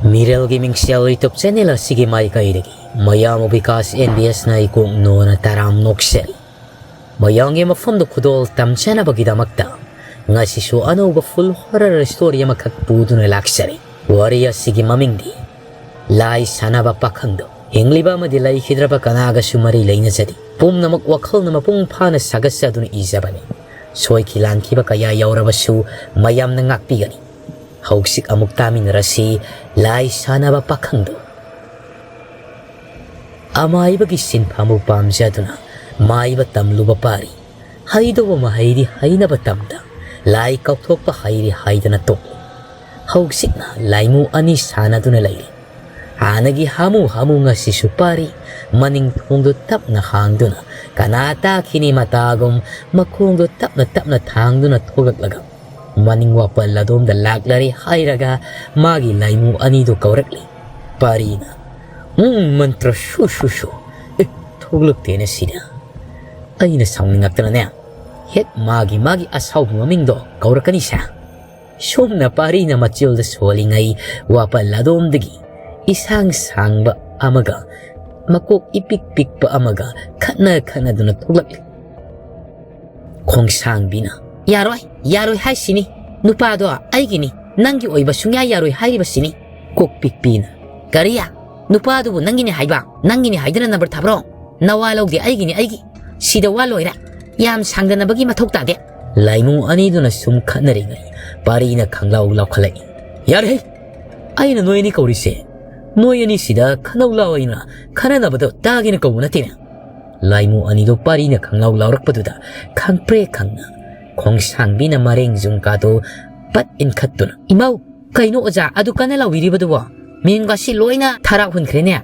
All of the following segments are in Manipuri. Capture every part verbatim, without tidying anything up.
ꯃꯤꯔꯦꯜꯒꯤ ꯃꯤꯡꯁꯦꯜ YouTube ꯆꯦꯅꯦꯜ ꯑꯁꯤꯒꯤ ꯃꯥꯏꯀꯩꯗꯒꯤ ꯃꯌꯥꯝ ꯕꯤꯀꯥꯁ ꯑꯦꯟ ꯕꯤ ꯑꯦꯁꯅ ꯏꯀꯣꯛ ꯅꯣꯅ ꯇꯔꯥꯝ ꯅꯣꯛꯆꯔꯤ꯫ ꯃꯌꯥꯝꯒꯤ ꯃꯐꯝꯗ ꯈꯨꯗꯣꯜ ꯇꯝꯖꯅꯕꯒꯤꯗꯃꯛꯇ ꯉꯁꯤꯁꯨ ꯑꯅꯧꯕ ꯐꯨꯜ ꯍꯣꯔꯔ ꯁ꯭ꯇꯣꯔꯤ ꯑꯃꯈꯛ ꯄꯨꯗꯨꯅ ꯂꯥꯛꯆꯔꯤ꯫ ꯋꯥꯔꯤ ꯑꯁꯤꯒꯤ ꯃꯃꯤꯡꯗꯤ ꯂꯥꯏ ꯁꯥꯟꯅꯕ ꯄꯥꯈꯪꯗꯣ꯫ ꯍꯤꯡꯂꯤꯕ ꯑꯃꯗꯤ ꯂꯩꯈꯤꯗ꯭ꯔꯕ ꯀꯅꯥꯒꯁꯨ ꯃꯔꯤ ꯂꯩꯅꯖꯗꯦ꯫ ꯄꯨꯝꯅꯃꯛ ꯋꯥꯈꯜꯅ ꯃꯄꯨꯡ ꯐꯥꯅ ꯁꯥꯒꯠꯆꯗꯨꯅ ꯏꯖꯕꯅꯤ꯫ ꯁꯣꯏꯈꯤ ꯂꯥꯟꯈꯤꯕ ꯀꯌꯥ ꯌꯥꯎꯔꯕꯁꯨ ꯃꯌꯥꯝꯅ ꯉꯥꯛꯄꯤꯒꯅꯤ꯫ ꯍꯧꯖꯤꯛ ꯑꯃꯨꯛ ꯇꯥꯃꯤꯟꯅꯔꯁꯤ ꯂꯥꯏ ꯁꯥꯟꯅꯕ ꯄꯥꯈꯪꯗꯨ꯫ ꯑꯃꯥꯏꯕꯒꯤ ꯁꯤꯟꯐꯝꯕꯨ ꯄꯥꯝꯖꯗꯨꯅ ꯃꯥꯏꯕ ꯇꯝꯂꯨꯕ ꯄꯥꯔꯤ꯫ ꯍꯩꯗꯧꯕ ꯃꯍꯩꯗꯤ ꯍꯩꯅꯕ ꯇꯝꯗ ꯂꯥꯏ ꯀꯧꯊꯣꯛꯄ ꯍꯩꯔꯦ ꯍꯥꯏꯗꯅ ꯇꯣꯛꯂꯤ꯫ ꯍꯧꯖꯤꯛꯅ ꯂꯥꯏꯃꯨ ꯑꯅꯤ ꯁꯥꯟꯅꯗꯨꯅ ꯂꯩꯔꯤ꯫ ꯍꯥꯟꯅꯒꯤ ꯍꯥꯃꯨ ꯍꯥꯃꯨ ꯉꯁꯤꯁꯨ ꯄꯥꯔꯤ꯫ ꯃꯅꯤꯡ ꯊꯣꯡꯗꯨ ꯇꯞꯅ ꯍꯥꯡꯗꯨꯅ ꯀꯅꯥ ꯇꯥꯈꯤꯅꯤ ꯃꯇꯥꯒꯨꯝ ꯃꯈꯣꯡꯗꯨ ꯇꯞꯅ ꯇꯞꯅ ꯊꯥꯡꯗꯨꯅ ꯊꯣꯛꯂꯛꯂꯒ ꯃꯅꯤꯡ ꯋꯥꯄꯜ ꯑꯗꯣꯝꯗ ꯂꯥꯛꯂꯔꯦ ꯍꯥꯏꯔꯒ ꯃꯥꯒꯤ ꯂꯥꯏꯃꯨ ꯑꯅꯤꯗꯨ ꯀꯧꯔꯛꯂꯤ꯫ ꯄꯥꯔꯤꯅ, "ꯎꯝ, ꯃꯟꯇ꯭ꯔ ꯁꯨ ꯁꯨ ꯁꯨ꯫ ꯑꯦ, ꯊꯣꯛꯂꯛꯇꯦꯅꯦ ꯁꯤꯗ꯫ ꯑꯩꯅ ꯁꯥꯎꯅꯤꯡꯉꯛꯇꯅꯅꯦ ꯍꯦꯛ ꯃꯥꯒꯤ ꯃꯥꯒꯤ ꯑꯁꯥꯎꯕ ꯃꯃꯤꯡꯗꯣ ꯀꯧꯔꯛꯀꯅꯤꯁꯦ"꯫ ꯁꯣꯝꯅ ꯄꯥꯔꯤꯅ ꯃꯆꯤꯜꯗ ꯁꯣꯜꯂꯤꯉꯩ ꯋꯥꯄꯜ ꯑꯗꯣꯝꯗꯒꯤ ꯏꯁꯥꯡ ꯁꯥꯡꯕ ꯑꯃꯒ ꯃꯀꯣꯛ ꯏꯄꯤꯛ ꯄꯤꯛꯄ ꯑꯃꯒ ꯈꯠꯅ ꯈꯠꯅꯗꯨꯅ ꯊꯣꯛꯂꯛꯂꯤ꯫ ꯈꯣꯡꯁꯥꯡꯕꯤꯅ, "ꯌꯥꯔꯣꯏ, ꯌꯥꯔꯣꯏ ꯍꯥꯏꯁꯤꯅꯤ꯫ ꯅꯨꯄꯥꯗꯣ ꯑꯩꯒꯤꯅꯤ, ꯅꯪꯒꯤ ꯑꯣꯏꯕ ꯁꯨꯡꯌꯥ ꯌꯥꯔꯣꯏ ꯍꯥꯏꯔꯤꯕꯁꯤꯅꯤ"꯫ ꯀꯣꯛ ꯄꯤꯛꯄꯤꯅ, "ꯀꯔꯤ? ꯅꯨꯄꯥꯗꯨꯕꯨ ꯅꯪꯒꯤꯅꯤ ꯍꯥꯏꯕ? ꯅꯪꯒꯤꯅꯤ ꯍꯥꯏꯗꯅ ꯅꯝꯕꯔ ꯊꯥꯕ꯭ꯔꯣ? ꯅꯋꯥ ꯂꯧꯗꯦ, ꯑꯩꯒꯤꯅꯤ, ꯑꯩꯒꯤ꯫ ꯁꯤꯗ ꯋꯥ ꯂꯣꯏꯔꯦ꯫ ꯌꯥꯝ ꯁꯥꯡꯗꯅꯕꯒꯤ ꯃꯊꯧ ꯇꯥꯗꯦ"꯫ ꯂꯥꯏꯃꯨ ꯑꯅꯤꯗꯨꯅ ꯁꯨꯝ ꯈꯠꯅꯔꯤꯉꯩ ꯄꯥꯔꯤꯅ ꯈꯪꯂꯥꯎ ꯂꯥꯎꯈꯠꯂꯛꯏ꯫ "ꯌꯥꯔꯦꯍꯦ! ꯑꯩꯅ ꯅꯣꯏ ꯑꯅꯤ ꯀꯧꯔꯤꯁꯦ ꯅꯣꯏ ꯑꯅꯤ ꯁꯤꯗ ꯈꯠꯅꯧ ꯂꯥꯎ ꯑꯩꯅ ꯈꯠꯅꯅꯕꯗꯣ ꯇꯥꯒꯦꯅ ꯀꯧꯕ ꯅꯠꯇꯦꯅꯦ"꯫ ꯂꯥꯏꯃꯨ ꯑꯅꯤꯗꯣ ꯄꯥꯔꯤꯅ ꯈꯪꯂꯥꯎ ꯂꯥꯎꯔꯛꯄꯗꯨꯗ ꯈꯪꯄ꯭ꯔꯦ ꯈꯪꯅ ꯈꯣꯡꯁꯥꯡꯕꯤꯅ ꯃꯔꯦꯡ ꯖꯨꯝꯀꯥꯗꯣ ꯄꯠ ꯏꯟꯈꯠꯇꯨꯅ, "ꯏꯃꯧ, ꯀꯩꯅꯣ ꯑꯣꯖꯥ ꯑꯗꯨ ꯀꯟꯅ ꯂꯥꯎꯕꯤꯔꯤꯕꯗꯨꯕꯣ? ꯃꯤꯡꯒꯁꯤ ꯂꯣꯏꯅ ꯊꯔꯥꯛ ꯍꯨꯟꯈ꯭ꯔꯦꯅꯦ"꯫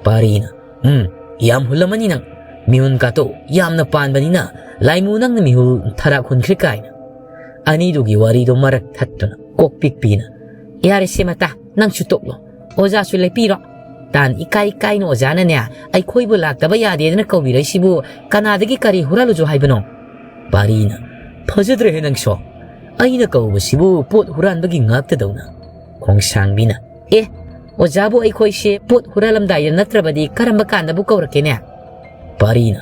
ꯄꯥꯔꯤꯅ, "ꯎꯝ, ꯌꯥꯝ ꯍꯨꯜꯂꯝꯃꯅꯤ ꯅꯪ꯫ ꯃꯤꯍꯨꯟ ꯀꯥꯇꯣ ꯌꯥꯝꯅ ꯄꯥꯟꯕꯅꯤꯅ ꯂꯥꯏꯃꯨ ꯅꯪꯅ ꯃꯤꯍꯨꯜ ꯊꯔꯥꯛ ꯍꯨꯟꯈ꯭ꯔꯦ ꯀꯥꯏꯅ"꯫ ꯑꯅꯤꯗꯨꯒꯤ ꯋꯥꯔꯤꯗꯣ ꯃꯔꯛ ꯊꯠꯇꯨꯅ ꯀꯣꯛ ꯄꯤꯛꯄꯤꯅ, "ꯌꯥꯔꯦꯁꯦ ꯃꯇꯥ, ꯅꯪꯁꯨ ꯇꯣꯛꯂꯣ꯫ ꯑꯣꯖꯥꯁꯨ ꯂꯦꯞꯄꯤꯔꯣ꯫ ꯇꯥꯟ ꯏꯀꯥꯏ ꯀꯥꯏꯅ ꯑꯣꯖꯥꯅꯅꯦ ꯑꯩꯈꯣꯏꯕꯨ ꯂꯥꯛꯇꯕ ꯌꯥꯗꯦꯗꯅ ꯀꯧꯕꯤꯔꯛꯏꯁꯤꯕꯨ ꯀꯅꯥꯗꯒꯤ ꯀꯔꯤ ꯍꯨꯔꯥꯜꯂꯨꯁꯨ ꯍꯥꯏꯕꯅꯣ?" ꯄꯥꯔꯤꯅ, "ꯐꯖꯗ꯭ꯔꯦꯍꯦ ꯅꯪꯁꯨ꯫ ꯑꯩꯅ ꯀꯧꯕꯁꯤꯕꯨ ꯄꯣꯠ ꯍꯨꯔꯥꯟꯕꯒꯤ ꯉꯥꯛꯇꯗꯧꯅ"꯫ ꯈꯣꯡꯁꯥꯡꯕꯤꯅ, "ꯑꯦ, ꯑꯣꯖꯥꯕꯨ ꯑꯩꯈꯣꯏꯁꯦ ꯄꯣꯠ ꯍꯨꯔꯥꯜꯂꯝꯗꯥꯏꯗ ꯅꯠꯇ꯭ꯔꯕꯗꯤ ꯀꯔꯝꯕ ꯀꯥꯟꯗꯕꯨ ꯀꯧꯔꯛꯀꯦꯅꯦ?" ꯄꯥꯔꯤꯅ,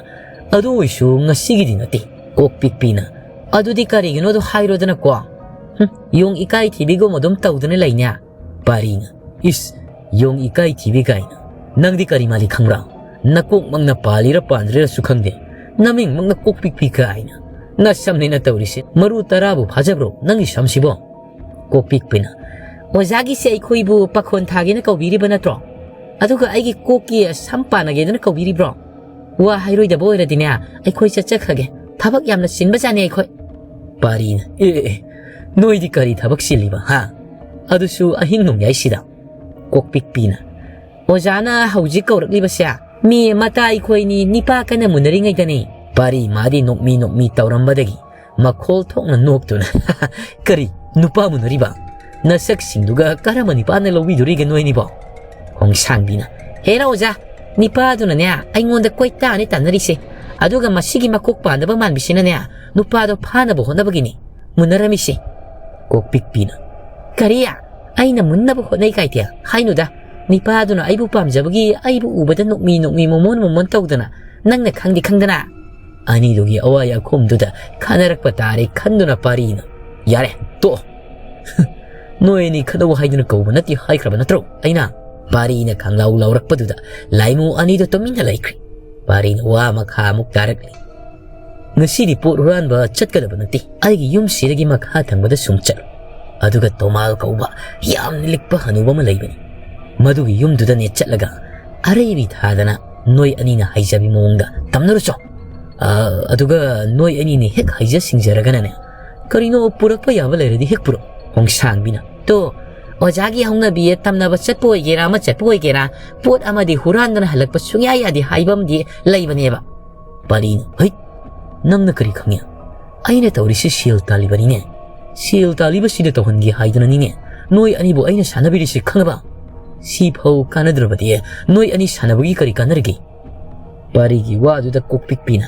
"ꯑꯗꯨ ꯑꯣꯏꯁꯨ ꯉꯁꯤꯒꯤꯗꯤ ꯅꯠꯇꯦ꯫" ꯀꯣꯛꯄꯤꯛꯄꯤꯅ, "ꯑꯗꯨꯗꯤ ꯀꯔꯤꯒꯤꯅꯣꯗꯣ ꯍꯥꯏꯔꯣꯗꯅꯀꯣ꯫ ꯍꯨꯝ, ꯌꯣꯡ ꯏꯀꯥꯏ ꯊꯤꯕꯤꯒꯨꯝ ꯑꯗꯨꯝ ꯇꯧꯗꯨꯅ ꯂꯩꯅꯦ꯫" ꯄꯥꯔꯤꯅ, "ꯏꯁ, ꯌꯣꯡ ꯏꯀꯥꯏ ꯊꯤꯕꯤ ꯀꯥꯏꯅ꯫ ꯅꯪꯗꯤ ꯀꯔꯤ ꯃꯥꯜꯂꯤ ꯈꯪꯕ꯭ꯔꯥ? ꯅꯀꯣꯛꯃꯛꯅ ꯄꯥꯜꯂꯤꯔ ꯄꯥꯟꯗ꯭ꯔꯤꯔꯁꯨ ꯈꯪꯗꯦ꯫ ꯅꯃꯤꯡꯃꯛꯅ ꯀꯣꯛꯄꯤꯛꯄꯤ ꯀꯥꯏꯅ꯫ ꯅꯁꯝꯅꯤꯅ ꯇꯧꯔꯤꯁꯦ꯫ ꯃꯔꯨ ꯇꯔꯥꯕꯨ ꯐꯥꯖꯕ꯭ꯔꯣ ꯅꯪꯒꯤ ꯁꯝꯁꯤꯕꯣ?" ꯀꯣꯛꯄꯤꯛꯄꯤꯅ, "ꯑꯣꯖꯥꯒꯤꯁꯦ ꯑꯩꯈꯣꯏꯕꯨ ꯄꯥꯈꯣꯟ ꯊꯥꯒꯦꯅ ꯀꯧꯕꯤꯔꯤꯕ ꯅꯠꯇ꯭ꯔꯣ? ꯑꯗꯨꯒ ꯑꯩꯒꯤ ꯀꯣꯛꯀꯤ ꯁꯝ ꯄꯥꯟꯅꯒꯦꯗꯅ ꯀꯧꯕꯤꯔꯤꯕ꯭ꯔꯣ? ꯋꯥ ꯍꯥꯏꯔꯣꯏꯗꯕ ꯑꯣꯏꯔꯗꯤꯅꯦ, ꯑꯩꯈꯣꯏ ꯆꯠꯆꯈ꯭ꯔꯒꯦ꯫ ꯊꯕꯛ ꯌꯥꯝꯅ ꯆꯤꯟꯕꯖꯥꯠꯅꯤ ꯑꯩꯈꯣꯏ꯫" ꯄꯥꯔꯤꯅ, "ꯑꯦ, ꯑꯦ, ꯑꯦ, ꯅꯣꯏꯗꯤ ꯀꯔꯤ ꯊꯕꯛ ꯆꯤꯜꯂꯤꯕ, ꯍꯥ? ꯑꯗꯨꯁꯨ ꯑꯍꯤꯡ ꯅꯣꯡꯌꯥꯏꯁꯤꯗ?" ꯀꯣꯛꯄꯤꯛꯄꯤꯅ, "ꯑꯣꯖꯥꯅ ꯍꯧꯖꯤꯛ ꯀꯧꯔꯛꯂꯤꯕꯁꯦ ꯃꯤ ꯑꯃꯇ ꯑꯩꯈꯣꯏꯅꯤ ꯅꯤꯄꯥ ꯀꯟꯅ ꯃꯨꯟꯅꯔꯤꯉꯩꯗꯅꯤ꯫" ꯄꯥꯔꯤ ꯃꯥꯗꯤ ꯅꯣꯛꯃꯤ ꯅꯣꯛꯃꯤ ꯇꯧꯔꯝꯕꯗꯒꯤ ꯃꯈꯣꯜ ꯊꯣꯛꯅ ꯅꯣꯛꯇꯨꯅ, "ꯀꯔꯤ? ꯅꯨꯄꯥ ꯃꯨꯟꯅꯔꯤꯕ? ꯅꯁꯛꯁꯤꯡꯗꯨꯒ ꯀꯔꯝꯕ ꯅꯤꯄꯥꯅ ꯂꯧꯕꯤꯗꯣꯔꯤꯒꯦ ꯅꯣꯏꯅꯤꯕꯣ?" ꯍꯣꯡꯁꯥꯡꯕꯤꯅ, "ꯍꯦꯔꯥ ꯑꯣꯖꯥ, ꯅꯤꯄꯥꯗꯨꯅꯅꯦ ꯑꯩꯉꯣꯟꯗ ꯀꯣꯏꯇꯥꯅꯤ ꯇꯥꯟꯅꯔꯤꯁꯦ꯫ ꯑꯗꯨꯒ ꯃꯁꯤꯒꯤ ꯃꯀꯣꯛ ꯄꯥꯟꯗꯕ ꯃꯥꯟꯕꯤꯁꯤꯅꯅꯦ ꯅꯨꯄꯥꯗꯣ ꯐꯥꯅꯕ ꯍꯣꯠꯅꯕꯒꯤꯅꯤ ꯃꯨꯟꯅꯔꯝꯃꯤꯁꯦ꯫" ꯀꯣꯛꯄꯤꯛꯄꯤꯅ, "ꯀꯔꯤ? ꯑꯩꯅ ꯃꯨꯟꯅꯕ ꯍꯣꯠꯅꯩ ꯀꯥꯏꯗꯦ ꯍꯥꯏꯅꯨꯗ꯫ ꯅꯤꯄꯥꯗꯨꯅ ꯑꯩꯕꯨ ꯄꯥꯝꯖꯕꯒꯤ ꯑꯩꯕꯨ ꯎꯕꯗ ꯅꯣꯛꯃꯤ ꯅꯣꯛꯃꯤ ꯃꯣꯃꯣꯟ ꯃꯣꯃꯣꯟ ꯇꯧꯗꯅ ꯅꯪꯅ ꯈꯪꯗꯤ ꯈꯪꯗꯅ?" ꯑꯅꯤꯗꯨꯒꯤ ꯑꯋꯥꯏ ꯑꯈꯨꯝꯗꯨꯗ ꯈꯟꯅꯔꯛꯄ ꯇꯥꯔꯦ ꯈꯟꯗꯨꯅ ꯄꯥꯔꯤꯅ, "ꯌꯥꯔꯦ, ꯇꯣꯛꯑꯣ꯫ ꯅꯣꯏ ꯑꯅꯤ ꯈꯠꯅꯧ ꯍꯥꯏꯗꯨꯅ ꯀꯧꯕ ꯅꯠꯇꯦ ꯍꯥꯏꯈ꯭ꯔꯕ ꯅꯠꯇ꯭ꯔꯣ ꯑꯩꯅ?" ꯄꯥꯔꯤꯅ ꯈꯪꯂꯥꯎ ꯂꯥꯎꯔꯛꯄꯗꯨꯗ ꯂꯥꯏꯃꯨ ꯑꯅꯤꯗꯨ ꯇꯨꯃꯤꯟꯅ ꯂꯩꯈ꯭ꯔꯦ꯫ ꯄꯥꯔꯤꯅ ꯋꯥ ꯃꯈꯥ ꯑꯃꯨꯛ ꯇꯥꯔꯛꯂꯤ꯫ "ꯉꯁꯤꯗꯤ ꯄꯣꯠ ꯍꯨꯔꯥꯟꯕ ꯆꯠꯀꯗꯕ ꯅꯠꯇꯦ꯫ ꯑꯩꯒꯤ ꯌꯨꯝꯁꯤꯗꯒꯤ ꯃꯈꯥ ꯊꯪꯕꯗ ꯁꯨꯝ ꯆꯠꯂꯨ꯫ ꯑꯗꯨꯒ ꯇꯣꯃꯥꯜ ꯀꯧꯕ ꯌꯥꯝꯅ ꯂꯤꯛꯄ ꯍꯅꯨꯕ ꯑꯃ ꯂꯩꯕꯅꯤ꯫ ꯃꯗꯨꯒꯤ ꯌꯨꯝꯗꯨꯗꯅꯦ ꯆꯠꯂꯒ ꯑꯔꯩꯕꯤ ꯊꯥꯗꯅ ꯅꯣꯏ ꯑꯅꯤꯅ ꯍꯩꯖꯕꯤ ꯃꯑꯣꯡꯗ ꯇꯝꯅꯔꯨꯆꯣ꯫ ꯑ, ꯑꯗꯨꯒ ꯅꯣꯏ ꯑꯅꯤꯅ ꯍꯦꯛ ꯍꯩꯖ ꯁꯤꯡꯖꯔꯒꯅꯅꯦ, ꯀꯔꯤꯅꯣ ꯄꯨꯔꯛꯄ ꯌꯥꯕ ꯂꯩꯔꯗꯤ ꯍꯦꯛ ꯄꯨꯔꯛꯎ꯫" ꯍꯣꯡꯁꯥꯡꯕꯤꯅ, "ꯇꯣ, ꯑꯣꯖꯥꯒꯤ ꯍꯧꯅꯕꯤ ꯇꯝꯅꯕ ꯆꯠꯄ ꯑꯣꯏꯒꯦꯔꯥ ꯑꯃ ꯆꯠꯄ ꯑꯣꯏꯒꯦꯔꯥ, ꯄꯣꯠ ꯑꯃꯗꯤ ꯍꯨꯔꯥꯟꯗꯅ ꯍꯜꯂꯛꯄ ꯁꯨꯡꯌꯥ ꯌꯥꯗꯦ ꯍꯥꯏꯕ ꯑꯃꯗꯤ ꯂꯩꯕꯅꯦꯕ꯫" ꯄꯥꯔꯤꯅ, "ꯍꯩꯠ, ꯅꯪꯅ ꯀꯔꯤ ꯈꯪꯉꯤ? ꯑꯩꯅ ꯇꯧꯔꯤꯁꯤ ꯁꯦꯜ ꯇꯥꯜꯂꯤꯕꯅꯤꯅꯦ꯫ ꯁꯦꯜ ꯇꯥꯜꯂꯤꯕꯁꯤꯗ ꯇꯧꯍꯟꯒꯦ ꯍꯥꯏꯗꯅꯅꯤꯅꯦ ꯅꯣꯏ ꯑꯅꯤꯕꯨ ꯑꯩꯅ ꯁꯥꯟꯅꯕꯤꯔꯤꯁꯤ, ꯈꯪꯉꯕ? ꯁꯤꯐꯥꯎ ꯀꯥꯟꯅꯗ꯭ꯔꯕꯗꯤ ꯅꯣꯏ ꯑꯅꯤ ꯁꯥꯟꯅꯕꯒꯤ ꯀꯔꯤ ꯀꯥꯟꯅꯔꯤꯒꯦ?" ꯄꯥꯔꯤꯒꯤ ꯋꯥꯗꯨꯗ ꯀꯣꯛꯄꯤꯛꯄꯤꯅ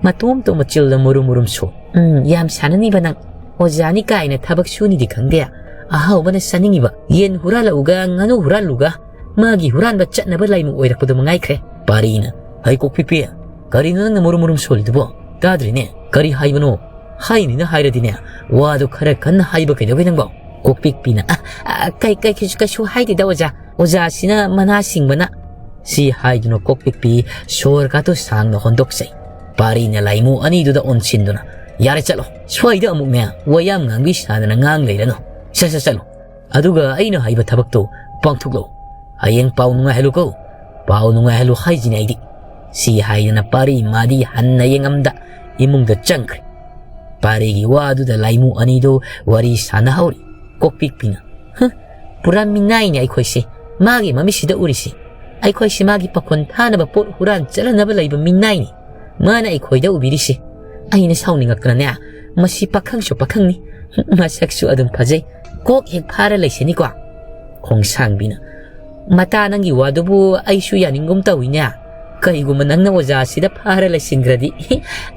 ꯃꯇꯣꯝꯇꯣ ꯃꯆꯤꯜꯗ ꯃꯨꯔꯨꯝ ꯃꯨꯔꯨꯝ ꯁꯣ꯫ "ꯎꯝ, ꯌꯥꯝ ꯁꯥꯟꯅꯅꯤꯕ ꯅꯪ꯫ ꯑꯣꯖꯥꯅꯤ ꯀꯥꯏꯅ ꯊꯕꯛ ꯁꯨꯅꯤꯗꯤ ꯈꯪꯗꯦ꯫ ꯑꯍꯥꯎꯕꯅ ꯆꯥꯅꯤꯡꯉꯤꯕ ꯌꯦꯟ ꯍꯨꯔꯥꯜꯂꯛꯎꯒ ꯉꯥꯅꯨ ꯍꯨꯔꯥꯜꯂꯨꯒ ꯃꯥꯒꯤ ꯍꯨꯔꯥꯟꯕ ꯆꯠꯅꯕ ꯂꯥꯏꯃꯨ ꯑꯣꯏꯔꯛꯄꯗꯨ ꯃꯉꯥꯏꯈ꯭ꯔꯦ꯫ ꯄꯥꯔꯤꯅ, "ꯍꯩ ꯀꯣꯛꯄꯤꯛꯄꯤ, ꯀꯔꯤꯅꯣ ꯅꯪꯅ ꯃꯨꯔꯨꯝ ꯃꯨꯔꯨꯝ ꯁꯣꯜꯂꯤꯗꯨꯕꯣ? ꯇꯥꯗ꯭ꯔꯤꯅꯦ, ꯀꯔꯤ ꯍꯥꯏꯕꯅꯣ? ꯍꯥꯏꯅꯤꯅ ꯍꯥꯏꯔꯗꯤꯅꯦ, ꯋꯥꯗꯨ ꯈꯔ ꯀꯟꯅ ꯍꯥꯏꯕ ꯀꯩꯗꯧꯒꯦ ꯅꯪꯕꯣ?" ꯀꯣꯛꯄꯤꯛꯄꯤꯅ, "ꯑ, ꯑ, ꯀꯩ, ꯀꯩ, ꯀꯩꯁꯨ, ꯀꯩꯁꯨ ꯍꯥꯏꯗꯦꯗ ꯑꯣꯖꯥ, ꯑꯣꯖꯥꯁꯤꯅ ꯃꯅꯥ ꯁꯤꯡꯕꯅ"꯫ ꯁꯤ ꯍꯥꯏꯗꯨꯅ ꯀꯣꯛꯄꯤꯛꯄꯤ ꯁꯣꯔꯒꯗꯨ ꯁꯥꯡꯅ ꯍꯣꯟꯗꯣꯛꯆꯩ꯫ ꯄꯥꯔꯤꯅ ꯂꯥꯏꯃꯨ ꯑꯅꯤꯗꯨꯗ ꯑꯣꯟꯁꯤꯟꯗꯨꯅ, "ꯌꯥꯔꯦ ꯆꯠꯂꯣ, ꯁ꯭ꯋꯥꯏꯗ ꯑꯃꯨꯛꯅꯦ ꯋꯥꯌꯥꯝ ꯉꯥꯡꯕꯤ ꯁꯥꯗꯅ ꯉꯥꯡ ꯂꯩꯔꯅꯨ꯫ ꯁꯠ ꯁꯠ ꯆꯠꯂꯣ꯫ ꯑꯗꯨꯒ ꯑꯩꯅ ꯍꯥꯏꯕ ꯊꯕꯛꯇꯣ ꯄꯥꯡꯊꯣꯛꯂꯣ꯫ ꯍꯌꯦꯡ ꯄꯥꯎ ꯅꯨꯡꯉꯥꯏꯍꯜꯂꯨꯀꯣ꯫ ꯄꯥꯎ ꯅꯨꯡꯉꯥꯏꯍꯜꯂꯨ ꯍꯥꯏꯁꯤꯅꯦ ꯑꯩꯗꯤ"꯫ ꯁꯤ ꯍꯥꯏꯗꯅ ꯄꯥꯔꯤ ꯃꯥꯗꯤ ꯍꯟꯅ ꯌꯦꯡꯉꯝꯗ ꯏꯃꯨꯡꯗ ꯆꯪꯈ꯭ꯔꯦ꯫ ꯄꯥꯔꯤꯒꯤ ꯋꯥꯗꯨꯗ ꯂꯥꯏꯃꯨ ꯑꯅꯤꯗꯨ ꯋꯥꯔꯤ ꯁꯥꯟꯅꯍꯧꯔꯤ꯫ ꯀꯣꯛꯄꯤꯛꯄꯤꯅ, "ꯍ, ꯄꯨꯔꯥ ꯃꯤꯅꯥꯏꯅꯦ ꯑꯩꯈꯣꯏꯁꯦ꯫ ꯃꯥꯒꯤ ꯃꯃꯤꯠꯁꯤꯗ ꯎꯔꯤꯁꯤ꯫ ꯑꯩꯈꯣꯏꯁꯦ ꯃꯥꯒꯤ ꯄꯥꯈꯣꯟ ꯊꯥꯅꯕ ꯄꯣꯠ ꯍꯨꯔꯥꯟ ꯆꯠꯂꯅꯕ ꯂꯩꯕ ꯃꯤꯅꯥꯏꯅꯤ꯫ ꯃꯥꯅ ꯑꯩꯈꯣꯏꯗ ꯎꯕꯤꯔꯤꯁꯤ꯫ ꯑꯩꯅ ꯁꯥꯎꯅꯤꯡꯉꯛꯇꯅꯅꯦ, ꯃꯁꯤ ꯄꯥꯈꯪꯁꯨ ꯄꯥꯈꯪꯅꯤ, ꯃꯁꯛꯁꯨ ꯑꯗꯨꯝ ꯐꯖꯩ, ꯀꯣꯛ ꯍꯦꯛ ꯐꯥꯔ ꯂꯩꯁꯤꯅꯤꯀꯣ"꯫ ꯈꯣꯡꯁꯥꯡꯕꯤꯅ, "ꯃꯇꯥ, ꯅꯪꯒꯤ ꯋꯥꯗꯨꯕꯨ ꯑꯩꯁꯨ ꯌꯥꯅꯤꯡꯒꯨꯝ ꯇꯧꯏꯅꯦ꯫ ꯀꯔꯤꯒꯨꯝꯕ ꯅꯪꯅ ꯑꯣꯖꯥꯁꯤꯗ ꯐꯥꯔ ꯂꯩꯁꯤꯟꯈ꯭ꯔꯗꯤ,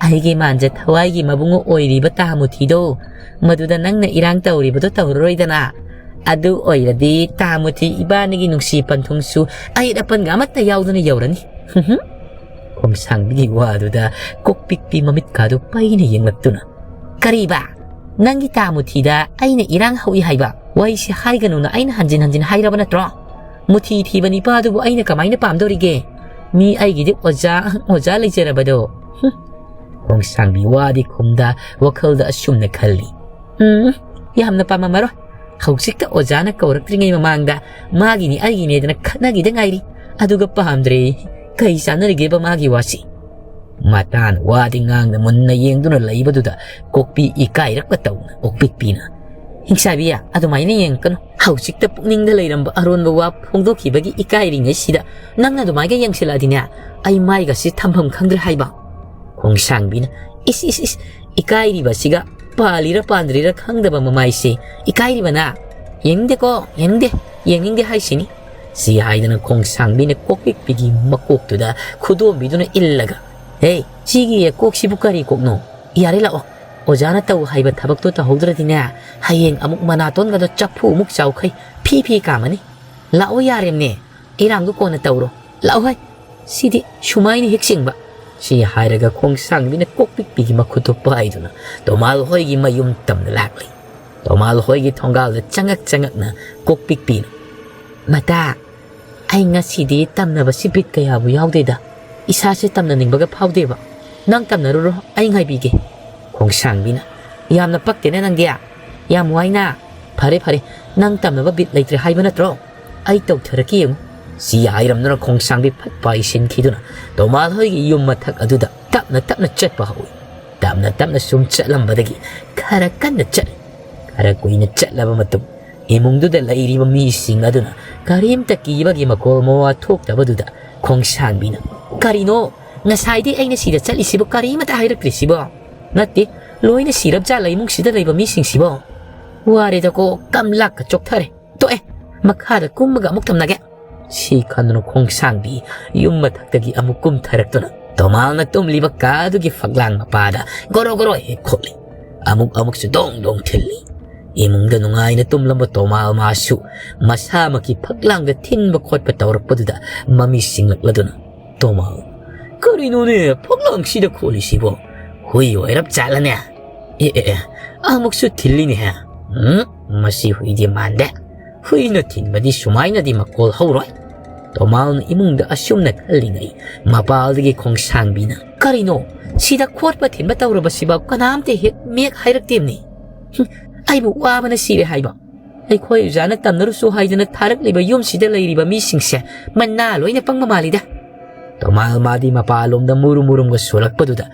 ꯑꯩꯒꯤ ꯃꯥꯟꯖ ꯊꯋꯥꯏꯒꯤ ꯃꯕꯨꯡ ꯑꯣꯏꯔꯤꯕ ꯇꯥ ꯃꯨꯊꯤꯗꯣ, ꯃꯗꯨꯗ ꯅꯪꯅ ꯏꯔꯥꯡ ꯇꯧꯔꯤꯕꯗꯣ ꯇꯧꯔꯔꯣꯏꯗꯅ? ꯑꯗꯨ ꯑꯣꯏꯔꯗꯤ ꯇꯥ ꯃꯨꯊꯤ ꯏꯕꯥꯅꯤꯒꯤ ꯅꯨꯡꯁꯤ ꯄꯟꯊꯨꯡꯁꯨ ꯑꯌꯦꯠ ꯑꯄꯟꯒ ꯑꯃꯠꯇ ꯌꯥꯎꯗꯅ ꯌꯧꯔꯅꯤ"꯫ ꯈꯣꯡꯁꯥꯡꯕꯤꯒꯤ ꯋꯥꯗꯨꯗ ꯀꯣꯛꯄꯤꯛꯄꯤ ꯃꯃꯤꯠꯀꯥꯗꯨ ꯄꯩꯅ ꯌꯦꯡꯂꯛꯇꯨꯅ, "ꯀꯔꯤꯕ? ꯅꯪꯒꯤ ꯇꯥ ꯃꯨꯊꯤꯗ ꯑꯩꯅ ꯏꯔꯥꯡ ꯍꯧꯏ ꯍꯥꯏꯕ ꯋꯥꯍꯩꯁꯤ ꯍꯥꯏꯒꯅꯨꯅ ꯑꯩꯅ ꯍꯟꯖꯤꯟ ꯍꯟꯖꯤꯟ ꯍꯥꯏꯔꯕ ꯅꯠꯇ꯭ꯔꯣ? ꯃꯨꯊꯤ ꯊꯤꯕ ꯅꯤꯄꯥꯗꯨꯕꯨ ꯑꯩꯅ ꯀꯃꯥꯏꯅ ꯄꯥꯝꯗꯧꯔꯤꯒꯦ? ꯃꯤ ꯑꯩꯒꯤꯗꯤ ꯑꯣꯖꯥ, ꯑꯣꯖꯥ ꯂꯩꯖꯔꯕꯗꯣ"꯫ ꯍꯨꯝ꯫ ꯈꯣꯡꯁꯥꯡꯕꯤ ꯋꯥꯗꯤ ꯈꯨꯝꯗ ꯋꯥꯈꯜꯗ ꯑꯁꯨꯝꯅ ꯈꯜꯂꯤ, "ꯎꯝ, ꯌꯥꯝꯅ ꯄꯥꯝꯃꯝꯃꯔꯣꯏ꯫ ꯍꯧꯖꯤꯛꯇ ꯑꯣꯖꯥꯅ ꯀꯧꯔꯛꯇ꯭ꯔꯤꯉꯩ ꯃꯃꯥꯡꯗ ꯃꯥꯒꯤꯅꯤ ꯑꯩꯒꯤꯅꯦꯗꯅ ꯈꯠꯅꯈꯤꯗ ꯉꯥꯏꯔꯤ꯫ ꯑꯗꯨꯒ ꯄꯥꯝꯗ꯭ꯔꯦ꯫ ꯀꯩ ꯆꯥꯟꯅꯔꯤꯒꯦꯕ ꯃꯥꯒꯤ ꯋꯥꯁꯤ?" ꯃꯇꯥꯟ ꯋꯥꯗꯤ ꯉꯥꯡꯗ ꯃꯨꯟꯅ ꯌꯦꯡꯗꯨꯅ ꯂꯩꯕꯗꯨꯗ ꯀꯣꯛꯄꯤ ꯏꯀꯥꯏꯔꯛꯄ ꯇꯧꯅ ꯀꯣꯛꯄꯤꯛꯄꯤꯅ, "ꯍꯤꯡꯁꯥꯕꯤ, ꯑꯗꯨꯃꯥꯏꯅ ꯌꯦꯡꯉꯛꯀꯅꯨ꯫ ꯍꯧꯖꯤꯛꯇ ꯄꯨꯛꯅꯤꯡꯗ ꯂꯩꯔꯝꯕ ꯑꯔꯣꯟꯕ ꯋꯥ ꯐꯣꯡꯗꯣꯛꯈꯤꯕꯒꯤ ꯏꯀꯥꯏꯔꯤꯉꯩꯁꯤꯗ ꯅꯪꯅ ꯑꯗꯨꯃꯥꯏꯒ ꯌꯦꯡꯁꯤꯜꯂꯛꯑꯗꯤꯅꯦ, ꯑꯩ ꯃꯥꯏꯒꯁꯤ ꯊꯝꯐꯝ ꯈꯪꯗ꯭ꯔꯦ ꯍꯥꯏꯕ"꯫ ꯈꯣꯡꯁꯥꯡꯕꯤꯅ, "ꯏꯁ, ꯏꯁ, ꯏꯁ, ꯏꯀꯥꯏꯔꯤꯕꯁꯤꯒ, ꯄꯥꯜꯂꯤꯔ ꯄꯥꯟꯗ꯭ꯔꯤꯔ ꯈꯪꯗꯕ ꯃꯃꯥꯏꯁꯦ, ꯏꯀꯥꯏꯔꯤꯕꯅ? ꯌꯦꯡꯅꯤꯡꯗꯦꯀꯣ, ꯌꯦꯡꯅꯤꯡꯗꯦ, ꯌꯦꯡꯅꯤꯡꯗꯦ ꯍꯥꯏꯁꯤꯅꯤ"꯫ ꯁꯤ ꯍꯥꯏꯗꯅ ꯈꯣꯡꯁꯥꯡꯕꯤꯅ ꯀꯣꯛꯄꯤꯛꯄꯤꯒꯤ ꯃꯀꯣꯛꯇꯨꯗ ꯈꯨꯗꯣꯝꯕꯤꯗꯨꯅ ꯏꯜꯂꯒ, "ꯍꯦ, ꯁꯤꯒꯤ ꯀꯣꯛꯁꯤꯕꯨ ꯀꯔꯤ ꯀꯣꯛꯅꯣ? ꯌꯥꯔꯦ, ꯂꯥꯛꯑꯣ, ꯑꯣꯖꯥꯅ ꯇꯧ ꯍꯥꯏꯕ ꯊꯕꯛꯇꯣ ꯇꯧꯍꯧꯗ꯭ꯔꯗꯤꯅꯦ, ꯍꯌꯦꯡ ꯑꯃꯨꯛ ꯃꯅꯥꯇꯣꯟꯒꯗꯣ ꯆꯐꯨ ꯑꯃꯨꯛ ꯆꯥꯎꯈꯩ ꯐꯤ ꯐꯤ ꯀꯥꯝꯃꯅꯤ꯫ ꯂꯥꯛꯑꯣ ꯌꯥꯔꯦꯝꯅꯦ, ꯏꯔꯥꯡꯗꯣ ꯀꯣꯟꯅ ꯇꯧꯔꯣ꯫ ꯂꯥꯛꯑꯣ ꯍꯩ꯫ ꯁꯤꯗꯤ ꯁꯨꯃꯥꯏꯅ ꯍꯦꯛ ꯆꯤꯡꯕ꯫ ꯁꯤ ꯍꯥꯏꯔꯒ ꯈꯣꯡꯁꯥꯡꯕꯤꯅ ꯀꯣꯛꯄꯤꯛꯄꯤꯒꯤ ꯃꯈꯨꯠꯇꯨ ꯄꯥꯏꯗꯨꯅ ꯇꯣꯃꯥꯜ ꯍꯣꯏꯒꯤ ꯃꯌꯨꯝ ꯇꯝꯅ ꯂꯥꯛꯂꯤ꯫ ꯇꯣꯃꯥꯜ ꯍꯣꯏꯒꯤ ꯊꯣꯡꯒꯥꯜꯗ ꯆꯪꯉꯛ ꯆꯪꯉꯛꯅ ꯀꯣꯛꯄꯤꯛꯄꯤꯅ, "ꯃꯇꯥ, ꯑꯩ ꯉꯁꯤꯗꯤ ꯇꯝꯅꯕꯁꯤ ꯕꯤꯠ ꯀꯌꯥꯕꯨ ꯌꯥꯎꯗꯦꯗ꯫ ꯏꯁꯥꯁꯦ ꯇꯝꯅꯅꯤꯡꯕꯒ ꯐꯥꯎꯗꯦꯕ꯫ ꯅꯪ ꯇꯝꯅꯔꯨꯔꯣ, ꯑꯩ ꯉꯥꯏꯕꯤꯒꯦ꯫" ꯈꯣꯡꯁꯥꯡꯕꯤꯅ, "ꯌꯥꯝꯅ ꯄꯛꯇꯦꯅꯦ ꯅꯪꯗꯤ꯫ ꯌꯥꯝ ꯋꯥꯏꯅ꯫ ꯐꯔꯦ, ꯐꯔꯦ, ꯅꯪ ꯇꯝꯅꯕ ꯕꯤꯠ ꯂꯩꯇ꯭ꯔꯦ ꯍꯥꯏꯕ ꯅꯠꯇ꯭ꯔꯣ? ꯑꯩ ꯇꯧꯊꯔꯛꯀꯦ ꯌꯦꯡꯉꯨ꯫" ꯁꯤ ꯍꯥꯏꯔꯝꯗꯨꯅ ꯈꯣꯡꯁꯥꯡꯕꯤ ꯐꯠ ꯄꯥꯏꯁꯤꯟꯈꯤꯗꯨꯅ ꯇꯣꯃꯥꯜ ꯍꯣꯏꯒꯤ ꯌꯨꯝ ꯃꯊꯛ ꯑꯗꯨꯗ ꯇꯞꯅ ꯇꯞꯅ ꯆꯠꯄ ꯍꯧꯏ꯫ ꯇꯞꯅ ꯇꯞꯅ ꯁꯨꯝ ꯆꯠꯂꯝꯕꯗꯒꯤ ꯈꯔ ꯀꯟꯅ ꯆꯠꯂꯤ꯫ ꯈꯔ ꯀꯨꯏꯅ ꯆꯠꯂꯕ ꯃꯇꯨꯡ ꯏꯃꯨꯡꯗꯨꯗ ꯂꯩꯔꯤꯕ ꯃꯤꯁꯤꯡ ꯑꯗꯨꯅ ꯀꯔꯤꯝꯇ ꯀꯤꯕꯒꯤ ꯃꯀꯣꯜ ꯃꯋꯥ ꯊꯣꯛꯇꯕꯗꯨꯗ ꯈꯣꯡꯁꯥꯡꯕꯤꯅ, "ꯀꯔꯤꯅꯣ? ꯉꯁꯥꯏꯗꯤ ꯑꯩꯅ ꯁꯤꯗ ꯆꯠꯂꯤꯁꯤꯕꯨ ꯀꯔꯤꯃꯇ ꯍꯥꯏꯔꯛꯇ꯭ꯔꯤꯁꯤꯕꯣ? ꯅꯠꯇꯦ, ꯂꯣꯏꯅ ꯁꯤꯔꯕ ꯖꯥꯠꯂ ꯏꯃꯨꯡꯁꯤꯗ ꯂꯩꯕ ꯃꯤꯁꯤꯡꯁꯤꯕꯣ? ꯋꯥꯔꯦꯗꯀꯣ, ꯀꯝꯂꯥꯛꯀ ꯆꯣꯛꯊꯔꯦ꯫ ꯇꯣꯛꯑꯦ, ꯃꯈꯥꯗ ꯀꯨꯝꯃꯒ ꯑꯃꯨꯛ ꯇꯝꯅꯒꯦ꯫" ꯁꯤ ꯈꯟꯗꯨꯅ ꯈꯣꯡꯁꯥꯡꯕꯤ ꯌꯨꯝ ꯃꯊꯛꯇꯒꯤ ꯑꯃꯨꯛ ꯀꯨꯝꯊꯔꯛꯇꯨꯅ ꯇꯣꯃꯥꯜꯅ ꯇꯨꯝꯂꯤꯕ ꯀꯥꯗꯨꯒꯤ ꯐꯛꯂꯥꯡ ꯃꯄꯥꯗ ꯒꯣꯔꯣ ꯒꯣꯔꯣ ꯍꯦꯛ ꯈꯣꯠꯂꯤ꯫ ꯑꯃꯨꯛ ꯑꯃꯨꯛꯁꯨ ꯗꯣꯡ ꯗꯣꯡ ꯊꯤꯜꯂꯤ꯫ ꯏꯃꯨꯡꯗ ꯅꯨꯡꯉꯥꯏꯅ ꯇꯨꯝꯂꯝꯕ ꯇꯣꯃꯥꯜ ꯃꯥꯁꯨ ꯃꯁꯥꯃꯛꯀꯤ ꯐꯛꯂꯥꯡꯗ ꯊꯤꯟꯕ ꯈꯣꯠꯄ ꯇꯧꯔꯛꯄꯗꯨꯗ ꯃꯃꯤ ꯁꯤꯡꯂꯛꯂꯗꯨꯅ, "ꯇꯣꯃꯥꯜ, ꯀꯔꯤꯅꯣꯅꯦ ꯐꯛꯂꯥꯡꯁꯤꯗ ꯈꯣꯠꯂꯤꯁꯤꯕꯣ? ꯍꯨꯏ ꯑꯣꯏꯔꯞ ꯆꯥꯠꯂꯅꯦ? ꯑꯦ, ꯑꯦ, ꯑꯦ, ꯑꯃꯨꯛꯁꯨ ꯊꯤꯜꯂꯤꯅꯦꯍꯦ꯫ ꯎꯝ, ꯃꯁꯤ ꯍꯨꯏꯗꯤ ꯃꯥꯟꯗꯦ꯫ ꯍꯨꯏꯅ ꯊꯤꯟꯕꯗꯤ ꯁꯨꯃꯥꯏꯅꯗꯤ ꯃꯀꯣꯜ ꯍꯧꯔꯣꯏ꯫" ꯇꯣꯃꯥꯜꯅ ꯏꯃꯨꯡꯗ ꯑꯁꯨꯝꯅ ꯈꯜꯂꯤꯉꯩ ꯃꯄꯥꯜꯗꯒꯤ ꯈꯣꯡꯁꯥꯡꯕꯤꯅ, "ꯀꯔꯤꯅꯣ? ꯁꯤꯗ ꯈꯣꯠꯄ ꯊꯤꯟꯕ ꯇꯧꯔꯕꯁꯤꯕ ꯀꯅꯥꯝꯇ ꯍꯦꯛ ꯃꯦꯛ ꯍꯥꯏꯔꯛꯇꯦꯝꯅꯤ꯫ ꯍꯨꯝ, ꯑꯩꯕꯨ ꯋꯥꯕꯅ ꯁꯤꯔꯦ ꯍꯥꯏꯕ꯫ ꯑꯩꯈꯣꯏ ꯑꯣꯖꯥꯅ ꯇꯝꯅꯔꯨꯁꯨ ꯍꯥꯏꯗꯅ ꯊꯥꯔꯛꯂꯤꯕ ꯌꯨꯝꯁꯤꯗ ꯂꯩꯔꯤꯕ ꯃꯤꯁꯤꯡꯁꯦ ꯃꯅꯥ ꯂꯣꯏꯅ ꯄꯪꯕ ꯃꯥꯜꯂꯤꯗ꯫" ꯇꯣꯃꯥꯜ ꯃꯥꯗꯤ ꯃꯄꯥꯟꯂꯣꯝꯗ ꯃꯨꯔꯨꯝ ꯃꯨꯔꯨꯝꯒ ꯁꯣꯜꯂꯛꯄꯗꯨꯗ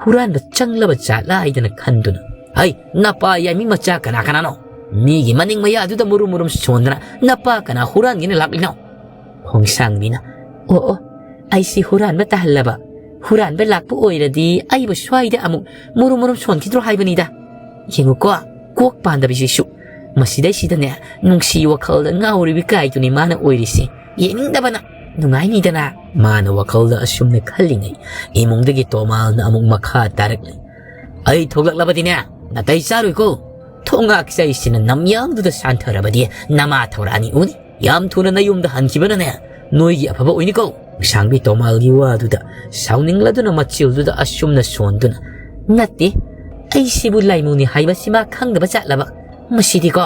ꯍꯨꯔꯥꯟꯕ ꯆꯪꯂꯕ ꯖꯥꯠꯂꯥ ꯍꯥꯏꯗꯅ ꯈꯟꯗꯨꯅ, "ꯍꯩ, ꯅꯄꯥ ꯌꯥꯏꯃꯤ ꯃꯆꯥ ꯀꯅꯥ ꯀꯅꯥꯅꯣ? ꯃꯤꯒꯤ ꯃꯅꯤꯡ ꯃꯌꯥꯗꯨꯗ ꯃꯨꯔꯨꯝ ꯃꯨꯔꯨꯝ ꯁꯣꯟꯗꯅ ꯅꯄꯥ ꯀꯅꯥ ꯍꯨꯔꯥꯟꯒꯦꯅ ꯂꯥꯛꯂꯤꯅꯣ?" ꯈꯣꯡꯁꯥꯡꯕꯤꯅ, "ꯑꯣ, ꯑꯣ, ꯑꯩꯁꯤ ꯍꯨꯔꯥꯟꯕ ꯇꯥꯍꯜꯂꯕ꯫ ꯍꯨꯔꯥꯟꯕ ꯂꯥꯛꯄ ꯑꯣꯏꯔꯗꯤ ꯑꯩꯕꯨ ꯁ꯭ꯋꯥꯏꯗ ꯑꯃꯨꯛ ꯃꯨꯔꯨꯝ ꯃꯨꯔꯨꯝ ꯁꯣꯟꯈꯤꯗ꯭ꯔꯣ ꯍꯥꯏꯕꯅꯤꯗ꯫ ꯌꯦꯡꯉꯨꯀꯣ, ꯀꯣꯛ ꯄꯥꯟꯗꯕꯤꯁꯤꯁꯨ꯫ ꯃꯁꯤꯗꯩꯁꯤꯗꯅꯦ, ꯅꯨꯡꯁꯤ ꯋꯥꯈꯜꯗ ꯉꯥꯎꯔꯤꯕꯤ ꯀꯥꯏꯗꯨꯅꯤ ꯃꯥꯅ ꯑꯣꯏꯔꯤꯁꯦ꯫ ꯌꯦꯡꯅꯤꯡꯗꯕꯅ꯫ ꯅꯨꯡꯉꯥꯏꯅꯤꯗꯅ꯫" ꯃꯥꯅ ꯋꯥꯈꯜꯗ ꯑꯁꯨꯝꯅ ꯈꯜꯂꯤꯉꯩ ꯏꯃꯨꯡꯗꯒꯤ ꯇꯣꯃꯥꯜꯅ ꯑꯃꯨꯛ ꯃꯈꯥ ꯇꯥꯔꯛꯂꯤ꯫ "ꯑꯩ ꯊꯣꯛꯂꯛꯂꯕꯗꯤꯅꯦ, ꯅꯥꯇꯩ ꯆꯥꯔꯣꯏꯀꯣ꯫ ꯊꯣꯡꯉꯥꯛ ꯆꯩꯁꯤꯅ ꯅꯝꯌꯥꯡꯗꯨꯗ ꯁꯥꯟꯊꯔꯕꯗꯤ ꯅꯃꯥ ꯊꯧꯔꯥꯅꯤ ꯎꯅꯤ꯫ ꯌꯥꯝ ꯊꯨꯅ ꯅꯌꯨꯝꯗ ꯍꯟꯈꯤꯕꯅꯅꯦ, ꯅꯣꯏꯒꯤ ꯑꯐꯕ ꯑꯣꯏꯅꯤꯀꯣ꯫" ꯈꯣꯡꯁꯥꯡꯕꯤ ꯇꯣꯃꯥꯜꯒꯤ ꯋꯥꯗꯨꯗ ꯁꯥꯎꯅꯤꯡꯂꯗꯨꯅ ꯃꯆꯤꯜꯗꯨꯗ ꯑꯁꯨꯝꯅ ꯁꯣꯟꯗꯨꯅ, "ꯅꯠꯇꯦ, ꯑꯩꯁꯤꯕꯨ ꯂꯥꯏꯃꯨꯅꯤ ꯍꯥꯏꯕꯁꯤ ꯃꯥ ꯈꯪꯗꯕ ꯖꯥꯠꯂꯕ? ꯃꯁꯤꯗꯤꯀꯣ,"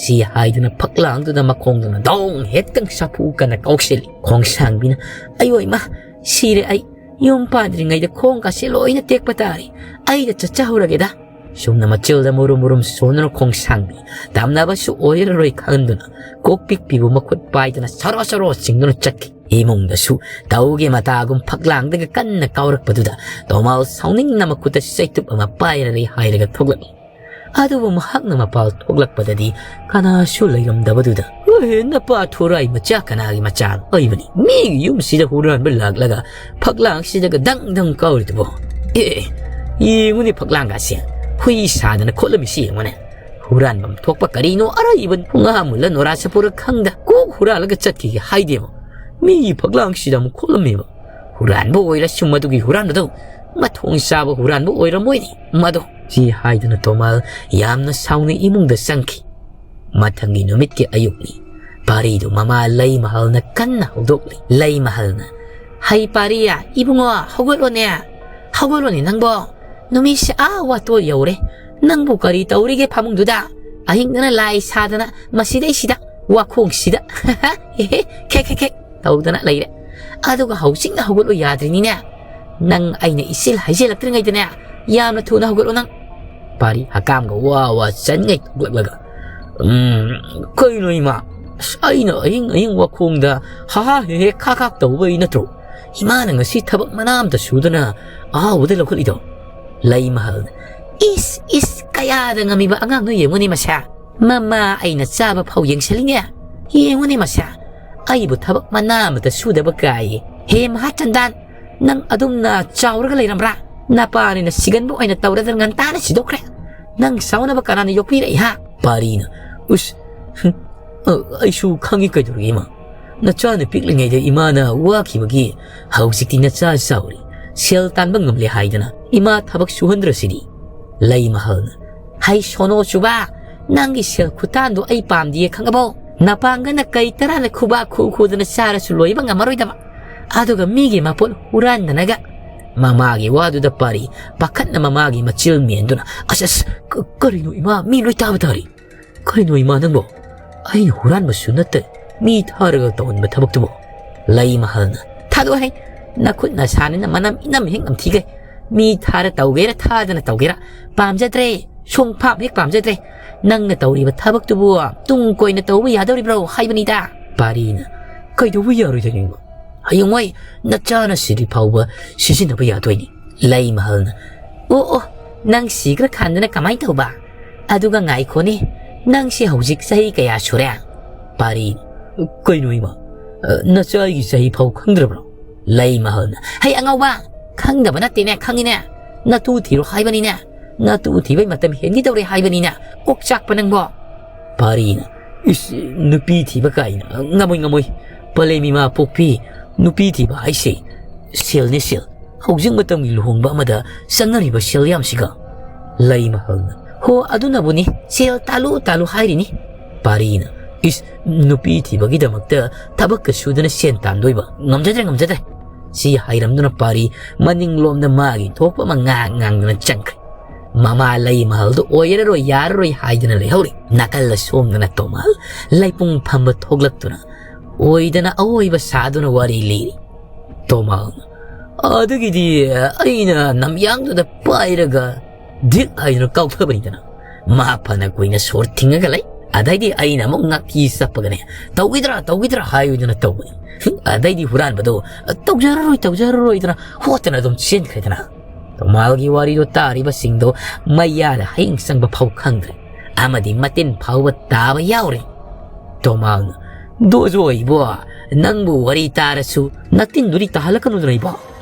ꯁꯤ ꯍꯥꯏꯗꯨꯅ ꯐꯛꯂꯥꯡꯗꯨꯗ ꯃꯈꯣꯡꯗꯨꯅ ꯗꯣꯡ ꯍꯦꯛꯇꯪ ꯁꯥꯐꯨ ꯀꯟꯅ ꯀꯥꯎꯁꯤꯜꯂꯤ꯫ ꯈꯣꯡꯁꯥꯡꯕꯤꯅ, "ꯑꯌꯣ ꯏꯃꯥ, ꯁꯤꯔꯦ ꯑꯩ꯫ ꯌꯨꯝ ꯄꯥꯟꯗ꯭ꯔꯤꯉꯩꯗ ꯈꯣꯡꯒꯁꯦ ꯂꯣꯏꯅ ꯇꯦꯛꯄ ꯇꯥꯔꯦ꯫ ꯑꯩꯗ ꯆꯠꯆꯍꯧꯔꯒꯦꯗ꯫" ꯁꯨꯝꯅ ꯃꯆꯤꯜꯗ ꯃꯨꯔꯨꯝ ꯃꯨꯔꯨꯝ ꯁꯣꯟꯗꯨꯅ ꯈꯣꯡꯁꯥꯡꯕꯤ ꯇꯝꯅꯕꯁꯨ ꯑꯣꯏꯔꯔꯣꯏ ꯈꯟꯗꯨꯅ ꯀꯣꯛ ꯄꯤꯛꯄꯤꯕꯨ ꯃꯈꯨꯠ ꯄꯥꯏꯗꯨꯅ ꯁꯔꯣ ꯁꯔꯣ ꯆꯤꯡꯗꯨꯅ ꯆꯠꯈꯤ꯫ ꯏꯃꯨꯡꯗꯁꯨ ꯇꯧꯒꯦ ꯃꯇꯥꯒꯨꯝ ꯐꯛꯂꯥꯡꯗꯒ ꯀꯟꯅ ꯀꯥꯎꯔꯛꯄꯗꯨꯗ ꯇꯣꯃꯥꯜ ꯁꯥꯎꯅꯤꯡꯅ ꯃꯈꯨꯠꯇ ꯆꯩꯇꯨꯞ ꯑꯃ ꯄꯥꯏꯔ ꯂꯩ ꯍꯥꯏꯔꯒ ꯊꯣꯛꯂꯛꯏ꯫ ꯑꯗꯨꯕꯨ ꯃꯍꯥꯛꯅ ꯃꯄꯥꯜ ꯊꯣꯛꯂꯛꯄꯗꯗꯤ ꯀꯅꯥꯁꯨ ꯂꯩꯔꯝꯗꯕꯗꯨꯗ, "ꯑꯦ, ꯅꯄꯥ ꯊꯣꯔꯥꯏ ꯃꯆꯥ ꯀꯅꯥꯒꯤ ꯃꯆꯥꯅꯣ ꯑꯣꯏꯕꯅꯤ? ꯃꯤꯒꯤ ꯌꯨꯝꯁꯤꯗ ꯍꯨꯔꯥꯟꯕ ꯂꯥꯛꯂꯒ ꯐꯛꯂꯥꯡꯁꯤꯗꯒ ꯗꯪ ꯗꯪ ꯀꯥꯎꯔꯤꯗꯨꯕꯣ? ꯑꯦ, ꯌꯦꯡꯉꯨꯅꯦ ꯐꯛꯂꯥꯡꯒꯁꯦ꯫ ꯍꯨꯏ ꯁꯥꯗꯅ ꯈꯣꯠꯂꯝꯃꯤꯁꯤ ꯌꯦꯡꯉꯨꯅꯦ꯫ ꯍꯨꯔꯥꯟꯕꯝ ꯊꯣꯛꯄ ꯀꯔꯤꯅꯣ ꯑꯔꯩꯕ ꯉꯥ ꯃꯨꯜꯂ ꯅꯣꯔꯥ ꯁꯄꯨꯔ ꯈꯪꯗ ꯀꯣꯛ ꯍꯨꯔꯥꯜꯂꯒ ꯆꯠꯈꯤꯒꯦ ꯍꯥꯏꯗꯦꯕ꯫ ꯃꯤꯒꯤ ꯐꯛꯂꯥꯡꯁꯤꯗ ꯑꯃꯨꯛ ꯈꯣꯠꯂꯝꯃꯦꯕ꯫ ꯍꯨꯔꯥꯟꯕ ꯑꯣꯏꯔꯁꯨ ꯃꯗꯨꯒꯤ ꯍꯨꯔꯥꯟꯕꯗꯣ ꯃꯊꯣꯡ ꯆꯥꯕ ꯍꯨꯔꯥꯟꯕ ꯑꯣꯏꯔꯝꯃꯣꯏꯅꯦ ꯃꯗꯣ꯫" ꯁꯤ ꯍꯥꯏꯗꯨꯅ ꯇꯣꯃꯥꯜ ꯌꯥꯝꯅ ꯁꯥꯎꯅ ꯏꯃꯨꯡꯗ ꯆꯪꯈꯤ꯫ ꯃꯊꯪꯒꯤ ꯅꯨꯃꯤꯠꯀꯤ ꯑꯌꯨꯛꯅꯤ꯫ ꯄꯥꯔꯤꯗꯨ ꯃꯃꯥ ꯂꯩꯃꯍꯜꯅ ꯀꯟꯅ ꯍꯧꯗꯣꯛꯂꯤ꯫ ꯂꯩꯃꯍꯜꯅ, "ꯍꯩ ꯄꯥꯔꯤ, ꯏꯕꯨꯡꯉꯣ, ꯍꯧꯒꯠꯂꯣꯅꯦ꯫ ꯍꯧꯒꯠꯂꯣꯅꯦ ꯅꯪꯕꯣ꯫ ꯅꯨꯃꯤꯠꯁꯦ ꯑꯥ ꯋꯥꯇꯣ ꯌꯧꯔꯦ꯫ ꯅꯪꯕꯨ ꯀꯔꯤ ꯇꯧꯔꯤꯒꯦ ꯐꯃꯨꯡꯗꯨꯗ? ꯑꯍꯤꯡꯗꯅ ꯂꯥꯏ ꯁꯥꯗꯅ ꯃꯁꯤꯗꯩꯁꯤꯗ ꯋꯥꯈꯣꯡꯁꯤꯗ ꯍꯦꯍꯦ ꯈꯦꯛ ꯈꯦꯛ ꯈꯦꯛ ꯇꯧꯗꯅ ꯂꯩꯔꯦ꯫ ꯑꯗꯨꯒ ꯍꯧꯖꯤꯛꯅ ꯍꯧꯒꯠꯂꯨ ꯌꯥꯗ꯭ꯔꯤꯅꯤꯅꯦ꯫ ꯅꯪ ꯑꯩꯅ ꯏꯆꯤꯜ ꯍꯥꯏꯖꯤꯜꯂꯛꯇ꯭ꯔꯤꯉꯩꯗꯅꯦ, ꯌꯥꯝꯅ ꯊꯨꯅ ꯍꯧꯒꯠꯂꯣ ꯅꯪ꯫" ꯄꯥꯔꯤ ꯍꯀꯥꯝꯒ ꯋꯥ ꯋꯥ ꯆꯟꯉꯩ ꯊꯣꯛꯂꯛꯂꯒ, "ꯎꯝ, ꯀꯩꯅꯣ ꯏꯃꯥ? ꯑꯁ, ꯑꯩꯅ ꯑꯍꯤꯡ ꯑꯍꯤꯡ ꯋꯥꯈꯣꯡꯗ ꯍꯥ ꯍꯥ ꯍꯦ ꯍꯦ ꯈꯥ ꯈꯥ ꯇꯧꯕꯩ ꯅꯠꯇ꯭ꯔꯣ ꯏꯃꯥꯅ ꯉꯁꯤ ꯊꯕꯛ ꯃꯅꯥ ꯑꯝꯇ ꯁꯨꯗꯅ ꯑꯍꯥꯎꯕꯗ ꯂꯧꯈꯠꯂꯤꯗꯣ?" ꯂꯩꯃꯍꯜꯅ, "ꯏꯁ, ꯏꯁ, ꯀꯌꯥꯗ ꯉꯝꯃꯤꯕ ꯑꯉꯥꯡꯅꯣ ꯌꯦꯡꯉꯨꯅꯦ ꯃꯁꯦ꯫ ꯃꯃꯥ ꯑꯩꯅ ꯆꯥꯕ ꯐꯥꯎ ꯌꯦꯡꯁꯤꯜꯂꯤꯅꯦ꯫ ꯌꯦꯡꯉꯨꯅꯦ ꯃꯁꯦ꯫ ꯑꯩꯕꯨ ꯊꯕꯛ ꯃꯅꯥ ꯑꯃꯇ ꯁꯨꯗꯕ ꯀꯥꯏꯌꯦ꯫ ꯍꯦ ꯃꯍꯥꯆꯟꯗꯥꯟ, ꯅꯪ ꯑꯗꯨꯝꯅ ꯆꯥꯎꯔꯒ ꯂꯩꯔꯝꯕ꯭ꯔꯥ? ꯅꯄꯥꯅꯤꯅ ꯁꯤꯒꯟꯕ ꯑꯣꯏꯅ ꯇꯧꯔꯗꯅ ꯉꯟꯇꯥꯅ ꯁꯤꯗꯣꯛꯈ꯭ꯔꯦ꯫ ꯅꯪ ꯆꯥꯎꯅꯕ ꯀꯅꯥꯅ ꯌꯣꯛꯄꯤꯔꯛꯏ ꯍꯥ?" ꯄꯥꯔꯤꯅ, "ꯎꯁ, ꯑ, ꯑꯩꯁꯨ ꯈꯪꯉꯤ ꯀꯩꯗꯧꯔꯒꯦ ꯏꯃꯥ꯫ ꯅꯆꯥꯅ ꯄꯤꯛꯂꯤꯉꯩꯗ ꯏꯃꯥꯅ ꯋꯥꯈꯤꯕꯒꯤ ꯍꯧꯖꯤꯛꯇꯤ ꯅꯆꯥ ꯆꯥꯎꯔꯤ꯫ ꯁꯦꯜ ꯇꯥꯟꯕ ꯉꯝꯂꯦ ꯍꯥꯏꯗꯅ ꯏꯃꯥ ꯊꯕꯛ ꯁꯨꯍꯟꯗ꯭ꯔꯁꯤꯗꯤ?" ꯂꯩꯃꯍꯜꯅ, "ꯍꯩ ꯁꯣꯅꯣ ꯆꯨꯕ, ꯅꯪꯒꯤ ꯁꯦꯜ ꯈꯨꯇꯥꯟꯗꯣ ꯑꯩ ꯄꯥꯝꯗꯤꯌꯦ, ꯈꯪꯉꯕꯣ? ꯅꯄꯥꯡꯒꯅ ꯀꯩ ꯇꯔꯥꯅ ꯈꯨꯕꯥꯛ ꯈꯨ ꯈꯨꯗꯅ ꯆꯥꯔꯁꯨ ꯂꯣꯏꯕ ꯉꯝꯃꯔꯣꯏꯗꯕ꯫ ꯑꯗꯨꯒ ꯃꯤꯒꯤ ꯃꯄꯣꯠ ꯍꯨꯔꯥꯟꯗꯅꯒ꯫" ꯃꯃꯥꯒꯤ ꯋꯥꯗꯨꯗ ꯄꯥꯔꯤ ꯄꯥꯈꯠꯅ ꯃꯃꯥꯒꯤ ꯃꯆꯤꯜ ꯃꯦꯟꯗꯨꯅ, "ꯑꯁ, ꯑꯁ, ꯀ-, ꯀꯔꯤꯅꯣ ꯏꯃꯥ? ꯃꯤ ꯂꯣꯏ ꯇꯥꯕ ꯇꯥꯔꯤ꯫ ꯀꯔꯤꯅꯣ ꯏꯃꯥ ꯅꯪꯕꯣ? ꯑꯩꯅ ꯍꯨꯔꯥꯟꯕꯁꯨ ꯅꯠꯇꯦ, ꯃꯤ ꯊꯥꯔꯒ ꯇꯧꯍꯟꯕ ꯊꯕꯛꯇꯨꯕꯨ?" ꯂꯩꯃꯍꯜꯅ, "ꯊꯥꯗꯣꯛꯑꯣꯍꯦ, ꯅꯈꯨꯠ ꯅꯁꯥꯅꯤꯅ ꯃꯅꯝ ꯏꯅꯝ ꯍꯦꯛ ꯅꯝꯊꯤꯈꯩ꯫ ꯃꯤ ꯊꯥꯔ ꯇꯧꯒꯦꯔꯥ ꯊꯥꯗꯅ ꯇꯧꯒꯦꯔꯥ ꯄꯥꯝꯖꯗ꯭ꯔꯦ, ꯁꯨꯡ ꯄꯥꯝ ꯍꯦꯛ ꯄꯥꯝꯖꯗ꯭ꯔꯦ꯫ ꯅꯪꯅ ꯇꯧꯔꯤꯕ ꯊꯕꯛꯇꯨꯕꯨ ꯇꯨꯡ ꯀꯣꯏꯅ ꯇꯧꯕ ꯌꯥꯗꯧꯔꯤꯕ꯭ꯔꯣ ꯍꯥꯏꯕꯅꯤꯗ?" ꯄꯥꯔꯤꯅ, "ꯀꯩꯗꯧꯕ ꯌꯥꯔꯣꯏꯗꯣꯏꯅꯣ ꯏꯃꯥ? ꯍꯌꯦꯡꯋꯥꯏ ꯅꯆꯥꯅ ꯁꯤꯗ꯭ꯔꯤ ꯐꯥꯎꯕ ꯁꯤꯖꯤꯟꯅꯕ ꯌꯥꯗꯣꯏꯅꯤ꯫" ꯂꯩꯃꯍꯜꯅ, "ꯑꯣ, ꯑꯣ, ꯅꯪ ꯁꯤꯈ꯭ꯔꯀꯥꯟꯗꯅ ꯀꯃꯥꯏꯅ ꯇꯧꯕ? ꯑꯗꯨꯒ ꯉꯥꯏꯈꯣꯅꯦ, ꯅꯪꯁꯦ ꯍꯧꯖꯤꯛ ꯆꯍꯤ ꯀꯌꯥ ꯁꯨꯔꯦ?" ꯄꯥꯔꯤ, "ꯀꯩꯅꯣ ꯏꯃꯥ, ꯑ, ꯅꯆꯥ ꯑꯩꯒꯤ ꯆꯍꯤ ꯐꯥꯎ ꯈꯪꯗ꯭ꯔꯕ꯭ꯔꯣ?" ꯂꯩꯃꯍꯜꯅ, "ꯍꯩ ꯑꯉꯥꯎꯕ, ꯈꯪꯗꯕ ꯅꯠꯇꯦꯅꯦ, ꯈꯪꯉꯤꯅꯦ꯫ ꯅꯇꯨ ꯊꯤꯔꯣ ꯍꯥꯏꯕꯅꯤꯅꯦ꯫ ꯅꯇꯨ ꯊꯤꯕꯩ ꯃꯇꯝ ꯍꯦꯟꯒꯤꯗꯧꯔꯦ ꯍꯥꯏꯕꯅꯤꯅꯦ꯫ ꯀꯣꯛ ꯆꯥꯛꯄ ꯅꯪꯕꯣ?" ꯄꯥꯔꯤꯅ, "ꯏꯁ, ꯅꯨꯄꯤ ꯊꯤꯕ ꯀꯥꯏꯅ, ꯉꯝꯃꯣꯏ, ꯉꯝꯃꯣꯏ꯫ ꯄꯂꯦꯝ ꯏꯃꯥ ꯄꯣꯛꯄꯤ, ꯅꯨꯄꯤ ꯊꯤꯕ ꯍꯥꯏꯁꯦ ꯁꯦꯜꯅꯤ, ꯁꯦꯜ꯫ ꯍꯧꯖꯤꯛ ꯃꯇꯝꯒꯤ ꯂꯨꯍꯣꯡꯕ ꯑꯃꯗ ꯆꯪꯅꯔꯤꯕ ꯁꯦꯜ ꯌꯥꯝꯁꯤꯒ꯫" ꯂꯩꯃꯍꯜꯅ, "ꯍꯣ, ꯑꯗꯨꯅꯕꯨꯅꯤ ꯁꯦꯜ ꯇꯥꯜꯂꯨ ꯇꯥꯜꯂꯨ ꯍꯥꯏꯔꯤꯅꯤ꯫" ꯄꯥꯔꯤꯅ, "ꯏꯁ, ꯅꯨꯄꯤ ꯊꯤꯕꯒꯤꯗꯃꯛꯇ ꯊꯕꯛꯀ ꯁꯨꯗꯅ ꯁꯦꯟ ꯇꯥꯟꯗꯣꯏꯕ? ꯉꯝꯖꯗ꯭ꯔꯦ, ꯉꯝꯖꯗ꯭ꯔꯦ꯫" ꯁꯤ ꯍꯥꯏꯔꯝꯗꯨꯅ ꯄꯥꯔꯤ ꯃꯅꯤꯡꯂꯣꯝꯗ ꯃꯥꯒꯤ ꯊꯣꯛꯄ ꯑꯃ ꯉꯥꯡ ꯉꯥꯡꯗꯨꯅ ꯆꯪꯈ꯭ꯔꯦ꯫ ꯃꯃꯥ ꯂꯩꯃꯍꯜꯗꯨ ꯑꯣꯏꯔꯔꯣꯏ, ꯌꯥꯔꯔꯣꯏ ꯍꯥꯏꯗꯨꯅ ꯂꯩꯍꯧꯔꯦ꯫ ꯅꯥꯀꯜꯗ ꯁꯣꯝꯗꯅ ꯇꯣꯃꯥꯜ ꯂꯩꯄꯨꯡ ꯐꯝꯕ ꯊꯣꯛꯂꯛꯇꯨꯅ ꯑꯣꯏꯗꯅ ꯑꯑꯣꯏꯕ ꯁꯥꯗꯨꯅ ꯋꯥꯔꯤ ꯂꯤꯔꯤ꯫ ꯇꯣꯃꯥꯜꯅ, "ꯑꯗꯨꯒꯤꯗꯤ ꯑꯩꯅ ꯅꯝꯌꯥꯡꯗꯨꯗ ꯄꯥꯏꯔꯒ ꯙꯤꯛ ꯍꯥꯏꯗꯨꯅ ꯀꯥꯎꯊꯕꯅꯤꯗꯅ꯫ ꯃꯥ ꯐꯅ ꯀꯨꯏꯅ ꯁꯣꯔ ꯊꯤꯡꯉꯒ ꯂꯩ꯫ ꯑꯗꯩꯗꯤ ꯑꯩꯅ ꯑꯃꯨꯛ ꯉꯥꯀꯤ ꯆꯞꯄꯒꯅꯦ, 'ꯇꯧꯈꯤꯗ꯭ꯔꯥ, ꯇꯧꯈꯤꯗ꯭ꯔꯥ?' ꯍꯥꯏꯌꯨꯗꯅ ꯇꯧꯕꯅꯤ꯫ ꯑꯗꯩꯗꯤ ꯍꯨꯔꯥꯟꯕꯗꯣ 'ꯇꯧꯖꯔꯔꯣꯏ, ꯇꯧꯖꯔꯔꯣꯏꯗꯅ' ꯍꯣꯠꯇꯅ ꯑꯗꯨꯝ ꯆꯦꯟꯈ꯭ꯔꯦꯗꯅ꯫" ꯇꯣꯃꯥꯜꯒꯤ ꯋꯥꯔꯤꯗꯣ ꯇꯥꯔꯤꯕꯁꯤꯡꯗꯣ ꯃꯌꯥꯗ ꯍꯌꯤꯡ ꯆꯪꯕ ꯐꯥꯎ ꯈꯪꯗ꯭ꯔꯦ꯫ ꯑꯃꯗꯤ ꯃꯇꯤꯟ ꯐꯥꯎꯕ ꯇꯥꯕ ꯌꯥꯎꯔꯦ꯫ ꯇꯣꯃꯥꯜꯅ, "ꯗꯣꯖꯣ ꯏꯕꯣ, ꯅꯪꯕꯨ ꯋꯥꯔꯤ ꯇꯥꯔꯁꯨ ꯅꯇꯤꯟꯗꯨꯗꯤ ꯇꯥꯍꯜꯂꯛꯀꯅꯨꯗꯅ ꯏꯕꯣ꯫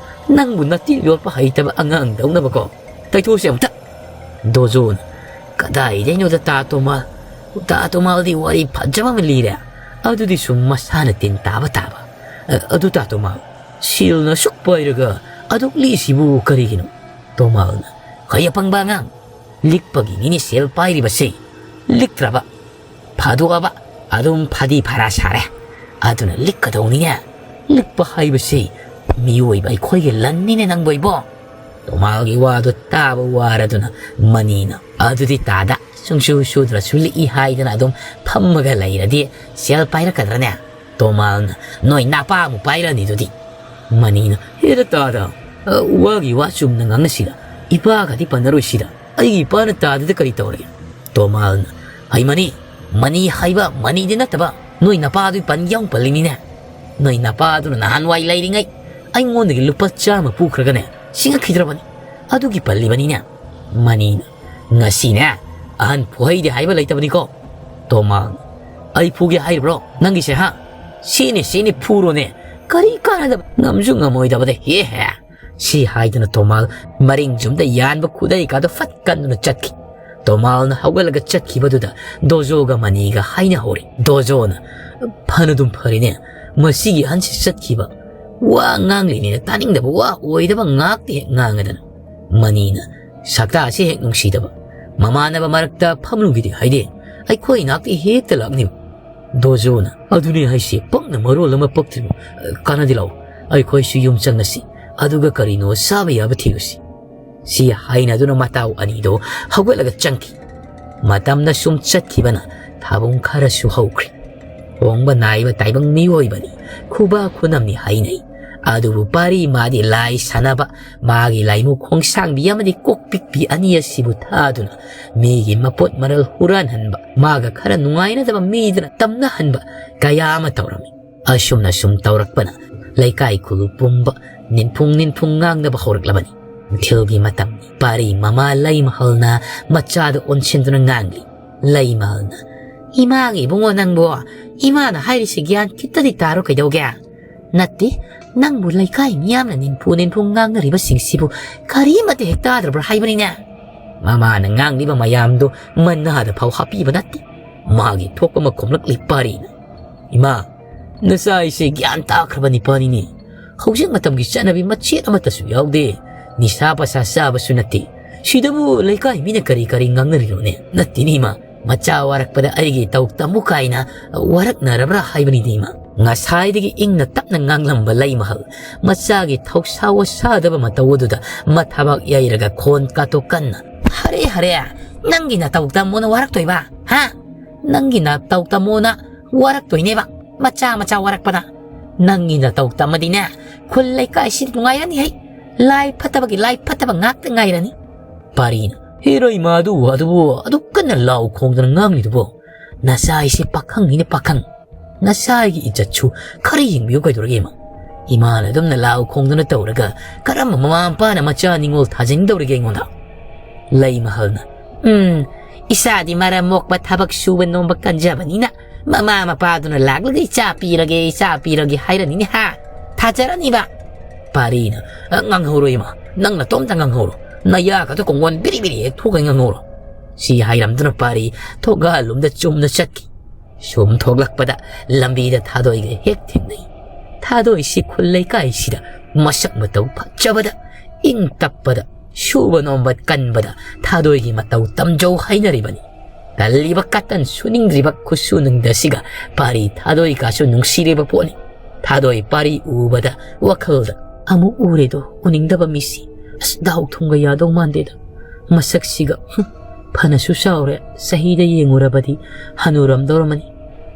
ꯅꯪꯕꯨ ꯅꯇꯤꯟ ꯌꯣꯠꯄ ꯍꯩꯇꯕ ꯑꯉꯥꯡꯗꯧꯅꯕꯀꯣ꯫ ꯇꯩꯊꯣꯛꯁꯦ ꯑꯃꯨꯛꯇ꯫" ꯗꯣꯖꯣꯅ, "ꯀꯗꯥꯏꯗꯩꯅꯣꯗ ꯇꯥ ꯇꯣꯃꯥꯜ? ꯇꯥ ꯇꯣꯃꯥꯜꯗꯤ ꯋꯥꯔꯤ ꯐꯖꯕ ꯑꯃ ꯂꯤꯔꯦ꯫ ꯑꯗꯨꯗꯤ ꯁꯨꯝ ꯃꯁꯥꯅ ꯇꯤꯟ ꯇꯥꯕ ꯇꯥꯕ꯫ ꯑ-, ꯑꯗꯨ ꯇꯥ ꯇꯣꯃꯥꯜ, ꯁꯦꯜꯅ ꯑꯁꯨꯛ ꯄꯥꯏꯔꯒ ꯑꯗꯨꯛ ꯂꯤꯛꯏꯁꯤꯕꯨ ꯀꯔꯤꯒꯤꯅꯣ?" ꯇꯣꯃꯥꯜꯅ, "ꯍꯩ ꯑꯄꯪꯕ ꯑꯉꯥꯡ, ꯂꯤꯛꯄꯒꯤꯅꯤꯅꯦ ꯁꯦꯜ ꯄꯥꯏꯔꯤꯕꯁꯦ꯫ ꯂꯤꯛꯇ꯭ꯔꯕ, ꯐꯥꯗꯣꯛꯑꯕ, ꯑꯗꯨꯝ ꯐꯥꯗꯤ ꯐꯔꯥ ꯁꯥꯔꯦ꯫ ꯑꯗꯨꯅ ꯂꯤꯛꯀꯗꯧꯅꯤꯅꯦ꯫ ꯂꯤꯛꯄ ꯍꯥꯏꯕꯁꯤ ꯃꯤꯑꯣꯏꯕ ꯑꯩꯈꯣꯏꯒꯤ ꯂꯟꯅꯤꯅꯦ ꯅꯪꯕꯣ ꯏꯕꯣ꯫ ꯇꯣꯃꯥꯜꯒꯤ ꯋꯥꯗꯨ ꯇꯥꯕ ꯋꯥꯔꯗꯨꯅ ꯃꯅꯤꯅ, "ꯑꯗꯨꯗꯤ ꯇꯥꯗ, ꯁꯨꯡꯁꯨ ꯁꯨꯗ꯭ꯔꯁꯨ ꯂꯤꯛꯏ ꯍꯥꯏꯗꯅ ꯑꯗꯨꯝ ꯐꯝꯃꯒ ꯂꯩꯔꯗꯤ ꯁꯦꯜ ꯄꯥꯏꯔꯛꯀꯗ꯭ꯔꯅꯦ?" ꯇꯣꯃꯥꯜꯅ, "ꯅꯣꯏ ꯅꯄꯥ ꯑꯃꯨꯛ ꯄꯥꯏꯔꯅꯤꯗꯨꯗꯤ?" ꯃꯅꯤꯅ, "ꯍꯦꯔ ꯇꯥꯗ, ꯑ, ꯋꯥꯒꯤ ꯋꯥ ꯆꯨꯝꯅ ꯉꯥꯡꯅꯁꯤꯗ, ꯏꯄꯥꯒꯗꯤ ꯄꯟꯅꯔꯣꯏꯁꯤꯗ, ꯑꯩꯒꯤ ꯏꯄꯥꯅ ꯇꯥꯗꯗꯤ ꯀꯔꯤ ꯇꯧꯔꯒꯦ?" ꯇꯣꯃꯥꯜꯅ, "ꯍꯩ ꯃꯅꯤ, ꯃꯅꯤ ꯍꯥꯏꯕ ꯃꯅꯤꯗꯤ ꯅꯠꯇꯕ, ꯅꯣꯏ ꯅꯄꯥꯗꯨꯒꯤ ꯄꯟꯒꯤ ꯑꯃꯨꯛ ꯄꯜꯂꯤꯅꯤꯅꯦ꯫ ꯅꯣꯏ ꯅꯄꯥꯗꯨꯅ ꯅꯍꯥꯟꯋꯥꯏ ꯂꯩꯔꯤꯉꯩ ꯑꯩꯉꯣꯟꯗꯒꯤ ꯂꯨꯄꯥ ꯆꯥꯝꯃ ꯄꯨꯈ꯭ꯔꯒꯅꯦ, ꯁꯤꯡꯉꯛꯈꯤꯗ꯭ꯔꯕꯅꯤ꯫ ꯑꯗꯨꯒꯤ ꯄꯜꯂꯤꯕꯅꯤꯅꯦ꯫" ꯃꯅꯤꯅ, "ꯉꯁꯤꯅꯦ ꯑꯍꯟ ꯐꯨꯍꯩꯗꯦ ꯍꯥꯏꯕ ꯂꯩꯇꯕꯅꯤꯀꯣ꯫" ꯇꯣꯃꯥꯜꯅ, "ꯑꯩ ꯐꯨꯒꯦ ꯍꯥꯏꯔꯤꯕ꯭ꯔꯣ ꯅꯪꯒꯤꯁꯦ, ꯍꯥ? ꯁꯤꯅꯦ, ꯁꯤꯅꯦ, ꯐꯨꯔꯣꯅꯦ꯫ ꯀꯔꯤ ꯀꯥꯟꯅꯗꯕ, ꯉꯝꯁꯨ ꯉꯝꯃꯣꯏꯗꯕꯗ, ꯍꯦ ꯍꯦ꯫" ꯁꯤ ꯍꯥꯏꯗꯨꯅ ꯇꯣꯃꯥꯜ ꯃꯔꯤꯡ ꯆꯨꯝꯗ ꯌꯥꯟꯕ ꯈꯨꯗꯩꯀꯥꯗꯣ ꯐꯠ ꯀꯟꯗꯨꯅ ꯆꯠꯈꯤ꯫ ꯇꯣꯃꯥꯜꯅ ꯍꯧꯒꯠꯂꯒ ꯆꯠꯈꯤꯕꯗꯨꯗ ꯗꯣꯖꯣꯒ ꯃꯅꯤꯒ ꯍꯥꯏꯅꯍꯧꯔꯦ꯫ ꯗꯣꯖꯣꯅ, "ꯐꯅꯗꯨꯝ ꯐꯔꯦꯅꯦ, ꯃꯁꯤꯒꯤ ꯑꯍꯟꯁꯤ ꯆꯠꯈꯤꯕ꯫ ꯋꯥ ꯉꯥꯡꯂꯤꯅꯤꯅ ꯇꯥꯅꯤꯡꯗꯕ ꯋꯥ ꯑꯣꯏꯗꯕ ꯉꯥꯛꯇ ꯍꯦꯛ ꯉꯥꯡꯉꯗꯅ꯫" ꯃꯅꯤꯅ, "ꯁꯛꯇꯥꯁꯤ ꯍꯦꯛ ꯅꯨꯡꯁꯤꯗꯕ꯫ ꯃꯃꯥꯟꯅꯕ ꯃꯔꯛꯇ ꯐꯝꯂꯨꯒꯦꯗꯤ ꯍꯥꯏꯗꯦ, ꯑꯩꯈꯣꯏ ꯅꯥꯛꯇ ꯍꯦꯛꯇ ꯂꯥꯛꯅꯤꯕ꯫" ꯗꯣꯖꯣꯅ, "ꯑꯗꯨꯅꯦ ꯍꯥꯏꯁꯦ, ꯄꯛꯅ ꯃꯔꯣꯜ ꯑꯃ ꯄꯛꯇ꯭ꯔꯤꯕ꯫ ꯀꯥꯟꯅꯗꯦ, ꯂꯥꯛꯑꯣ, ꯑꯩꯈꯣꯏꯁꯨ ꯌꯨꯝ ꯆꯪꯉꯁꯤ, ꯑꯗꯨꯒ ꯀꯔꯤꯅꯣ ꯆꯥꯕ ꯌꯥꯕ ꯊꯤꯔꯨꯁꯤ꯫" ꯁꯤ ꯍꯥꯏꯅꯗꯨꯅ ꯃꯇꯥꯎ ꯑꯅꯤꯗꯣ ꯍꯧꯒꯠꯂꯒ ꯆꯪꯈꯤ꯫ ꯃꯇꯝꯅ ꯁꯨꯝ ꯆꯠꯈꯤꯕꯅ ꯊꯥꯕꯨꯡ ꯈꯔꯁꯨ ꯍꯧꯈ꯭ꯔꯦ꯫ ꯍꯣꯡꯕ ꯅꯥꯏꯕ ꯇꯥꯏꯕꯪ ꯃꯤꯑꯣꯏꯕꯅꯤ, ꯈꯨꯕꯥꯛ ꯈꯨꯅꯝꯅꯤ ꯍꯥꯏꯅꯩ꯫ ꯑꯗꯨꯕꯨ ꯄꯥꯔꯤ ꯃꯥꯗꯤ ꯂꯥꯏ ꯁꯥꯟꯅꯕ, ꯃꯥꯒꯤ ꯂꯥꯏꯃꯨ ꯈꯣꯡꯁꯥꯡꯕꯤ ꯑꯃꯗꯤ ꯀꯣꯛ ꯄꯤꯛꯄꯤ ꯑꯅꯤ ꯑꯁꯤꯕꯨ ꯊꯥꯗꯨꯅ ꯃꯤꯒꯤ ꯃꯄꯣꯠ ꯃꯔꯜ ꯍꯨꯔꯥꯟꯍꯟꯕ, ꯃꯥꯒ ꯈꯔ ꯅꯨꯡꯉꯥꯏꯅꯗꯕ ꯃꯤꯗꯨꯅ ꯇꯝꯅꯍꯟꯕ ꯀꯌꯥ ꯑꯃ ꯇꯧꯔꯝꯃꯤ꯫ ꯑꯁꯨꯝꯅ ꯁꯨꯝ ꯇꯧꯔꯛꯄꯅ ꯂꯩꯀꯥꯏ ꯈꯨꯜ ꯄꯨꯝꯕ ꯅꯤꯟꯐꯨꯡ ꯅꯤꯟꯐꯨꯡ ꯉꯥꯡꯅꯕ ꯍꯧꯔꯛꯂꯕꯅꯤ꯫ ꯅꯨꯡꯊꯤꯜꯒꯤ ꯃꯇꯝꯅꯤ꯫ ꯄꯥꯔꯤ ꯃꯃꯥ ꯂꯩꯃꯍꯜꯅ ꯃꯆꯥꯗ ꯑꯣꯟꯁꯤꯟꯗꯨꯅ ꯉꯥꯡꯂꯤ꯫ ꯂꯩꯃꯍꯜꯅ, "ꯏꯃꯥꯒꯤ ꯏꯕꯨꯡꯉꯣ ꯅꯪꯕꯨ, ꯏꯃꯥꯅ ꯍꯥꯏꯔꯤꯁꯤ ꯒ꯭ꯌꯥꯟ ꯈꯤꯇꯗꯤ ꯇꯥꯔꯣ ꯀꯩꯗꯧꯒꯦ? ꯅꯠꯇꯦ, ꯅꯪꯕꯨ ꯂꯩꯀꯥꯏ ꯃꯤꯌꯥꯝꯅ ꯅꯤꯟꯐꯨ ꯅꯤꯟꯐꯨ ꯉꯥꯡꯅꯔꯤꯕꯁꯤꯡꯁꯤꯕꯨ ꯀꯔꯤꯃꯠꯇ ꯍꯦꯛ ꯇꯥꯗ꯭ꯔꯕ꯭ꯔꯥ ꯍꯥꯏꯕꯅꯤꯅꯦ?" ꯃꯃꯥꯅ ꯉꯥꯡꯂꯤꯕ ꯃꯌꯥꯝꯗꯨ ꯃꯅꯥꯗ ꯐꯥꯎ ꯍꯥꯞꯄꯤꯕ ꯅꯠꯇꯦ꯫ ꯃꯥꯒꯤ ꯊꯣꯛꯄ ꯑꯃ ꯈꯨꯝꯂꯛꯂꯤ ꯄꯥꯔꯤꯅ꯫ "ꯏꯃꯥ, ꯅꯆꯥ ꯑꯩꯁꯦ ꯒ꯭ꯌꯥꯟ ꯇꯥꯈ꯭ꯔꯕ ꯅꯤꯄꯥꯅꯤꯅꯦ꯫ ꯍꯧꯖꯤꯛ ꯃꯇꯝꯒꯤ ꯆꯠꯅꯕꯤ ꯃꯆꯦꯠ ꯑꯃꯠꯇꯁꯨ ꯌꯥꯎꯗꯦ꯫ ꯅꯤꯁꯥ ꯄꯁꯥ ꯆꯥꯕꯁꯨ ꯅꯠꯇꯦ꯫ "ꯁꯤꯗꯕꯨ ꯂꯩꯀꯥꯏ ꯃꯤꯅ ꯀꯔꯤ ꯀꯔꯤ ꯉꯥꯡꯅꯔꯤꯅꯣꯅꯦ?" "ꯅꯠꯇꯦꯅꯦ ꯏꯃꯥ, ꯃꯆꯥ ꯋꯥꯔꯛꯄꯗ ꯑꯩꯒꯤ ꯇꯧ ꯇꯝꯃꯨ ꯀꯥꯏꯅ ꯋꯥꯔꯛꯅꯔꯕ꯭ꯔꯥ ꯍꯥꯏꯕꯅꯤꯗꯤ ꯏꯃꯥ?" ꯉꯁꯥꯏꯗꯒꯤ ꯏꯪꯅ ꯇꯞꯅ ꯉꯥꯡꯂꯝꯕ ꯂꯩꯃꯍꯜ ꯃꯆꯥꯒꯤ ꯊꯧꯁꯥ ꯋꯥꯁꯥꯗꯕ ꯃꯇꯧ ꯑꯗꯨꯗ ꯃꯊꯕꯥꯛ ꯌꯩꯔꯒ ꯈꯣꯟ ꯀꯥꯇꯣ ꯀꯟꯅ, "ꯍꯔꯦ ꯍꯔꯦ, ꯅꯪꯒꯤ ꯅꯇꯧ ꯇꯝꯃꯣꯅ ꯋꯥꯔꯛꯇꯣꯏꯕ? ꯍꯥ? ꯅꯪꯒꯤ ꯅꯇꯧ ꯇꯝꯃꯣꯅ ꯋꯥꯔꯛꯇꯣꯏꯅꯦꯕ, ꯃꯆꯥ ꯃꯆꯥ ꯋꯥꯔꯛꯄꯗ꯫ ꯅꯪꯒꯤ ꯅꯇꯧ ꯇꯝꯃꯗꯤꯅꯦ, ꯈꯨꯜ ꯂꯩꯀꯥꯏꯁꯤ ꯅꯨꯡꯉꯥꯏꯔꯅꯤ ꯍꯩ꯫ ꯂꯥꯏ ꯐꯠꯇꯕꯒꯤ ꯂꯥꯏ ꯐꯠꯇꯕ ꯉꯥꯛꯇ ꯉꯥꯏꯔꯅꯤ꯫" ꯄꯥꯔꯤꯅ, "ꯍꯦꯔꯣ ꯏꯃꯥ, ꯑꯗꯨ ꯑꯗꯨꯕꯨ ꯑꯗꯨꯛ ꯀꯟꯅ ꯂꯥꯎ ꯈꯣꯡꯗꯅ ꯉꯥꯡꯂꯤꯗꯨꯕꯨ? ꯅꯆꯥ ꯑꯩꯁꯦ ꯄꯥꯈꯪꯅꯤꯅ ꯄꯥꯈꯪ꯫ ꯅꯆꯥꯒꯤ ꯏꯖꯠꯁꯨ ꯈꯔ ꯌꯦꯡꯕꯤꯌꯨ ꯀꯩꯗꯧꯔꯒꯦ ꯏꯃꯥ?" ꯏꯃꯥꯅ ꯑꯗꯨꯝꯅ ꯂꯥꯎ ꯈꯣꯡꯗꯨꯅ ꯇꯧꯔꯒ ꯀꯔꯝꯕ ꯃꯃꯥ ꯃꯄꯥꯅ ꯃꯆꯥ ꯅꯤꯡꯉꯣꯜ ꯊꯥꯖꯅꯤꯡꯗꯧꯔꯤꯒꯦ ꯑꯩꯉꯣꯟꯗ? ꯂꯩꯃꯍꯜꯅ, "ꯎꯝ, ꯏꯆꯥꯗꯤ ꯃꯔꯝ ꯃꯣꯛꯄ ꯊꯕꯛ ꯁꯨꯕ ꯅꯣꯝꯕ ꯀꯟꯖꯕꯅꯤꯅ ꯃꯃꯥ ꯃꯄꯥꯗꯨꯅ ꯂꯥꯛꯂꯒ ꯏꯆꯥ ꯄꯤꯔꯒꯦ, ꯏꯆꯥ ꯄꯤꯔꯒꯦ ꯍꯥꯏꯔꯅꯤꯅꯦ ꯍꯥ? ꯊꯥꯖꯔꯅꯤꯕ?" ꯄꯥꯔꯤꯅ, "ꯑ, ꯉꯥꯡꯍꯧꯔꯣ ꯏꯃꯥ, ꯅꯪ ꯅꯇꯣꯝꯇ ꯉꯥꯡꯍꯧꯔꯣ꯫ ꯅꯌꯥꯒꯗꯣ ꯀꯣꯡꯒꯣꯟ ꯕꯤꯔꯤ ꯕꯤꯔꯤ ꯍꯦꯛ ꯊꯣꯛꯈꯩ ꯉꯥꯡꯍꯧꯔꯣ꯫" ꯁꯤ ꯍꯥꯏꯔꯝꯗꯨꯅ ꯄꯥꯔꯤ ꯊꯣꯡꯒꯥꯜꯂꯣꯝꯗ ꯆꯨꯝꯅ ꯆꯠꯈꯤ꯫ ꯁꯨꯝ ꯊꯣꯛꯂꯛꯄꯗ ꯂꯝꯕꯤꯗ ꯊꯥꯗꯣꯏꯒ ꯍꯦꯛ ꯊꯦꯡꯅꯩ꯫ ꯊꯥꯗꯣꯏꯁꯤ ꯈꯨꯜ ꯂꯩꯀꯥꯏꯁꯤꯗ ꯃꯁꯛ ꯃꯇꯧ ꯐꯖꯕꯗ, ꯏꯪ ꯇꯞꯄꯗ, ꯁꯨꯕ ꯅꯣꯝꯕ ꯀꯟꯕꯗ ꯊꯥꯗꯣꯏꯒꯤ ꯃꯇꯧ ꯇꯝꯖꯧ ꯍꯥꯏꯅꯔꯤꯕꯅꯤ꯫ ꯇꯜꯂꯤꯕ ꯀꯇꯟ ꯁꯨꯅꯤꯡꯗ꯭ꯔꯤꯕ ꯈꯨꯠꯁꯨ ꯅꯨꯡꯗ ꯑꯁꯤꯒ ꯄꯥꯔꯤ ꯊꯥꯗꯣꯏꯒꯁꯨ ꯅꯨꯡꯁꯤꯔꯤꯕ ꯄꯣꯠꯅꯤ꯫ ꯊꯥꯗꯣꯏ ꯄꯥꯔꯤ ꯎꯕꯗ ꯋꯥꯈꯜꯗ, "ꯑꯃꯨꯛ ꯎꯔꯦꯗꯣ ꯎꯅꯤꯡꯗꯕ ꯃꯤꯁꯤ꯫ ꯑꯁ, ꯗꯥꯎ ꯊꯨꯝꯒ ꯌꯥꯗꯧ ꯃꯥꯟꯗꯦꯗ꯫ ꯃꯁꯛꯁꯤꯒ, ꯍꯨꯝ, ꯐꯅꯁꯨ ꯆꯥꯎꯔꯦ, ꯆꯍꯤꯗ ꯌꯦꯡꯉꯨꯔꯕꯗꯤ ꯍꯅꯨꯔꯝꯗꯧꯔꯝꯃꯅꯤ꯫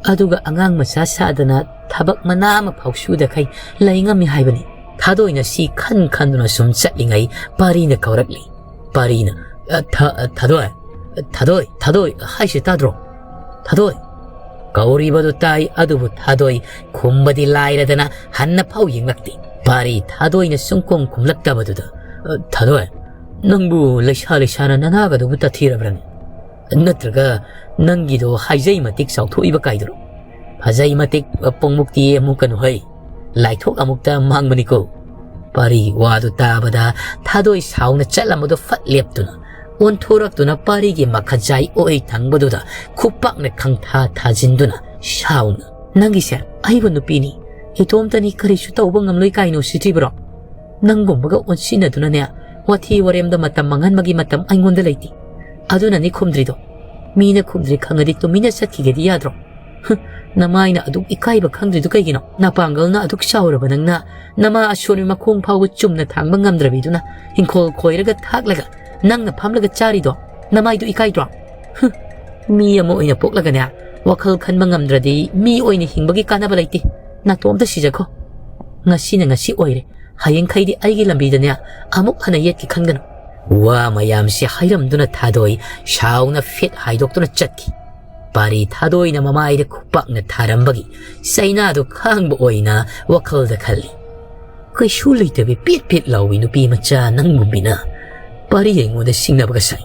ꯑꯗꯨꯒ ꯑꯉꯥꯡ ꯃꯆꯥ ꯁꯥꯗꯅ ꯊꯕꯛ ꯃꯅꯥ ꯑꯃ ꯐꯥꯎ ꯁꯨꯗꯈꯩ ꯂꯩ ꯉꯝꯃꯤ ꯍꯥꯏꯕꯅꯤ꯫" ꯊꯥꯗꯣꯏꯅ ꯁꯤ ꯈꯟ ꯈꯟꯗꯨꯅ ꯁꯨꯝ ꯆꯠꯂꯤꯉꯩ ꯄꯥꯔꯤꯅ ꯀꯧꯔꯛꯂꯤ꯫ ꯄꯥꯔꯤꯅ, "ꯑ, ꯊ-, ꯑ, ꯊꯥꯗꯣꯏ, ꯊꯥꯗꯣꯏ, ꯊꯥꯗꯣꯏ ꯍꯥꯏꯁꯦ ꯇꯥꯗ꯭ꯔꯣ? ꯊꯥꯗꯣꯏ!" ꯀꯧꯔꯤꯕꯗꯨ ꯇꯥꯏ, ꯑꯗꯨꯕꯨ ꯊꯥꯗꯣꯏ ꯈꯨꯝꯕꯗꯤ ꯂꯥꯏꯔꯗꯅ ꯍꯟꯅ ꯐꯥꯎ ꯌꯦꯡꯂꯛꯇꯦ꯫ ꯄꯥꯔꯤ ꯊꯥꯗꯣꯏꯅ ꯁꯨꯡꯈꯨꯝ ꯈꯨꯝꯂꯛꯇꯕꯗꯨꯗ, "ꯑ, ꯊꯥꯗꯣꯏ, ꯅꯪꯕꯨ ꯂꯩꯁꯥ ꯂꯩꯁꯥꯅ ꯅꯅꯥꯒꯗꯨꯕꯨ ꯇꯠꯊꯤꯔꯕ꯭ꯔꯅꯦ? ꯅꯠꯇ꯭ꯔꯒ ꯅꯪꯒꯤꯗꯣ ꯍꯥꯏꯖꯩ ꯃꯇꯤꯛ ꯆꯥꯎꯊꯣꯛꯏꯕ ꯀꯥꯏꯗꯨꯔꯣ? ꯐꯖꯩ ꯃꯇꯤꯛ ꯄꯣꯡꯃꯨꯛꯇꯤ ꯃꯨꯛꯀꯅꯨ ꯍꯩ꯫ ꯂꯥꯏꯊꯣꯛ ꯑꯃꯨꯛꯇ ꯃꯥꯡꯕꯅꯤꯀꯣ꯫" ꯄꯥꯔꯤ ꯋꯥꯗꯨ ꯇꯥꯕꯗ ꯊꯥꯗꯣꯏ ꯁꯥꯎꯅ ꯆꯠꯂꯝꯕꯗꯨ ꯐꯠ ꯂꯦꯞꯇꯨꯅ, ꯑꯣꯟꯊꯣꯔꯛꯇꯨꯅ ꯄꯥꯔꯤꯒꯤ ꯃꯈꯖꯥꯏ ꯑꯣꯏ ꯊꯪꯕꯗꯨꯗ ꯈꯨꯄꯥꯛꯅ ꯈꯪꯊꯥ ꯊꯥꯖꯤꯟꯗꯨꯅ ꯁꯥꯎꯅ, "ꯅꯪꯒꯤꯁꯦ ꯑꯩꯕꯨ ꯅꯨꯄꯤꯅꯤ, ꯏꯇꯣꯝꯇꯅꯤ, ꯀꯔꯤꯁꯨ ꯇꯧꯕ ꯉꯝꯂꯣꯏ ꯀꯥꯏꯅ ꯎꯁꯤꯠꯇ꯭ꯔꯤꯕ꯭ꯔꯣ? ꯅꯪꯒꯨꯝꯕꯒ ꯑꯣꯟꯁꯤꯟꯅꯗꯨꯅꯅꯦ, ꯋꯥꯊꯤ ꯋꯥꯔꯦꯝꯗ ꯃꯇꯝ ꯃꯥꯡꯍꯟꯕꯒꯤ ꯃꯇꯝ ꯑꯩꯉꯣꯟꯗ ꯂꯩꯇꯦ꯫ ꯑꯗꯨꯅꯅꯤ ꯈꯨꯝꯗ꯭ꯔꯤꯗꯣ꯫ ꯃꯤꯅ ꯈꯨꯝꯗ꯭ꯔꯤ ꯈꯪꯉꯗꯤ ꯇꯨꯃꯤꯟꯅ ꯆꯠꯈꯤꯒꯦꯗꯤ ꯌꯥꯗ꯭ꯔꯣ? ꯍꯨꯝ, ꯅꯃꯥꯏꯅ ꯑꯗꯨꯛ ꯏꯀꯥꯏꯕ ꯈꯪꯗ꯭ꯔꯤꯗꯨ ꯀꯩꯒꯤꯅꯣ? ꯅꯄꯥꯡꯒꯜꯅ ꯑꯗꯨꯛ ꯆꯥꯎꯔꯕ ꯅꯪꯅ ꯅꯃꯥ ꯑꯁꯣꯟꯕꯤ ꯃꯈꯣꯡ ꯐꯥꯎꯕ ꯆꯨꯝꯅ ꯊꯥꯡꯕ ꯉꯝꯗ꯭ꯔꯕꯤꯗꯨꯅ ꯏꯪꯈꯣꯜ ꯈꯣꯏꯔꯒ ꯊꯥꯛꯂꯒ ꯅꯪꯅ ꯐꯝꯂꯒ ꯆꯥꯔꯤꯗꯣ ꯅꯃꯥꯏꯗꯨ ꯏꯀꯥꯏꯗ꯭ꯔꯣ? ꯍꯨꯝ, ꯃꯤ ꯑꯃ ꯑꯣꯏꯅ ꯄꯣꯛꯂꯒꯅꯦ, ꯋꯥꯈꯜ ꯈꯟꯕ ꯉꯝꯗ꯭ꯔꯗꯤ ꯃꯤ ꯑꯣꯏꯅ ꯍꯤꯡꯕꯒꯤ ꯀꯥꯟꯅꯕ ꯂꯩꯇꯦ꯫ ꯅꯥꯇꯣꯝꯇ ꯁꯤꯖꯈꯣ꯫ ꯉꯁꯤꯅ ꯉꯁꯤ ꯑꯣꯏꯔꯦ, ꯍꯌꯦꯡꯈꯩꯗꯤ ꯑꯩꯒꯤ ꯂꯝꯕꯤꯗꯅꯦ ꯑꯃꯨꯛ ꯍꯟꯅ ꯌꯦꯠꯀꯦ ꯈꯟꯒꯅꯨ꯫ ꯋꯥ ꯃꯌꯥꯝꯁꯤ ꯍꯥꯏꯔꯝꯗꯨꯅ ꯊꯥꯗꯣꯏ ꯁꯥꯎꯅ ꯐꯤꯠ ꯍꯥꯏꯗꯣꯛꯇꯨꯅ ꯆꯠꯈꯤ꯫ ꯄꯥꯔꯤ ꯊꯥꯗꯣꯏꯅ ꯃꯃꯥꯏꯗ ꯈꯨꯄꯥꯛꯅ ꯊꯥꯔꯝꯕꯒꯤ ꯆꯩꯅꯥꯗꯨ ꯈꯥꯡꯕ ꯑꯣꯏꯅ ꯋꯥꯈꯜꯗ ꯈꯜꯂꯤ꯫ ꯀꯩꯁꯨ ꯂꯩꯇꯕꯤ ꯄꯤꯠ ꯄꯤꯠ ꯂꯥꯎꯕꯤ ꯅꯨꯄꯤ ꯃꯆꯥ ꯅꯪꯒꯨꯝꯕꯤꯅ ꯄꯥꯔꯤ ꯑꯩꯉꯣꯟꯗ ꯁꯤꯡꯅꯕꯒ ꯁꯥꯏ꯫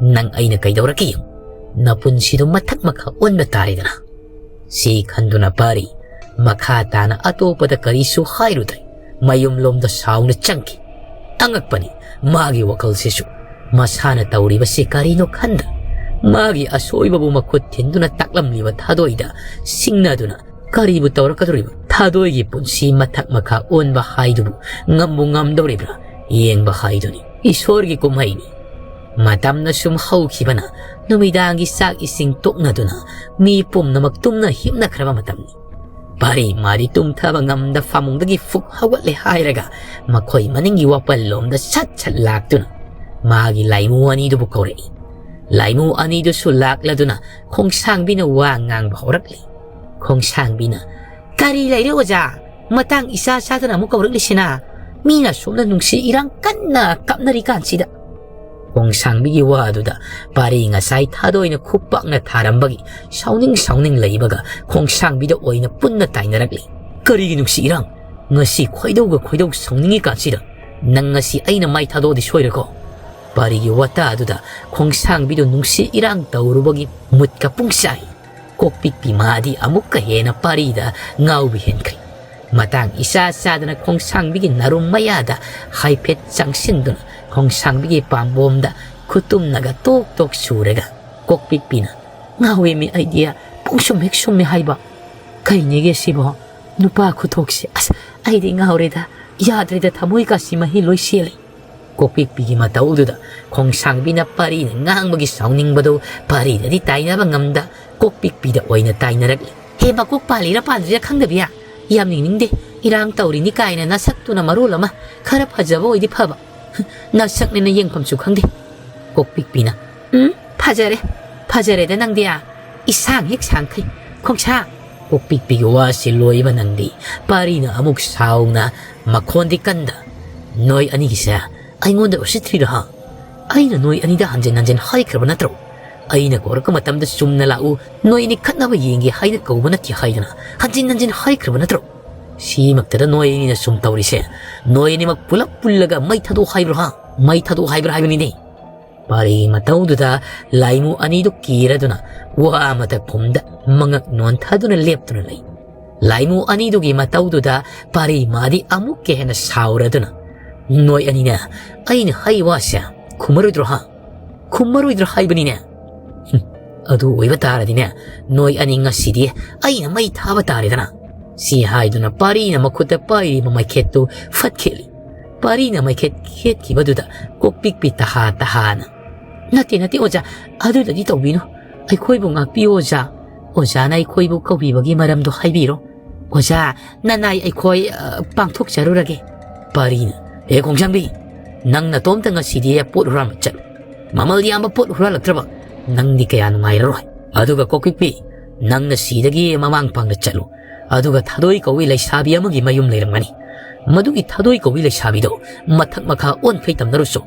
ꯅꯪ ꯑꯩꯅ ꯀꯩꯗꯧꯔꯛꯀꯦ ꯌꯦꯡꯉꯨ꯫ ꯅꯄꯨꯟꯁꯤꯗꯣ ꯃꯊꯛ ꯃꯈꯥ ꯑꯣꯟꯕ ꯇꯥꯔꯦꯗꯅ꯫ ꯁꯤ ꯈꯟꯗꯨꯅ ꯄꯥꯔꯤ ꯃꯈꯥ ꯇꯥꯅ ꯑꯇꯣꯞꯄꯗ ꯀꯔꯤꯁꯨ ꯍꯥꯏꯔꯨꯗ꯭ꯔꯦ꯫ ꯃꯌꯨꯝꯂꯣꯝꯗ ꯁꯥꯎꯅ ꯆꯪꯈꯤ꯫ ꯑꯉꯛꯄꯅꯤ, ꯃꯥꯒꯤ ꯋꯥꯈꯜꯁꯤꯁꯨ ꯃꯁꯥꯅ ꯇꯧꯔꯤꯕꯁꯤ ꯀꯔꯤꯅꯣ ꯈꯟꯗ ꯃꯥꯒꯤ ꯑꯁꯣꯏꯕꯕꯨ ꯃꯈꯨꯠ ꯊꯤꯟꯗꯨꯅ ꯇꯥꯛꯂꯝꯂꯤꯕ ꯊꯥꯗꯣꯏꯗ ꯁꯤꯡꯅꯗꯨꯅ ꯀꯔꯤꯕꯨ ꯇꯧꯔꯛꯀꯗꯧꯔꯤꯕ? ꯊꯥꯗꯣꯏꯒꯤ ꯄꯨꯟꯁꯤ ꯃꯊꯛ ꯃꯈꯥ ꯑꯣꯟꯕ ꯍꯥꯏꯗꯨꯕꯨ ꯉꯝꯕꯨ ꯉꯝꯗꯧꯔꯤꯕ꯭ꯔꯥ ꯌꯦꯡꯕ ꯍꯥꯏꯗꯨꯅꯤ꯫ ꯏꯁꯣꯔꯒꯤ ꯀꯨꯝꯍꯩꯅꯤ꯫ ꯃꯇꯝꯅ ꯁꯨꯝ ꯍꯧꯈꯤꯕꯅ ꯅꯨꯃꯤꯗꯥꯡꯒꯤ ꯆꯥꯛ ꯏꯁꯤꯡ ꯇꯣꯛꯅꯗꯨꯅ ꯃꯤ ꯄꯨꯝꯅꯃꯛ ꯇꯨꯝꯅ ꯍꯤꯞꯅꯈ꯭ꯔꯕ ꯃꯇꯝꯅꯤ꯫ ꯄꯥꯔꯤ ꯃꯥꯗꯤ ꯇꯨꯝꯊꯕ ꯉꯝꯗ ꯐꯃꯨꯡꯗꯒꯤ ꯐꯨꯛ ꯍꯧꯒꯠꯂꯦ ꯍꯥꯏꯔꯒ ꯃꯈꯣꯏ ꯃꯅꯤꯡꯒꯤ ꯋꯥꯄꯜꯂꯣꯝꯗ ꯁꯠ ꯁꯠ ꯂꯥꯛꯇꯨꯅ ꯃꯥꯒꯤ ꯂꯥꯏꯃꯨ ꯑꯅꯤꯗꯨꯕꯨ ꯀꯧꯔꯛꯏ꯫ ꯂꯥꯏꯃꯨ ꯑꯅꯤꯗꯨꯁꯨ ꯂꯥꯛꯂꯗꯨꯅ ꯈꯣꯡꯁꯥꯡꯕꯤꯅ ꯋꯥ ꯉꯥꯡꯕ ꯍꯧꯔꯛꯂꯤ꯫ ꯈꯣꯡꯁꯥꯡꯕꯤꯅ, "ꯀꯔꯤ ꯂꯩꯔꯦ ꯑꯣꯖꯥ? ꯃꯇꯥꯡ ꯏꯆꯥ ꯆꯥꯗꯅ ꯑꯃꯨꯛ ꯀꯧꯔꯛꯂꯤꯁꯤꯅ? ꯃꯤꯅ ꯁꯣꯝꯗ ꯅꯨꯡꯁꯤ ꯏꯔꯥꯡ ꯀꯟꯅ ꯀꯥꯞꯅꯔꯤ ꯀꯥꯟꯁꯤꯗ?" ꯈꯣꯡꯁꯥꯡꯕꯤꯒꯤ ꯋꯥ ꯑꯗꯨꯗ ꯄꯥꯔꯤ ꯉꯁꯥꯏ ꯊꯥꯗꯣꯏꯅ ꯈꯨꯄꯥꯛꯅ ꯊꯥꯔꯝꯕꯒꯤ ꯁꯥꯎꯅꯤꯡ ꯁꯥꯎꯅꯤꯡ ꯂꯩꯕꯒ ꯈꯣꯡꯁꯥꯡꯕꯤꯗ ꯑꯣꯏꯅ ꯄꯨꯟꯅ ꯇꯥꯏꯅꯔꯛꯂꯤ꯫ "ꯀꯔꯤꯒꯤ ꯅꯨꯡꯁꯤ ꯏꯔꯥꯡ? ꯉꯁꯤ ꯈꯣꯏꯗꯧꯒ ꯈꯣꯏꯗꯧ ꯁꯥꯎꯅꯤꯡꯉꯤ ꯀꯥꯟꯁꯤꯗ ꯅꯪ ꯉꯁꯤ ꯑꯩꯅ ꯃꯥꯏ ꯊꯥꯗꯣꯛꯑꯗꯤ ꯁꯣꯏꯔꯦꯀꯣ?" ꯄꯥꯔꯤꯒꯤ ꯋꯥꯇꯥ ꯑꯗꯨꯗ ꯈꯣꯡꯁꯥꯡꯕꯤꯗꯨ ꯅꯨꯡꯁꯤ ꯏꯔꯥꯡ ꯇꯧꯔꯨꯕꯒꯤ ꯃꯨꯠꯀ ꯄꯨꯡꯆꯥꯏ꯫ ꯀꯣꯛꯄꯤꯛꯄꯤ ꯃꯥꯗꯤ ꯑꯃꯨꯛꯀ ꯍꯦꯟꯅ ꯄꯥꯔꯤꯗ ꯉꯥꯎꯕ ꯍꯦꯟꯈ꯭ꯔꯦ꯫ ꯃꯇꯥꯡ ꯏꯆꯥ ꯆꯥꯗꯅ ꯈꯣꯡꯁꯥꯡꯕꯤꯒꯤ ꯅꯔꯨꯝ ꯃꯌꯥꯗ ꯍꯥꯏꯐꯦꯠ ꯆꯪꯁꯤꯟꯗꯨꯅ ꯈꯣꯡꯁꯥꯡꯕꯤꯒꯤ ꯄꯥꯝꯕꯣꯝꯗ ꯈꯨꯇꯨꯝꯅꯒ ꯇꯣꯛ ꯇꯣꯛ ꯁꯨꯔꯒ ꯀꯣꯛꯄꯤꯛꯄꯤꯅ, "ꯉꯥꯎꯋꯦꯃꯤ ꯑꯩꯗꯤ, ꯄꯨꯡꯁꯨꯝ ꯍꯦꯛ ꯁꯨꯝꯃꯦ ꯍꯥꯏꯕ꯫ ꯀꯩꯅꯦꯒꯦ ꯁꯤꯕꯣ? ꯅꯨꯄꯥ ꯈꯨꯊꯣꯛꯁꯦ, ꯑꯁ, ꯑꯩꯗꯤ ꯉꯥꯎꯔꯦꯗ, ꯌꯥꯗ꯭ꯔꯦꯗ, ꯊꯃꯣꯏ ꯀꯥꯁꯤ ꯃꯍꯤ ꯂꯣꯏ ꯆꯦꯜꯂꯦ꯫ ꯀꯣꯛꯄꯤꯛꯄꯤꯒꯤ ꯃꯇꯧꯗꯨꯗ ꯈꯣꯡꯁꯥꯡꯕꯤꯅ ꯄꯥꯔꯤꯅ ꯉꯥꯡꯕꯒꯤ ꯁꯥꯎꯅꯤꯡꯕꯗꯨ ꯄꯥꯔꯤꯗꯗꯤ ꯇꯥꯏꯅꯕ ꯉꯝꯗ ꯀꯣꯛꯄꯤꯛꯄꯤꯗ ꯑꯣꯏꯅ ꯇꯥꯏꯅꯔꯛꯂꯤ꯫ "ꯍꯦ, ꯃꯀꯣꯛ ꯄꯥꯜꯂꯤꯔ ꯄꯥꯟꯗ꯭ꯔꯤꯔ ꯈꯪꯗꯕꯤ, ꯌꯥꯝ ꯌꯦꯡꯅꯤꯡꯗꯦ꯫ ꯏꯔꯥꯡ ꯇꯧꯔꯤꯅꯤ ꯀꯥꯏꯅ ꯅꯁꯛꯇꯨꯅ ꯃꯔꯣꯜ ꯑꯃ, ꯈꯔ ꯐꯖꯕ ꯑꯣꯏꯗꯤ ꯐꯕ꯫ ꯅꯁꯛꯅꯦꯅ ꯌꯦꯡꯐꯝꯁꯨ ꯈꯪꯗꯦ꯫" ꯀꯣꯛꯄꯤꯛꯄꯤꯅ, "ꯎꯝ, ꯐꯖꯔꯦ, ꯐꯖꯔꯦꯗ ꯅꯪꯗꯤ, ꯏꯁꯥꯡ ꯍꯦꯛ ꯁꯥꯡꯈꯩ, ꯈꯣꯡꯁꯥ꯫" ꯀꯣꯛꯄꯤꯛꯄꯤꯒꯤ ꯋꯥꯁꯤ ꯂꯣꯏꯕ ꯅꯪꯗꯤ ꯄꯥꯔꯤꯅ ꯑꯃꯨꯛ ꯁꯥꯎꯅ ꯃꯈꯣꯟꯗꯤ ꯀꯟꯗ, "ꯅꯣꯏ ꯑꯅꯤꯒꯤꯁꯦ ꯑꯩꯉꯣꯟꯗ ꯎꯁꯤꯠꯇ꯭ꯔꯤꯔ ꯍꯥ? ꯑꯩꯅ ꯅꯣꯏ ꯑꯅꯤꯗ ꯍꯟꯖꯤꯟ ꯍꯟꯖꯤꯟ ꯍꯥꯏꯈ꯭ꯔꯕ ꯅꯠꯇ꯭ꯔꯣ? ꯑꯩꯅ ꯀꯧꯔꯛꯄ ꯃꯇꯝꯗ ꯆꯨꯝꯅ ꯂꯥꯛꯎ, ꯅꯣꯏ ꯑꯅꯤ ꯈꯠꯅꯕ ꯌꯦꯡꯒꯦ ꯍꯥꯏꯅ ꯀꯧꯕ ꯅꯠꯇꯦ ꯍꯥꯏꯗꯅ ꯍꯟꯖꯤꯟ ꯍꯟꯖꯤꯟ ꯍꯥꯏꯈ꯭ꯔꯕ ꯅꯠꯇ꯭ꯔꯣ? ꯁꯤꯃꯛꯇꯗ ꯅꯣꯏ ꯑꯅꯤꯅ ꯁꯨꯝ ꯇꯧꯔꯤꯁꯦ, ꯅꯣꯏ ꯑꯅꯤꯃꯛ ꯄꯨꯂꯞ ꯄꯨꯜꯂꯒ ꯃꯩ ꯊꯥꯗꯣꯛ ꯍꯥꯏꯕ꯭ꯔꯣ ꯍꯥ? ꯃꯩ ꯊꯥꯗꯣꯛ ꯍꯥꯏꯕ꯭ꯔꯥ ꯍꯥꯏꯕꯅꯤꯅꯦ?" ꯄꯥꯔꯤ ꯃꯇꯧꯗꯨꯗ ꯂꯥꯏꯃꯨ ꯑꯅꯤꯗꯨ ꯀꯤꯔꯗꯨꯅ ꯋꯥ ꯑꯃꯇ ꯈꯨꯝꯗ ꯃꯉꯛ ꯅꯣꯟꯊꯗꯨꯅ ꯂꯦꯞꯇꯨꯅ ꯂꯩ꯫ ꯂꯥꯏꯃꯨ ꯑꯅꯤꯗꯨꯒꯤ ꯃꯇꯧꯗꯨꯗ ꯄꯥꯔꯤ ꯃꯥꯗꯤ ꯑꯃꯨꯛꯀ ꯍꯦꯟꯅ ꯁꯥꯎꯔꯗꯨꯅ, "ꯅꯣꯏ ꯑꯅꯤꯅ ꯑꯩꯅ ꯍꯥꯏ ꯋꯥꯁꯦ ꯈꯨꯝꯃꯔꯣꯏꯗ꯭ꯔꯣ ꯍꯥ? ꯈꯨꯝꯃꯔꯣꯏꯗ꯭ꯔꯣ ꯍꯥꯏꯕꯅꯤꯅꯦ꯫ ꯍꯨꯝ, ꯑꯗꯨ ꯑꯣꯏꯕ ꯇꯥꯔꯗꯤꯅꯦ, ꯅꯣꯏ ꯑꯅꯤ ꯉꯁꯤꯗꯤ ꯑꯩꯅ ꯃꯩ ꯊꯥꯕ ꯇꯥꯔꯦꯗꯅ꯫" ꯁꯤ ꯍꯥꯏꯗꯨꯅ ꯄꯥꯔꯤꯅ ꯃꯈꯨꯠꯇ ꯄꯥꯏꯔꯤꯕ ꯃꯩꯈꯦꯠꯇꯨ ꯐꯠ ꯈꯦꯠꯂꯤ꯫ ꯄꯥꯔꯤꯅ ꯃꯩꯈꯦꯠ ꯈꯦꯠꯈꯤꯕꯗꯨꯗ ꯀꯣꯛꯄꯤꯛꯄꯤ ꯇꯍꯥ ꯇꯍꯥꯅ, "ꯅꯠꯇꯦ, ꯅꯠꯇꯦ ꯑꯣꯖꯥ, ꯑꯗꯨꯗꯗꯤ ꯇꯧꯕꯤꯅꯨ꯫ ꯑꯩꯈꯣꯏꯕꯨ ꯉꯥꯛꯄꯤꯌꯨ ꯑꯣꯖꯥ꯫ ꯑꯣꯖꯥꯅ ꯑꯩꯈꯣꯏꯕꯨ ꯀꯧꯕꯤꯕꯒꯤ ꯃꯔꯝꯗꯣ ꯍꯥꯏꯕꯤꯔꯣ꯫ ꯑꯣꯖꯥ, ꯅꯅꯥꯏ ꯑꯩꯈꯣꯏ, ꯑ, ꯄꯥꯡꯊꯣꯛꯆꯔꯨꯔꯒꯦ꯫" ꯄꯥꯔꯤꯅ, "ꯍꯦ ꯈꯣꯡꯁꯥꯡꯕꯤ, ꯅꯪ ꯅꯇꯣꯝꯇ ꯉꯁꯤꯗꯤ ꯄꯣꯠ ꯍꯨꯔꯥꯟꯕ ꯆꯠꯂꯨ꯫ ꯃꯃꯜ ꯌꯥꯝꯕ ꯄꯣꯠ ꯍꯨꯔꯥꯜꯂꯛꯇ꯭ꯔꯕ ꯅꯪꯗꯤ ꯀꯌꯥ ꯅꯨꯡꯉꯥꯏꯔꯔꯣꯏ꯫ ꯑꯗꯨꯒ ꯀꯣꯛꯄꯤꯛꯄꯤ, ꯅꯪꯅ ꯁꯤꯗꯒꯤ ꯃꯃꯥꯡ ꯄꯥꯡꯗ ꯆꯠꯂꯨ꯫ ꯑꯗꯨꯒ ꯊꯥꯗꯣꯏ ꯀꯧꯏ ꯂꯩꯁꯥꯕꯤ ꯑꯃꯒꯤ ꯃꯌꯨꯝ ꯂꯩꯔꯝꯒꯅꯤ꯫ ꯃꯗꯨꯒꯤ ꯊꯥꯗꯣꯏ ꯀꯧꯏ ꯂꯩꯁꯥꯕꯤꯗꯣ ꯃꯊꯛ ꯃꯈꯥ ꯑꯣꯟꯈꯩ ꯇꯝꯅꯔꯨꯆꯣ꯫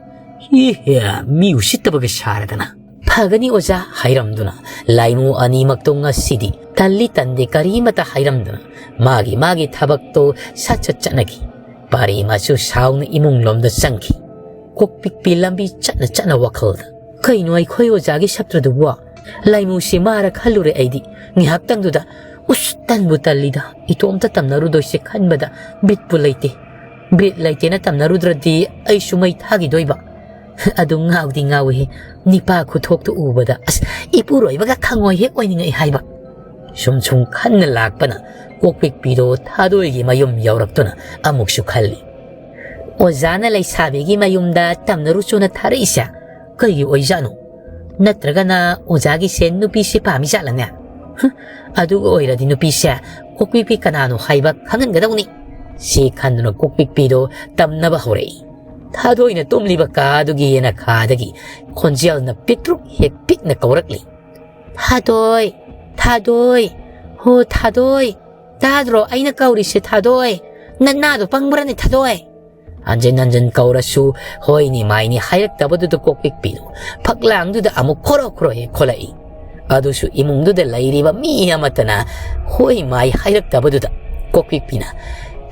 ꯍꯤ ꯍꯦ, ꯃꯤ ꯎꯁꯤꯠꯇꯕꯒ ꯁꯥꯔꯗꯅ꯫" "ꯐꯒꯅꯤ ꯑꯣꯖꯥ" ꯍꯥꯏꯔꯝꯗꯨꯅ ꯂꯥꯏꯃꯨ ꯑꯅꯤꯃꯛꯇꯣ ꯉꯁꯤꯗꯤ ꯇꯜꯂꯤ ꯇꯟꯗꯦ ꯀꯔꯤꯃꯇ ꯍꯥꯏꯔꯝꯗꯅ ꯃꯥꯒꯤ ꯃꯥꯒꯤ ꯊꯕꯛꯇꯣ ꯁꯠ ꯁꯠ ꯆꯠꯅꯈꯤ꯫ ꯄꯥꯔꯤ ꯃꯥꯁꯨ ꯁꯥꯎꯅ ꯏꯃꯨꯡ ꯂꯣꯝꯗ ꯆꯪꯈꯤ꯫ ꯀꯣꯛꯄꯤꯛꯄꯤ ꯂꯝꯕꯤ ꯆꯠꯅ ꯆꯠꯅ ꯋꯥꯈꯜꯗ, "ꯀꯩꯅꯣ ꯑꯩꯈꯣꯏ ꯑꯣꯖꯥꯒꯤ ꯁꯞꯇ꯭ꯔꯗꯨꯕꯨ? ꯂꯥꯏꯃꯨꯁꯤ ꯃꯥꯔ ꯈꯜꯂꯨꯔꯦ ꯑꯩꯗꯤ ꯉꯥꯏꯍꯥꯛꯇꯪꯗꯨꯗ꯫ ꯎꯁ, ꯇꯟꯕꯨ ꯇꯜꯂꯤꯗ, ꯏꯇꯣꯝꯇ ꯇꯝꯅꯔꯨꯗꯣꯏꯁꯦ ꯈꯟꯕꯗ ꯕꯤꯠꯄꯨ ꯂꯩꯇꯦ꯫ ꯕꯤꯠ ꯂꯩꯇꯦꯅ ꯇꯝꯅꯔꯨꯗ꯭ꯔꯗꯤ ꯑꯩꯁꯨ ꯃꯩ ꯊꯥꯈꯤꯗꯣꯏꯕ꯫ ꯑꯗꯨ ꯉꯥꯎꯗꯤ ꯉꯥꯎꯏꯍꯦ, ꯅꯤꯄꯥ ꯈꯨꯊꯣꯛꯇꯨ ꯎꯕꯗ꯫ ꯑꯁ, ꯏꯄꯨꯔꯣꯏꯕꯒ ꯈꯪꯉꯣꯏ ꯍꯦꯛ ꯑꯣꯏꯅꯤꯡꯉꯛꯏ ꯍꯥꯏꯕ꯫" ꯁꯨꯝ ꯁꯨꯝ ꯈꯟꯅ ꯂꯥꯛꯄꯅ ꯀꯣꯛꯄꯤꯛꯄꯤꯗꯣ ꯊꯥꯗꯣꯏꯒꯤ ꯃꯌꯨꯝ ꯌꯧꯔꯛꯇꯨꯅ ꯑꯃꯨꯛꯁꯨ ꯈꯜꯂꯤ꯫ ꯑꯣꯖꯥꯅ ꯂꯩꯁꯥꯕꯤꯒꯤ ꯃꯌꯨꯝꯗ ꯇꯝꯅꯔꯨꯆꯣꯅ ꯊꯥꯔꯛꯏꯁꯦ ꯀꯩꯒꯤ ꯑꯣꯏꯖꯥꯠꯅꯣ? ꯅꯠꯇ꯭ꯔꯒꯅ ꯑꯣꯖꯥꯒꯤꯁꯦ ꯅꯨꯄꯤꯁꯦ ꯄꯥꯝꯃꯤ ꯖꯥꯠꯂꯅꯦ? ꯍꯨꯝ, ꯑꯗꯨꯒ ꯑꯣꯏꯔꯗꯤ ꯅꯨꯄꯤꯁꯦ ꯀꯣꯛꯄꯤꯛꯄꯤ ꯀꯅꯥꯅꯣ ꯍꯥꯏꯕ ꯈꯪꯍꯟꯒꯗꯧꯅꯤ꯫ ꯁꯤ ꯈꯟꯗꯨꯅ ꯀꯣꯛꯄꯤꯛꯄꯤꯗꯣ ꯇꯝꯅꯕ ꯍꯧꯔꯛꯏ꯫ ꯊꯥꯗꯣꯏꯅ ꯇꯨꯝꯂꯤꯕ ꯀꯥꯗꯨꯒꯤ ꯌꯦꯅꯈꯥꯗꯒꯤ ꯈꯣꯟꯖꯦꯜꯅ ꯄꯤꯛꯇ꯭ꯔꯨꯛ ꯍꯦꯛ ꯄꯤꯛꯅ ꯀꯧꯔꯛꯂꯤ꯫ "ꯊꯥꯗꯣꯏ, ꯊꯥꯗꯣꯏ, ꯍꯣ ꯊꯥꯗꯣꯏ, ꯇꯥꯗ꯭ꯔꯣ ꯑꯩꯅ ꯀꯧꯔꯤꯁꯦ ꯊꯥꯗꯣꯏ? ꯅꯅꯥꯗꯣ ꯄꯪꯕ꯭ꯔꯅꯦ ꯊꯥꯗꯣꯏ?" ꯍꯟꯖꯤꯟ ꯍꯟꯖꯤꯟ ꯀꯧꯔꯁꯨ ꯍꯣꯏꯅꯤ ꯃꯥꯏꯅꯤ ꯍꯥꯏꯔꯛꯇꯕꯗꯨꯗ ꯀꯣꯛꯄꯤꯛꯄꯤꯗꯨ ꯐꯛꯂꯥꯡꯗꯨꯗ ꯑꯃꯨꯛ ꯈꯣꯔꯣ ꯈꯣꯔꯣ ꯍꯦꯛ ꯈꯣꯂꯛꯏ꯫ ꯑꯗꯨꯁꯨ ꯏꯃꯨꯡꯗꯨꯗ ꯂꯩꯔꯤꯕ ꯃꯤ ꯑꯃꯠꯇꯅ ꯍꯣꯏ ꯃꯥꯏ ꯍꯥꯏꯔꯛꯇꯕꯗꯨꯗ ꯀꯣꯛꯄꯤꯛꯄꯤꯅ,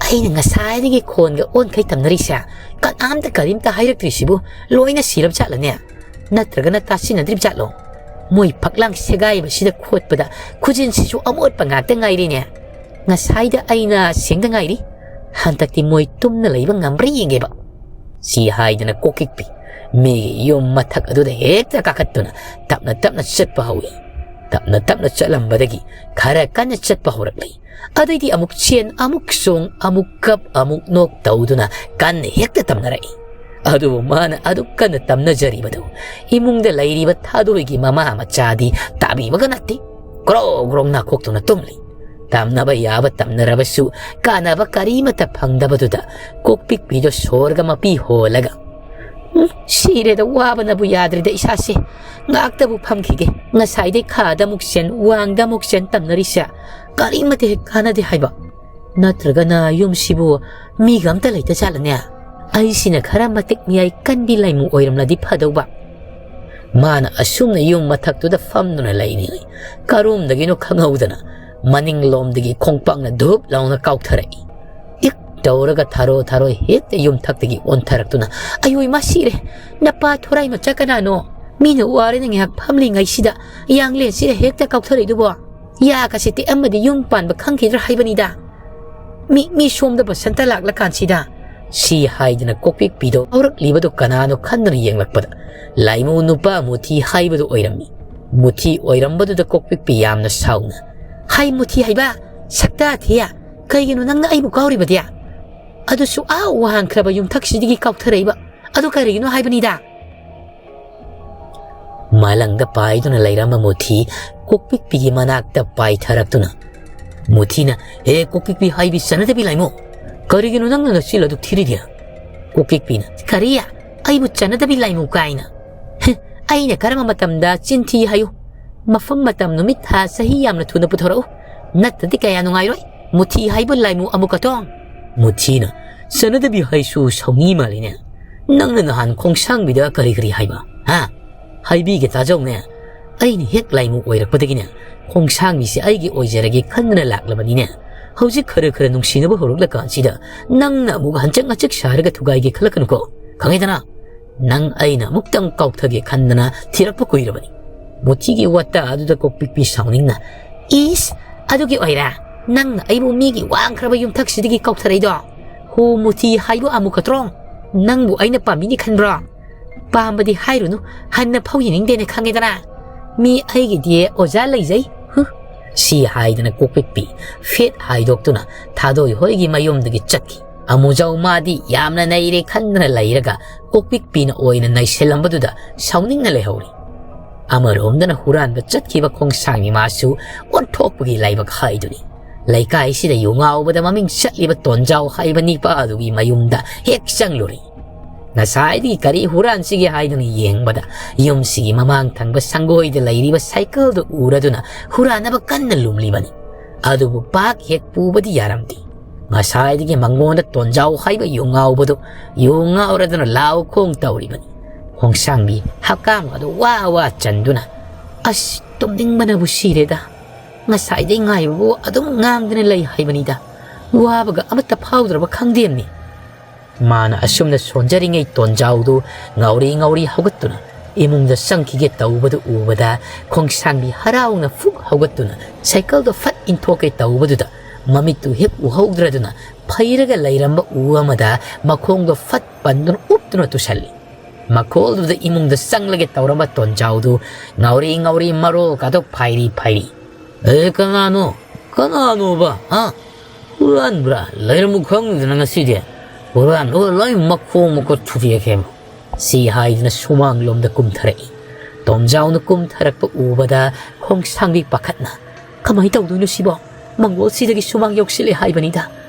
"ꯑꯩꯅ ꯉꯁꯥꯏꯗꯒꯤ ꯈꯣꯟꯒ ꯑꯣꯟꯈꯩ ꯇꯝꯅꯔꯤꯁꯦ, ꯀꯅꯥꯝꯇ ꯀꯔꯤꯝꯇ ꯍꯥꯏꯔꯛꯇ꯭ꯔꯤꯁꯤꯕꯨ ꯂꯣꯏꯅ ꯁꯤꯔꯕ ꯖꯥꯠꯂꯅꯦ? ꯅꯠꯇ꯭ꯔꯒꯅ ꯇꯥꯁꯤꯟꯅꯗ꯭ꯔꯤꯕ ꯖꯥꯠꯂꯣ? ꯃꯣꯏ ꯐꯛꯂꯥꯡ ꯁꯦꯒꯥꯏꯕꯁꯤꯗ ꯈꯣꯠꯄꯗ ꯈꯨꯖꯤꯟꯁꯤꯁꯨ ꯑꯃꯣꯠꯄ ꯉꯥꯛꯇ ꯉꯥꯏꯔꯤꯅꯦ꯫ ꯉꯁꯥꯏꯗ ꯑꯩꯅ ꯁꯦꯡꯗ ꯉꯥꯏꯔꯤ꯫ ꯍꯟꯗꯛꯇꯤ ꯃꯣꯏ ꯇꯨꯝꯅ ꯂꯩꯕ ꯉꯝꯕ꯭ꯔꯥ ꯌꯦꯡꯒꯦꯕ꯫" ꯁꯤ ꯍꯥꯏꯗꯅ ꯀꯣꯛꯀꯤꯛꯄꯤ ꯃꯤꯒꯤ ꯌꯨꯝ ꯃꯊꯛ ꯑꯗꯨꯗ ꯍꯦꯛꯇ ꯀꯥꯈꯠꯇꯨꯅ ꯇꯞꯅ ꯇꯞꯅ ꯆꯠꯄ ꯍꯧꯏ꯫ ꯇꯞꯅ ꯇꯞꯅ ꯆꯠꯂꯝꯕꯗꯒꯤ ꯈꯔ ꯀꯟꯅ ꯆꯠꯄ ꯍꯧꯔꯛꯂꯤ꯫ ꯑꯗꯩꯗꯤ ꯑꯃꯨꯛ ꯆꯦꯟ, ꯑꯃꯨꯛ ꯆꯣꯡ, ꯑꯃꯨꯛ ꯀꯞ, ꯑꯃꯨꯛ ꯅꯣꯛ ꯇꯧꯗꯨꯅ ꯀꯟꯅ ꯍꯦꯛꯇ ꯇꯝꯅꯔꯛꯏ꯫ ꯑꯗꯨꯕꯨ ꯃꯥꯅ ꯑꯗꯨꯛ ꯀꯟꯅ ꯇꯝꯅꯖꯔꯤꯕꯗꯨ ꯏꯃꯨꯡꯗ ꯂꯩꯔꯤꯕ ꯊꯥꯗꯣꯏꯒꯤ ꯃꯃꯥ ꯃꯆꯥꯗꯤ ꯇꯥꯕꯤꯕꯒ ꯅꯠꯇꯦ꯫ ꯒ꯭ꯔꯣ ꯒ꯭ꯔꯣ ꯅꯥꯀꯣꯛꯇꯨꯅ ꯇꯨꯝꯂꯤ꯫ ꯇꯝꯅꯕ ꯌꯥꯕ ꯇꯝꯅꯔꯕꯁꯨ ꯀꯥꯟꯅꯕ ꯀꯔꯤꯃꯠꯇ ꯐꯪꯗꯕꯗꯨꯗ ꯀꯣꯛꯄꯤꯛꯄꯤꯗꯣ ꯁꯣꯔꯒ ꯃꯄꯤ ꯍꯣꯜꯂꯒ, "ꯎꯝ, ꯁꯤꯔꯦꯗ, ꯋꯥꯕꯅꯕꯨ ꯌꯥꯗ꯭ꯔꯦꯗ ꯏꯁꯥꯁꯦ꯫ ꯉꯥꯛꯇꯕꯨ ꯐꯝꯈꯤꯒꯦ꯫ ꯉꯁꯥꯏꯗꯩ ꯈꯥꯗ ꯑꯃꯨꯛ ꯆꯦꯟ, ꯋꯥꯡꯗ ꯑꯃꯨꯛ ꯆꯦꯟ ꯇꯝꯅꯔꯤꯁꯦ ꯀꯔꯤꯃꯠꯇ ꯍꯦꯛ ꯀꯥꯟꯅꯗꯦ ꯍꯥꯏꯕ꯫ ꯅꯠꯇ꯭ꯔꯒꯅ ꯌꯨꯝꯁꯤꯕꯨ ꯃꯤꯒ ꯑꯝꯇ ꯂꯩꯇ ꯖꯥꯠꯂꯅꯦ? ꯑꯩꯁꯤꯅ ꯈꯔ ꯃꯇꯤꯛ ꯃꯌꯥꯏ ꯀꯟꯕꯤ ꯂꯥꯏꯃꯨ ꯑꯣꯏꯔꯝꯂꯗꯤ ꯐꯗꯧꯕ꯫" ꯃꯥꯅ ꯑꯁꯨꯝꯅ ꯌꯨꯝ ꯃꯊꯛꯇꯨꯗ ꯐꯝꯗꯨꯅ ꯂꯩꯔꯤꯉꯩ ꯀꯔꯣꯝꯗꯒꯤꯅꯣ ꯈꯪꯍꯧꯗꯅ ꯃꯅꯤꯡꯂꯣꯝꯗꯒꯤ ꯈꯣꯡꯄꯥꯛꯅ ꯙꯨꯞ ꯂꯥꯎꯅ ꯀꯥꯎꯊꯔꯛꯏ꯫ ꯏꯛ ꯇꯧꯔꯒ ꯊꯥꯔꯣ ꯊꯥꯔꯣ ꯍꯦꯛꯇ ꯌꯨꯝꯊꯛꯇꯒꯤ ꯑꯣꯟꯊꯔꯛꯇꯨꯅ, "ꯑꯌꯣꯏ ꯃꯥ ꯁꯤꯔꯦ! ꯅꯄꯥ ꯊꯣꯔꯥꯏ ꯃꯆꯥ ꯀꯅꯥꯅꯣ? ꯃꯤꯅ ꯋꯥꯔꯦꯅ ꯉꯥꯏꯍꯥꯛ ꯐꯝꯂꯤꯉꯩꯁꯤꯗ ꯌꯥꯡꯂꯦꯟꯁꯤꯗ ꯍꯦꯛꯇ ꯀꯥꯎꯊꯔꯛꯏꯗꯨꯕꯣ? ꯌꯥꯒꯁꯦ ꯇꯦꯛꯑꯝꯃꯗꯤ ꯌꯨꯝ ꯄꯥꯟꯕ ꯈꯪꯈꯤꯗ꯭ꯔꯥ ꯍꯥꯏꯕꯅꯤꯗ꯫ ꯃꯤ, ꯃꯤ ꯁꯣꯝꯗ ꯕꯁꯟꯇ ꯂꯥꯛꯂꯀꯥꯟꯁꯤꯗ꯫" ꯁꯤ ꯍꯥꯏꯗꯅ ꯀꯣꯛꯄꯤꯛꯄꯤꯗꯣ ꯀꯥꯎꯔꯛꯂꯤꯕꯗꯣ ꯀꯅꯥꯅꯣ ꯈꯟꯗꯨꯅ ꯌꯦꯡꯂꯛꯄꯗ ꯂꯥꯏꯃꯨ ꯅꯨꯄꯥ ꯃꯨꯊꯤ ꯍꯥꯏꯕꯗꯨ ꯑꯣꯏꯔꯝꯃꯤ꯫ ꯃꯨꯊꯤ ꯑꯣꯏꯔꯝꯕꯗꯨꯗ ꯀꯣꯛꯄꯤꯛꯄꯤ ꯌꯥꯝꯅ ꯁꯥꯎꯅ, "ꯍꯥꯏ ꯃꯨꯊꯤ ꯍꯥꯏꯕ, ꯁꯛꯇꯥ ꯊꯤ, ꯀꯩꯒꯤꯅꯣ ꯅꯪꯅ ꯑꯩꯕꯨ ꯀꯥꯎꯔꯤꯕꯗꯤ?" ꯑꯗꯨꯁꯨ ꯑꯥ ꯋꯥꯡꯈ꯭ꯔꯕ ꯌꯨꯝꯊꯛꯁꯤꯗꯒꯤ ꯀꯥꯎꯊꯔꯛꯏꯕ꯫ ꯑꯗꯨ ꯀꯔꯤꯒꯤꯅꯣ ꯍꯥꯏꯕꯅꯤꯗ꯫ ꯃꯥꯂꯪꯗ ꯄꯥꯏꯗꯨꯅ ꯂꯩꯔꯝꯕ ꯃꯨꯊꯤ ꯀꯣꯛꯄꯤꯛꯄꯤꯒꯤ ꯃꯅꯥꯛꯇ ꯄꯥꯏꯊꯔꯛꯇꯨꯅ, ꯃꯨꯊꯤꯅ, "ꯍꯦ ꯀꯣꯛꯄꯤꯛꯄꯤ ꯍꯥꯏꯕꯤ ꯆꯠꯅꯗꯕꯤ ꯂꯥꯏꯃꯨ, ꯀꯔꯤꯒꯤꯅꯣ ꯅꯪꯅ ꯅꯆꯤꯜ ꯑꯗꯨꯛ ꯊꯤꯔꯤꯗꯤ?" ꯀꯣꯛꯄꯤꯛꯄꯤꯅ, "ꯀꯔꯤ? ꯑꯩꯕꯨ ꯆꯠꯅꯗꯕꯤ ꯂꯥꯏꯃꯨ ꯀꯥꯏꯅ? ꯍꯦ, ꯑꯩꯅ ꯀꯔꯝꯕ ꯃꯇꯝꯗ ꯆꯤꯟ ꯊꯤ ꯍꯥꯏꯌꯨ? ꯃꯐꯝ, ꯃꯇꯝ, ꯅꯨꯃꯤꯠ, ꯊꯥ, ꯆꯍꯤ ꯌꯥꯝꯅ ꯊꯨꯅ ꯄꯨꯊꯣꯔꯛꯎ, ꯅꯠꯇ꯭ꯔꯗꯤ ꯀꯌꯥ ꯅꯨꯡꯉꯥꯏꯔꯣꯏ, ꯃꯨꯊꯤ ꯍꯥꯏꯕ ꯂꯥꯏꯃꯨ ꯑꯃꯨꯛ ꯀꯇꯣꯡ!" ꯃꯨꯊꯤꯅ, "ꯆꯠꯅꯗꯕꯤ ꯍꯥꯏꯁꯨ ꯁꯥꯎꯅꯤ ꯃꯥꯜꯂꯤꯅꯦ꯫ ꯅꯪꯅ ꯅꯍꯥꯟ ꯈꯣꯡꯁꯥꯡꯕꯤꯗ ꯀꯔꯤ ꯀꯔꯤ ꯍꯥꯏꯕ, ꯍꯥ? ꯍꯥꯏꯕꯤꯒꯦ ꯇꯥꯖꯧꯅꯦ꯫ ꯑꯩꯅ ꯍꯦꯛ ꯂꯥꯏꯃꯨ ꯑꯣꯏꯔꯛꯄꯗꯒꯤꯅꯦ, ꯈꯣꯡꯁꯥꯡꯕꯤꯁꯦ ꯑꯩꯒꯤ ꯑꯣꯏꯖꯔꯒꯦ ꯈꯟꯗꯅ ꯂꯥꯛꯂꯕꯅꯤꯅꯦ꯫ ꯍꯧꯖꯤꯛ ꯈꯔ ꯈꯔ ꯅꯨꯡꯁꯤꯅꯕ ꯍꯧꯔꯛꯂꯀꯥꯟꯁꯤꯗ ꯅꯪꯅ ꯑꯃꯨꯛ ꯍꯟꯆꯛ ꯉꯆꯛ ꯁꯥꯔꯒ ꯊꯨꯒꯥꯏꯒꯦ ꯈꯜꯂꯛꯀꯅꯨꯀꯣ꯫ ꯈꯪꯉꯦꯗꯅ? ꯅꯪ ꯑꯩꯅ ꯑꯃꯨꯛꯇꯪ ꯀꯥꯎꯊꯒꯦ ꯈꯟꯗꯅ ꯊꯤꯔꯛꯄ ꯀꯨꯏꯔꯕꯅꯤ꯫" ꯃꯨꯊꯤꯒꯤ ꯋꯥꯇꯥ ꯑꯗꯨꯗ ꯀꯣꯛꯄꯤꯛꯄꯤ ꯁꯥꯎꯅꯤꯡꯅ, "ꯏꯁ, ꯑꯗꯨꯒꯤ ꯑꯣꯏꯔꯦ ꯅꯪꯅ ꯑꯩꯕꯨ ꯃꯤꯒꯤ ꯋꯥꯡꯈ꯭ꯔꯕ ꯌꯨꯝꯊꯛꯁꯤꯗꯒꯤ ꯀꯥꯎꯊꯔꯛꯏꯗꯣ? ꯍꯨ, ꯃꯨꯊꯤ ꯍꯥꯏꯕꯨ ꯑꯃꯨꯛ ꯈꯛꯇ꯭ꯔꯣ? ꯅꯪꯕꯨ ꯑꯩꯅ ꯄꯥꯝꯃꯤꯅꯤ ꯈꯟꯕ꯭ꯔꯣ? ꯄꯥꯝꯕꯗꯤ ꯍꯥꯏꯔꯨꯅꯨ, ꯍꯟꯅ ꯐꯥꯎ ꯌꯦꯡꯅꯤꯡꯗꯦꯅ ꯈꯪꯉꯦꯗꯅ꯫ ꯃꯤ ꯑꯩꯒꯤꯗꯤ ꯑꯣꯖꯥ ꯂꯩꯖꯩ꯫ ꯍꯨ!" ꯁꯤ ꯍꯥꯏꯗꯅ ꯀꯣꯛꯄꯤꯛꯄꯤ ꯐꯦꯠ ꯍꯥꯏꯗꯣꯛꯇꯨꯅ ꯊꯥꯗꯣꯏ ꯍꯣꯏꯒꯤ ꯃꯌꯨꯝꯗꯒꯤ ꯆꯠꯈꯤ꯫ ꯑꯃꯨꯖꯥꯎ ꯃꯥꯗꯤ ꯌꯥꯝꯅ ꯅꯩꯔꯦ ꯈꯟꯗꯅ ꯂꯩꯔꯒ ꯀꯣꯛꯄꯤꯛꯄꯤꯅ ꯑꯣꯏꯅ ꯅꯩꯁꯤꯜꯂꯝꯕꯗꯨꯗ ꯁꯥꯎꯅꯤꯡꯅ ꯂꯩꯍꯧꯔꯤ꯫ ꯑꯃꯔꯣꯝꯗꯅ ꯍꯨꯔꯥꯟꯕ ꯆꯠꯈꯤꯕ ꯈꯣꯡꯁꯥꯡꯕꯤ ꯃꯥꯁꯨ ꯑꯣꯟꯊꯣꯛꯄꯒꯤ ꯂꯥꯏꯕꯛ ꯍꯥꯏꯗꯨꯅꯤ꯫ ꯂꯩꯀꯥꯏꯁꯤꯗ ꯌꯨ ꯉꯥꯎꯕꯗ ꯃꯃꯤꯡ ꯆꯠꯂꯤꯕ ꯇꯣꯟꯖꯥꯎ ꯍꯥꯏꯕ ꯅꯤꯄꯥ ꯑꯗꯨꯒꯤ ꯃꯌꯨꯝꯗ ꯍꯦꯛ ꯆꯪꯂꯨꯔꯦ꯫ ꯉꯁꯥꯏꯗꯒꯤ ꯀꯔꯤ ꯍꯨꯔꯥꯟꯁꯤꯒꯦ ꯍꯥꯏꯗꯨꯅ ꯌꯦꯡꯕꯗ ꯌꯨꯝꯁꯤꯒꯤ ꯃꯃꯥꯡ ꯊꯪꯕ ꯁꯪꯒꯣꯏꯗ ꯂꯩꯔꯤꯕ ꯁꯥꯏꯀꯜꯗꯨ ꯎꯔꯗꯨꯅ ꯍꯨꯔꯥꯟꯅꯕ ꯀꯟꯅ ꯂꯨꯝꯂꯤꯕꯅꯤ꯫ ꯑꯗꯨꯕꯨ ꯄꯥꯛ ꯍꯦꯛ ꯄꯨꯕꯗꯤ ꯌꯥꯔꯝꯗꯦ꯫ ꯉꯁꯥꯏꯗꯒꯤ ꯃꯉꯣꯟꯗ ꯇꯣꯟꯖꯥꯎ ꯍꯥꯏꯕ ꯌꯨ ꯉꯥꯎꯕꯗꯨ ꯌꯨ ꯉꯥꯎꯔꯗꯨꯅ ꯂꯥꯎ ꯈꯣꯡ ꯇꯧꯔꯤꯕꯅꯤ꯫ ꯈꯣꯡꯁꯥꯡꯕꯤ ꯍꯛꯀꯥꯝ ꯑꯗꯨ ꯋꯥ ꯋꯥ ꯆꯟꯗꯨꯅ, "ꯑꯁ, ꯇꯨꯝꯅꯤꯡꯕꯅꯕꯨ ꯁꯤꯔꯦꯗ꯫ ꯉꯁꯥꯏꯗꯩ ꯉꯥꯏꯕꯕꯨ ꯑꯗꯨꯝ ꯉꯥꯡꯗꯅ ꯂꯩ ꯍꯥꯏꯕꯅꯤꯗ꯫ ꯋꯥꯕꯒ ꯑꯃꯠꯇ ꯐꯥꯎꯗ꯭ꯔꯕ ꯈꯪꯗꯦꯝꯅꯤ꯫" ꯃꯥꯅ ꯑꯁꯨꯝꯅ ꯁꯣꯟꯖꯔꯤꯉꯩ ꯇꯣꯟꯖꯥꯎꯗꯨ ꯉꯥꯎꯔꯤ ꯉꯥꯎꯔꯤ ꯍꯧꯒꯠꯇꯨꯅ ꯏꯃꯨꯡꯗ ꯆꯪꯈꯤꯒꯦ ꯇꯧꯕꯗꯨ ꯎꯕꯗ ꯈꯣꯡꯁꯥꯡꯕꯤ ꯍꯔꯥꯎꯅ ꯐꯨꯛ ꯍꯧꯒꯠꯇꯨꯅ ꯁꯥꯏꯀꯜꯗꯣ ꯐꯠ ꯏꯟꯊꯣꯛꯀꯦ ꯇꯧꯕꯗꯨꯗ ꯃꯃꯤꯠꯇꯨ ꯍꯦꯛ ꯎꯍꯧꯗ꯭ꯔꯗꯨꯅ ꯐꯩꯔꯒ ꯂꯩꯔꯝꯕ ꯎ ꯑꯃꯗ ꯃꯈꯣꯡꯗꯣ ꯐꯠ ꯄꯟꯗꯨꯅ ꯎꯞꯇꯨꯅ ꯇꯨꯁꯜꯂꯤ꯫ ꯃꯈꯣꯜꯗꯨꯗ ꯏꯃꯨꯡꯗ ꯆꯪꯂꯒꯦ ꯇꯧꯔꯝꯕ ꯇꯣꯟꯖꯥꯎꯗꯨ ꯉꯥꯎꯔꯤ ꯉꯥꯎꯔꯤ ꯃꯔꯣꯜ ꯀꯥꯗꯣ ꯐꯥꯏꯔꯤ ꯐꯥꯏꯔꯤ꯫ "ꯑꯦ, ꯀꯅꯥꯅꯣ? ꯀꯅꯥꯅꯣꯕ? ꯍꯥ? "ꯍꯨꯔꯥꯟꯕ꯭ꯔꯥ? ꯂꯩꯔꯝꯃꯨ ꯈꯪꯗꯅ ꯉꯁꯤꯗꯤ꯫ ꯍꯨꯔꯥꯟꯕꯒ ꯂꯣꯏ ꯃꯈꯣꯡ ꯃꯈꯨꯠ ꯊꯨꯗꯦꯛꯀꯦ"꯫ ꯁꯤ ꯍꯥꯏꯗꯨꯅ ꯁꯨꯃꯥꯡꯂꯣꯝꯗ ꯀꯨꯝꯊꯔꯛꯏ꯫ ꯇꯣꯟꯖꯥꯎꯅ ꯀꯨꯝꯊꯔꯛꯄ ꯎꯕꯗ ꯈꯣꯡꯁꯥꯡꯕꯤ ꯄꯥꯈꯠꯅ, "ꯀꯃꯥꯏ ꯇꯧꯗꯣꯏꯅꯣ ꯁꯤꯕꯣ? ꯃꯪꯒꯣꯜꯁꯤꯗꯒꯤ ꯁꯨꯃꯥꯡ ꯌꯧꯁꯤꯜꯂꯦ ꯍꯥꯏꯕꯅꯤꯗ꯫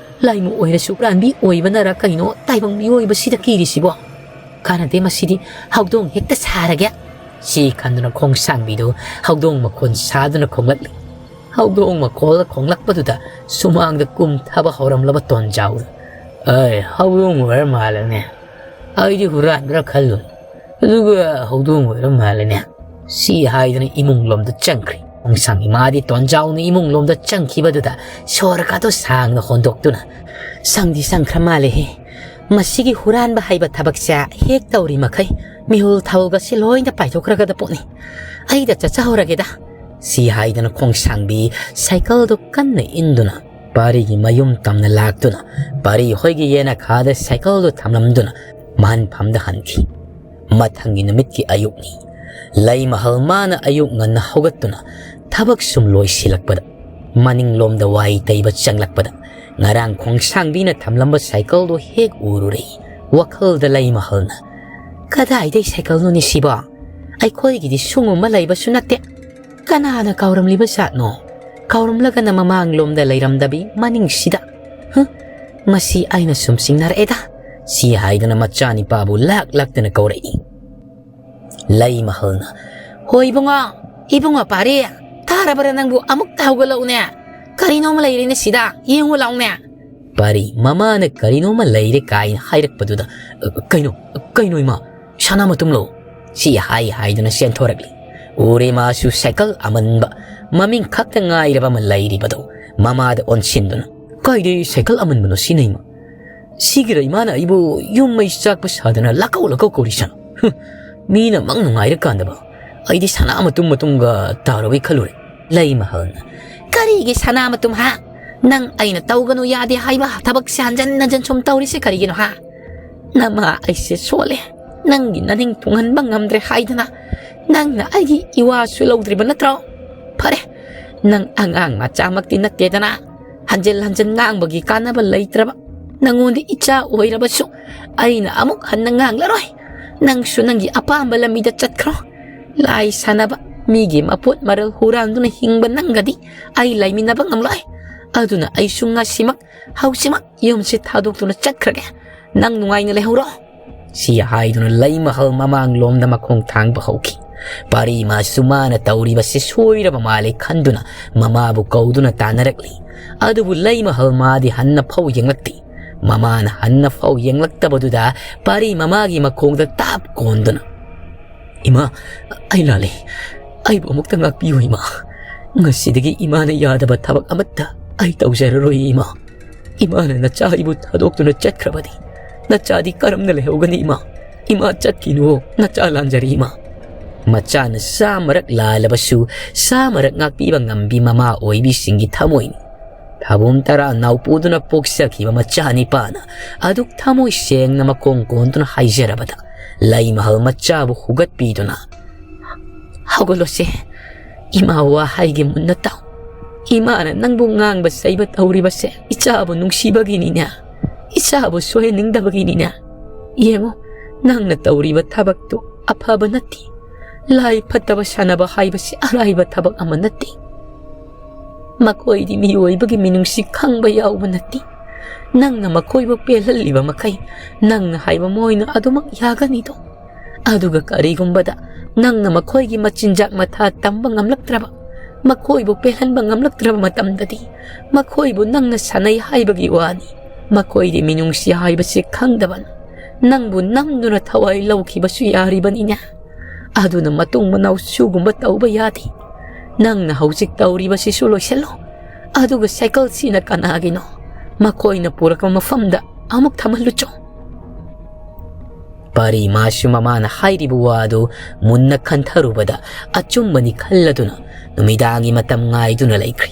ꯂꯥꯏꯃꯨ ꯑꯣꯏꯔꯁꯨ ꯍꯨꯔꯥꯟꯕꯤ ꯑꯣꯏꯕꯅꯔ ꯀꯩꯅꯣ ꯇꯥꯏꯕꯪ ꯃꯤꯑꯣꯏꯕꯁꯤꯗ ꯀꯤꯔꯤꯁꯤꯕꯣ?" "ꯀꯥꯟꯅꯗꯦ ꯃꯁꯤꯗꯤ, ꯍꯧꯗꯣꯡ ꯍꯦꯛꯇ ꯁꯥꯔꯒꯦ"꯫ ꯁꯤ ꯈꯟꯗꯨꯅ ꯈꯣꯡꯁꯥꯡꯕꯤꯗꯨ ꯍꯧꯗꯣꯡ ꯃꯈꯣꯟ ꯁꯥꯗꯨꯅ ꯈꯣꯡꯂꯛꯂꯤ꯫ ꯍꯧꯗꯣꯡ ꯃꯈꯣꯜ ꯈꯣꯡꯂꯛꯄꯗꯨꯗ ꯁꯨꯃꯥꯡꯗ ꯀꯨꯝꯊꯕ ꯍꯧꯔꯝꯂꯕ ꯇꯣꯟꯖꯥꯎꯗ, "ꯑꯩ ꯍꯧꯗꯣꯡ ꯑꯣꯏꯔ ꯃꯥꯜꯂꯦꯅꯦ꯫ ꯑꯩꯗꯤ ꯍꯨꯔꯥꯟꯕ꯭ꯔꯥ ꯈꯜꯂꯨꯔꯦ꯫ ꯑꯗꯨꯒ ꯍꯧꯗꯣꯡ ꯑꯣꯏꯔ ꯃꯥꯜꯂꯦꯅꯦ"꯫ ꯁꯤ ꯍꯥꯏꯗꯨꯅ ꯏꯃꯨꯡꯂꯣꯝꯗ ꯆꯪꯈ꯭ꯔꯦ꯫ ꯈꯣꯡꯁꯥꯡ ꯏꯃꯥꯗꯤ ꯇꯣꯟꯖꯥꯎꯅ ꯏꯃꯨꯡꯂꯣꯝꯗ ꯆꯪꯈꯤꯕꯗꯨꯗ ꯁꯣꯔ ꯀꯥꯗꯣ ꯁꯥꯡꯅ ꯍꯣꯟꯗꯣꯛꯇꯨꯅ, "ꯁꯪꯗꯤ ꯁꯪꯈ꯭ꯔ ꯃꯥꯜꯂꯦꯍꯦ꯫ ꯃꯁꯤꯒꯤ ꯍꯨꯔꯥꯟꯕ ꯍꯥꯏꯕ ꯊꯕꯛꯁꯦ ꯍꯦꯛ ꯇꯧꯔꯤ ꯃꯈꯩ ꯃꯤꯍꯨꯜ ꯊꯥꯍꯨꯜꯒꯁꯤ ꯂꯣꯏꯅ ꯄꯥꯏꯊꯣꯛꯈ꯭ꯔꯒꯗ ꯄꯣꯠꯅꯤ꯫ ꯑꯩꯗ ꯆꯠꯆꯍꯧꯔꯒꯦꯗ"꯫ ꯁꯤ ꯍꯥꯏꯗꯨꯅ ꯈꯣꯡꯁꯥꯡꯕꯤ ꯁꯥꯏꯀꯜꯗꯨ ꯀꯟꯅ ꯏꯟꯗꯨꯅ ꯄꯥꯔꯤꯒꯤ ꯃꯌꯨꯝ ꯇꯝꯅ ꯂꯥꯛꯇꯨꯅ ꯄꯥꯔꯤ ꯍꯣꯏꯒꯤ ꯌꯦꯅꯈꯥꯗ ꯁꯥꯏꯀꯜꯗꯨ ꯊꯝꯂꯝꯗꯨꯅ ꯃꯍꯟꯐꯝꯗ ꯍꯟꯈꯤ꯫ ꯃꯊꯪꯒꯤ ꯅꯨꯃꯤꯠꯀꯤ ꯑꯌꯨꯛꯅꯤ꯫ ꯂꯩꯃꯍꯜ ꯃꯥꯅ ꯑꯌꯨꯛ ꯉꯟꯅ ꯍꯧꯒꯠꯇꯨꯅ ꯊꯕꯛ ꯁꯨꯝ ꯂꯣꯏꯁꯤꯜꯂꯛꯄꯗ, ꯃꯅꯤꯡꯂꯣꯝꯗ ꯋꯥꯏ ꯇꯩꯕ ꯆꯪꯂꯛꯄꯗ, ꯉꯔꯥꯡ ꯈꯣꯡꯁꯥꯡꯕꯤꯅ ꯊꯝꯂꯝꯕ ꯁꯥꯏꯀꯜꯗꯨ ꯍꯦꯛ ꯎꯔꯨꯔꯦ꯫ ꯋꯥꯈꯜꯗ ꯂꯩꯃꯍꯜꯅ, "ꯀꯗꯥꯏꯗꯩ ꯁꯥꯏꯀꯜꯅꯣꯅꯦ ꯁꯤꯕꯣ? ꯑꯩꯈꯣꯏꯒꯤꯗꯤ ꯁꯨꯡꯒꯨꯝꯕ ꯂꯩꯕꯁꯨ ꯅꯠꯇꯦ꯫ ꯀꯅꯥꯅ ꯀꯥꯎꯔꯝꯂꯤꯕ ꯖꯥꯠꯅꯣ? ꯀꯥꯎꯔꯝꯂꯒꯅ ꯃꯃꯥꯡꯂꯣꯝꯗ ꯂꯩꯔꯝꯗꯕꯤ ꯃꯅꯤꯡꯁꯤꯗ꯫ ꯍ? ꯃꯁꯤ ꯑꯩꯅ ꯁꯨꯝ ꯆꯤꯡꯅꯔꯛꯑꯦꯗ"꯫ ꯁꯤ ꯍꯥꯏꯗꯨꯅ ꯃꯆꯥꯅꯤꯄꯥꯕꯨ ꯂꯥꯛ ꯂꯥꯛꯇꯅ ꯀꯧꯔꯛꯏ꯫ ꯂꯩꯃꯍꯜꯅ, "ꯍꯣꯏ ꯏꯕꯨꯡꯉꯣ, ꯏꯕꯨꯡꯉꯣ ꯄꯥꯔꯤ, ꯇꯥꯔꯕꯔꯥ ꯅꯪꯕꯨ? ꯑꯃꯨꯛꯇ ꯍꯧꯒꯠꯂꯛꯎꯅꯦ꯫ ꯀꯔꯤꯅꯣꯃ ꯂꯩꯔꯦꯅꯦ ꯁꯤꯗ, ꯌꯦꯡꯉꯨ ꯂꯥꯛꯎꯅꯦ"꯫ ꯄꯥꯔꯤ ꯃꯃꯥꯅ ꯀꯔꯤꯅꯣꯃ ꯂꯩꯔꯦ ꯀꯥꯏꯅ ꯍꯥꯏꯔꯛꯄꯗꯨꯗ, "ꯑ, ꯀꯩꯅꯣ, ꯀꯩꯅꯣ ꯏꯃꯥ? ꯁꯅꯥ ꯃꯇꯨꯝꯂꯣ?" ꯁꯤ ꯍꯥꯏ ꯍꯥꯏꯗꯨꯅ ꯆꯦꯟꯊꯣꯔꯛꯂꯤ꯫ ꯎꯔꯦ ꯃꯥꯁꯨ ꯁꯥꯏꯀꯜ ꯑꯃꯟꯕ, ꯃꯃꯤꯡ ꯈꯛꯇ ꯉꯥꯏꯔꯕ ꯑꯃ ꯂꯩꯔꯤꯕꯗꯣ꯫ ꯃꯃꯥꯗ ꯑꯣꯟꯁꯤꯟꯗꯨꯅ, "ꯀꯥꯏꯗꯩ ꯁꯥꯏꯀꯜ ꯑꯃꯟꯕꯅꯣ ꯁꯤꯅ ꯏꯃꯥ? ꯁꯤꯒꯤꯔ ꯏꯃꯥꯅ ꯑꯩꯕꯨ ꯌꯨꯝ ꯃꯩ ꯆꯥꯛꯄ ꯁꯥꯗꯅ ꯂꯥꯛꯀꯧ ꯂꯥꯛꯀꯧ ꯀꯧꯔꯤꯁꯤꯅ? ꯍꯨꯝ, ꯃꯤꯅ ꯃꯪ ꯅꯨꯡꯉꯥꯏꯔꯀꯥꯟꯗꯕ ꯑꯩꯗꯤ ꯁꯅꯥ ꯃꯇꯨꯝ ꯃꯇꯨꯝꯒ ꯇꯥꯔꯨꯕꯩ ꯈꯜꯂꯨꯔꯦ"꯫ ꯂꯩꯃꯍꯜꯅ, "ꯀꯔꯤꯒꯤ ꯁꯅꯥ ꯃꯇꯨꯝ ꯍꯥ? ꯅꯪ ꯑꯩꯅ ꯇꯧꯒꯅꯨ ꯌꯥꯗꯦ ꯍꯥꯏꯕ ꯊꯕꯛꯁꯦ ꯍꯟꯖꯟ ꯍꯟꯖꯟ ꯁꯨꯝ ꯇꯧꯔꯤꯁꯦ ꯀꯔꯤꯒꯤꯅꯣ ꯍꯥ? ꯅꯃꯥ ꯑꯩꯁꯦ ꯁꯣꯜꯂꯦ, ꯅꯪꯒꯤ ꯅꯅꯤꯡ ꯊꯨꯡꯍꯟꯕ ꯉꯝꯗ꯭ꯔꯦ ꯍꯥꯏꯗꯅ ꯅꯪꯅ ꯑꯩꯒꯤ ꯏꯋꯥꯁꯨ ꯂꯧꯗ꯭ꯔꯤꯕ ꯅꯠꯇ꯭ꯔꯣ? ꯐꯔꯦ, ꯅꯪ ꯑꯉꯥꯡ ꯃꯆꯥꯃꯛꯇꯤ ꯅꯠꯇꯦꯗꯅ, ꯍꯟꯖꯤꯜ ꯍꯟꯖꯤꯜ ꯉꯥꯡꯕꯒꯤ ꯀꯥꯟꯅꯕ ꯂꯩꯇ꯭ꯔꯕ꯫ ꯅꯪꯉꯣꯟꯗ ꯏꯆꯥ ꯑꯣꯏꯔꯕꯁꯨ ꯑꯩꯅ ꯑꯃꯨꯛ ꯍꯟꯅ ꯉꯥꯡꯂꯔꯣꯏ꯫ ꯅꯪꯁꯨ ꯅꯪꯒꯤ ꯑꯄꯥꯝꯕ ꯂꯝꯕꯤꯗ ꯆꯠꯈ꯭ꯔꯣ꯫ ꯂꯥꯏ ꯁꯥꯟꯅꯕ, ꯃꯤꯒꯤ ꯃꯄꯣꯠ ꯃꯔꯜ ꯍꯨꯔꯥꯟꯗꯨꯅ ꯍꯤꯡꯕ ꯅꯪꯒꯗꯤ ꯑꯩ ꯂꯩꯃꯤꯟꯅꯕ ꯉꯝꯂꯣꯏ꯫ ꯑꯗꯨꯅ ꯑꯩꯁꯨ ꯉꯁꯤꯃꯛ, ꯍꯧꯖꯤꯛꯃꯛ ꯌꯨꯝꯁꯤ ꯊꯥꯗꯣꯛꯇꯨꯅ ꯆꯠꯈ꯭ꯔꯒꯦ꯫ ꯅꯪ ꯅꯨꯡꯉꯥꯏꯅ ꯂꯩꯍꯧꯔꯣ꯫ ꯁꯤ ꯍꯥꯏꯗꯨꯅ ꯂꯩꯃꯍꯜ ꯃꯃꯥꯡꯂꯣꯝꯗ ꯃꯈꯣꯡ ꯊꯥꯡꯕ ꯍꯧꯈꯤ꯫ ꯄꯥꯔꯤꯃꯥꯁꯨ ꯃꯥꯅ ꯇꯧꯔꯤꯕꯁꯤ ꯁꯣꯏꯔꯕ ꯃꯥꯜꯂꯦ ꯈꯟꯗꯨꯅ ꯃꯃꯥꯕꯨ ꯀꯧꯗꯨꯅ ꯇꯥꯟꯅꯔꯛꯂꯤ꯫ ꯑꯗꯨꯕꯨ ꯂꯩꯃꯍꯜ ꯃꯥꯗꯤ ꯍꯟꯅ ꯐꯥꯎ ꯌꯦꯡꯂꯛꯇꯦ꯫ ꯃꯃꯥꯅ ꯍꯟꯅ ꯐꯥꯎ ꯌꯦꯡꯂꯛꯇꯕꯗꯨꯗ ꯄꯥꯔꯤ ꯃꯃꯥꯒꯤ ꯃꯈꯣꯡꯗ ꯇꯥꯞ ꯀꯣꯟꯗꯨꯅ, "ꯏꯃꯥ, ꯑꯩ ꯂꯥꯜꯂꯦ꯫ ꯑꯩꯕꯨ ꯑꯃꯨꯛꯇ ꯉꯥꯛꯄꯤꯌꯨ, ꯏꯃꯥ꯫ ꯉꯁꯤꯗꯒꯤ ꯏꯃꯥꯅ ꯌꯥꯗꯕ ꯊꯕꯛ ꯑꯃꯠꯇ ꯑꯩ ꯇꯧꯖꯔꯔꯣꯏ, ꯏꯃꯥ꯫ ꯏꯃꯥꯅ ꯅꯆꯥ ꯑꯩꯕꯨ ꯊꯥꯗꯣꯛꯇꯨꯅ ꯆꯠꯈ꯭ꯔꯕꯗꯤ ꯅꯆꯥꯗꯤ ꯀꯔꯝꯅ ꯂꯩꯍꯧꯒꯅꯤ, ꯏꯃꯥ? ꯏꯃꯥ ꯆꯠꯈꯤꯅꯨ, ꯅꯆꯥ ꯂꯥꯟꯖꯔꯤ, ꯏꯃꯥ꯫" ꯃꯆꯥꯅ ꯆꯥꯃꯔꯛ ꯂꯥꯜꯂꯕꯁꯨ ꯆꯥꯃꯔꯛ ꯉꯥꯛꯄꯤꯕ ꯉꯝꯕꯤ ꯃꯃꯥ ꯑꯣꯏꯕꯤꯁꯤꯡꯒꯤ ꯊꯃꯣꯏꯅꯤ꯫ ꯊꯥꯕꯨꯝ ꯇꯔꯥ ꯅꯥꯎꯄꯨꯗꯨꯅ ꯄꯣꯛꯆꯈꯤꯕ ꯃꯆꯥ ꯅꯤꯄꯥꯅ ꯑꯗꯨꯛ ꯊꯃꯣꯏ ꯁꯦꯡꯅ ꯃꯈꯣꯡ ꯀꯣꯟꯗꯨꯅ ꯍꯥꯏꯖꯔꯕꯗ, ꯂꯩꯃꯍꯜ ꯃꯆꯥꯕꯨ ꯍꯨꯒꯠꯄꯤꯗꯨꯅ, "ꯍꯧꯒꯠꯂꯣꯁꯦ, ꯏꯃꯥ ꯋꯥ ꯍꯥꯏꯒꯦ ꯃꯨꯟꯅ ꯇꯥꯎ꯫ ꯏꯃꯥꯅ ꯅꯪꯕꯨ ꯉꯥꯡꯕ ꯆꯩꯕ ꯇꯧꯔꯤꯕꯁꯦ ꯏꯆꯥꯕꯨ ꯅꯨꯡꯁꯤꯕꯒꯤꯅꯤꯅꯦ, ꯏꯆꯥꯕꯨ ꯁꯣꯏꯍꯟꯅꯤꯡꯗꯕꯒꯤꯅꯤꯅꯦ꯫ ꯌꯦꯡꯉꯨ, ꯅꯪꯅ ꯇꯧꯔꯤꯕ ꯊꯕꯛꯇꯨ ꯑꯐꯕ ꯅꯠꯇꯦ꯫ ꯂꯥꯏ ꯐꯠꯇꯕ ꯁꯥꯟꯅꯕ ꯍꯥꯏꯕꯁꯤ ꯑꯔꯥꯏꯕ ꯊꯕꯛ ꯑꯃ ꯅꯠꯇꯦ꯫ ꯃꯈꯣꯏꯗꯤ ꯃꯤꯑꯣꯏꯕꯒꯤ ꯃꯤꯅꯨꯡꯁꯤ ꯈꯪꯕ ꯌꯥꯎꯕ ꯅꯠꯇꯦ꯫ ꯅꯪꯅ ꯃꯈꯣꯏꯕꯨ ꯄꯦꯜꯍꯜꯂꯤꯕ ꯃꯈꯩ ꯅꯪꯅ ꯍꯥꯏꯕ ꯃꯣꯏꯅ ꯑꯗꯨꯃꯛ ꯌꯥꯒꯅꯤꯗꯣ꯫ ꯑꯗꯨꯒ ꯀꯔꯤꯒꯨꯝꯕꯗ ꯅꯪꯅ ꯃꯈꯣꯏꯒꯤ ꯃꯆꯤꯟꯖꯥꯛ ꯃꯊꯥ ꯇꯝꯕ ꯉꯝꯂꯛꯇ꯭ꯔꯕ, ꯃꯈꯣꯏꯕꯨ ꯄꯦꯜꯍꯟꯕ ꯉꯝꯂꯛꯇ꯭ꯔꯕ ꯃꯇꯝꯗꯗꯤ ꯃꯈꯣꯏꯕꯨ ꯅꯪꯅ ꯁꯥꯟꯅꯩ ꯍꯥꯏꯕꯒꯤ ꯋꯥꯅꯤ꯫ ꯃꯈꯣꯏꯗꯤ ꯃꯤꯅꯨꯡꯁꯤ ꯍꯥꯏꯕꯁꯤ ꯈꯪꯗꯕꯅ ꯅꯪꯕꯨ ꯅꯝꯗꯨꯅ ꯊꯋꯥꯏ ꯂꯧꯈꯤꯕꯁꯨ ꯌꯥꯔꯤꯕꯅꯤꯅꯦ꯫ ꯑꯗꯨꯅ ꯃꯇꯨꯡ ꯃꯅꯥꯎ ꯁꯤꯒꯨꯝꯕ ꯇꯧꯕ ꯌꯥꯗꯦ꯫ ꯅꯪꯅ ꯍꯧꯖꯤꯛ ꯇꯧꯔꯤꯕꯁꯤꯁꯨ ꯂꯣꯏꯁꯤꯜꯂꯣ꯫ ꯑꯗꯨꯒ ꯁꯥꯏꯀꯜꯁꯤꯅ ꯀꯅꯥꯒꯤꯅꯣ? ꯃꯈꯣꯏꯅ ꯄꯨꯔꯛꯄ ꯃꯐꯝꯗ ꯑꯃꯨꯛ ꯊꯝꯍꯜꯂꯨꯆꯣ꯫" ꯄꯥꯔꯤꯃꯥꯁꯨ ꯃꯃꯥꯅ ꯍꯥꯏꯔꯤꯕ ꯋꯥꯗꯨ ꯃꯨꯟꯅ ꯈꯟꯊꯔꯨꯕꯗ ꯑꯆꯨꯝꯕꯅꯤ ꯈꯜꯂꯗꯨꯅ ꯅꯨꯃꯤꯗꯥꯡꯒꯤ ꯃꯇꯝ ꯉꯥꯏꯗꯨꯅ ꯂꯩꯈ꯭ꯔꯦ꯫